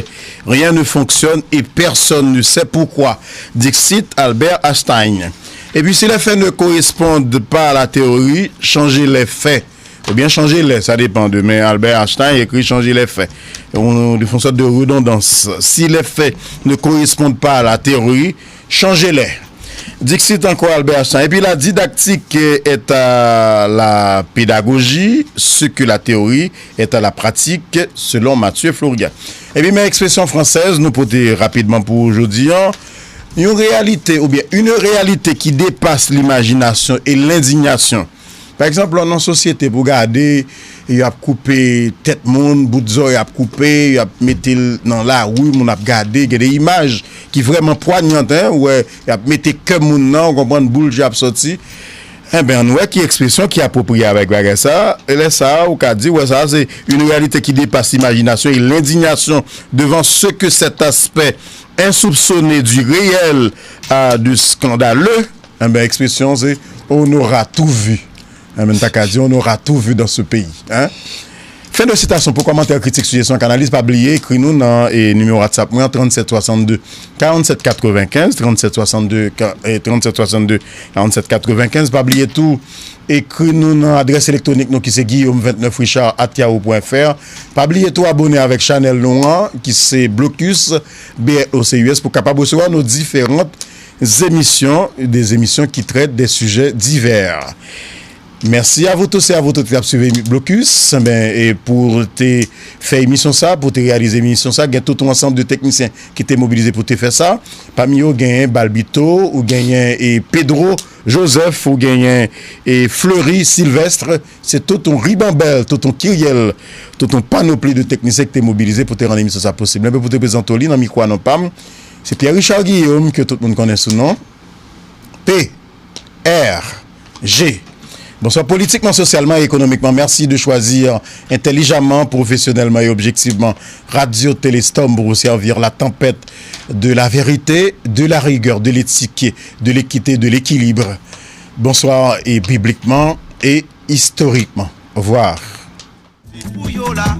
Rien ne fonctionne et personne ne sait pourquoi. Dixit Albert Einstein. Et puis, si les faits ne correspondent pas à la théorie, changez les faits. Oubyen chanje lè, sa depann de, men Albert Einstein ekri chanje lè fè. Yon, yon sòt de redondans. Si les faits ne correspondent pas à la théorie, changez-les. Dixit encore Albert Einstein. Et puis la didactique est à la pédagogie ce que la théorie est à la pratique, selon Mathieu Floria. Epi men expression française nou pote rapidman pou jodi a. Yon réalité oubyen une réalité qui dépasse l'imagination et l'indignation. Pa egzanp, lè w nan sosyete pou gade, y ap koupe tèt moun, bout zòrèy y ap koupe, y ap mete l nan lari, moun ap gade, gen de imaj ki vrèman pwanyant, en, ou wè, y ap mete kè moun nan, ou konprann, boul je ap sòti. Enben, ann wè ki ekspresyon ki apwopriye avèk bagay sa a. E lè sa a, ou ka di, wè, sa a, c'est une réalité qui dépasse l'imagination et l'indignation devant ce que cet aspect insoupçonné du réel a de scandaleux. Enben, ekspresyon se, on aura tout vu. Enben, n ta ka di, on aura tout vu dans ce pays. Hein? Fin de citation. Pou kòmantè, kritik, sijesyon ak analiz, pa bliye ekri nou nan, e, nimewo WhatsApp mwen an, tranntsèt swasannde, karanntsèt katrevenkenz, tranntsèt swasannde, ka-, e, tranntsèt swasannde, karanntsèt katrevenkenz. Pa bliye tou, ekri nou nan adrès elektwonik nou ki se guillaume vingt-neuf richard at yahoo point fr. Pa bliye tou abone avèk chanèl nou an ki se Blocus, B L O C U S, pou kapab resevwa nos différentes émissions, des émissions qui traitent des sujets divers. Mèsi a vou tous e a vou tout ki t ap swiv Blocus. Enben, e pou te fè emisyon sa, pou te reyalize emisyon sa, gen tout yon ansanm de teknisyen ki te mobilize pou te fè sa. Pami yo, genyen Balbito, ou genyen, e, Pedro Joseph, ou genyen, e, Fleury Sylvestre. Se tout yon ribanbèl, tout yon kiryèl, tout yon panopli de teknisyen ki te mobilize pou te rann emisyon sa posib. Enben, pou te prezante w li nan mikwo a, non pa m, se Pierre Richard Guillaume, ke tout moun konnen sou non P R G. Bonsoir. Politiquement, socialement et économiquement, merci de choisir intelligemment, professionnellement et objectivement Radio Téléstorm pour vous servir la tempête de la vérité, de la rigueur, de l'éthique, de l'équité, de l'équilibre. Bonsoir. Et bibliquement et historiquement. Au revoir. Pou yo la,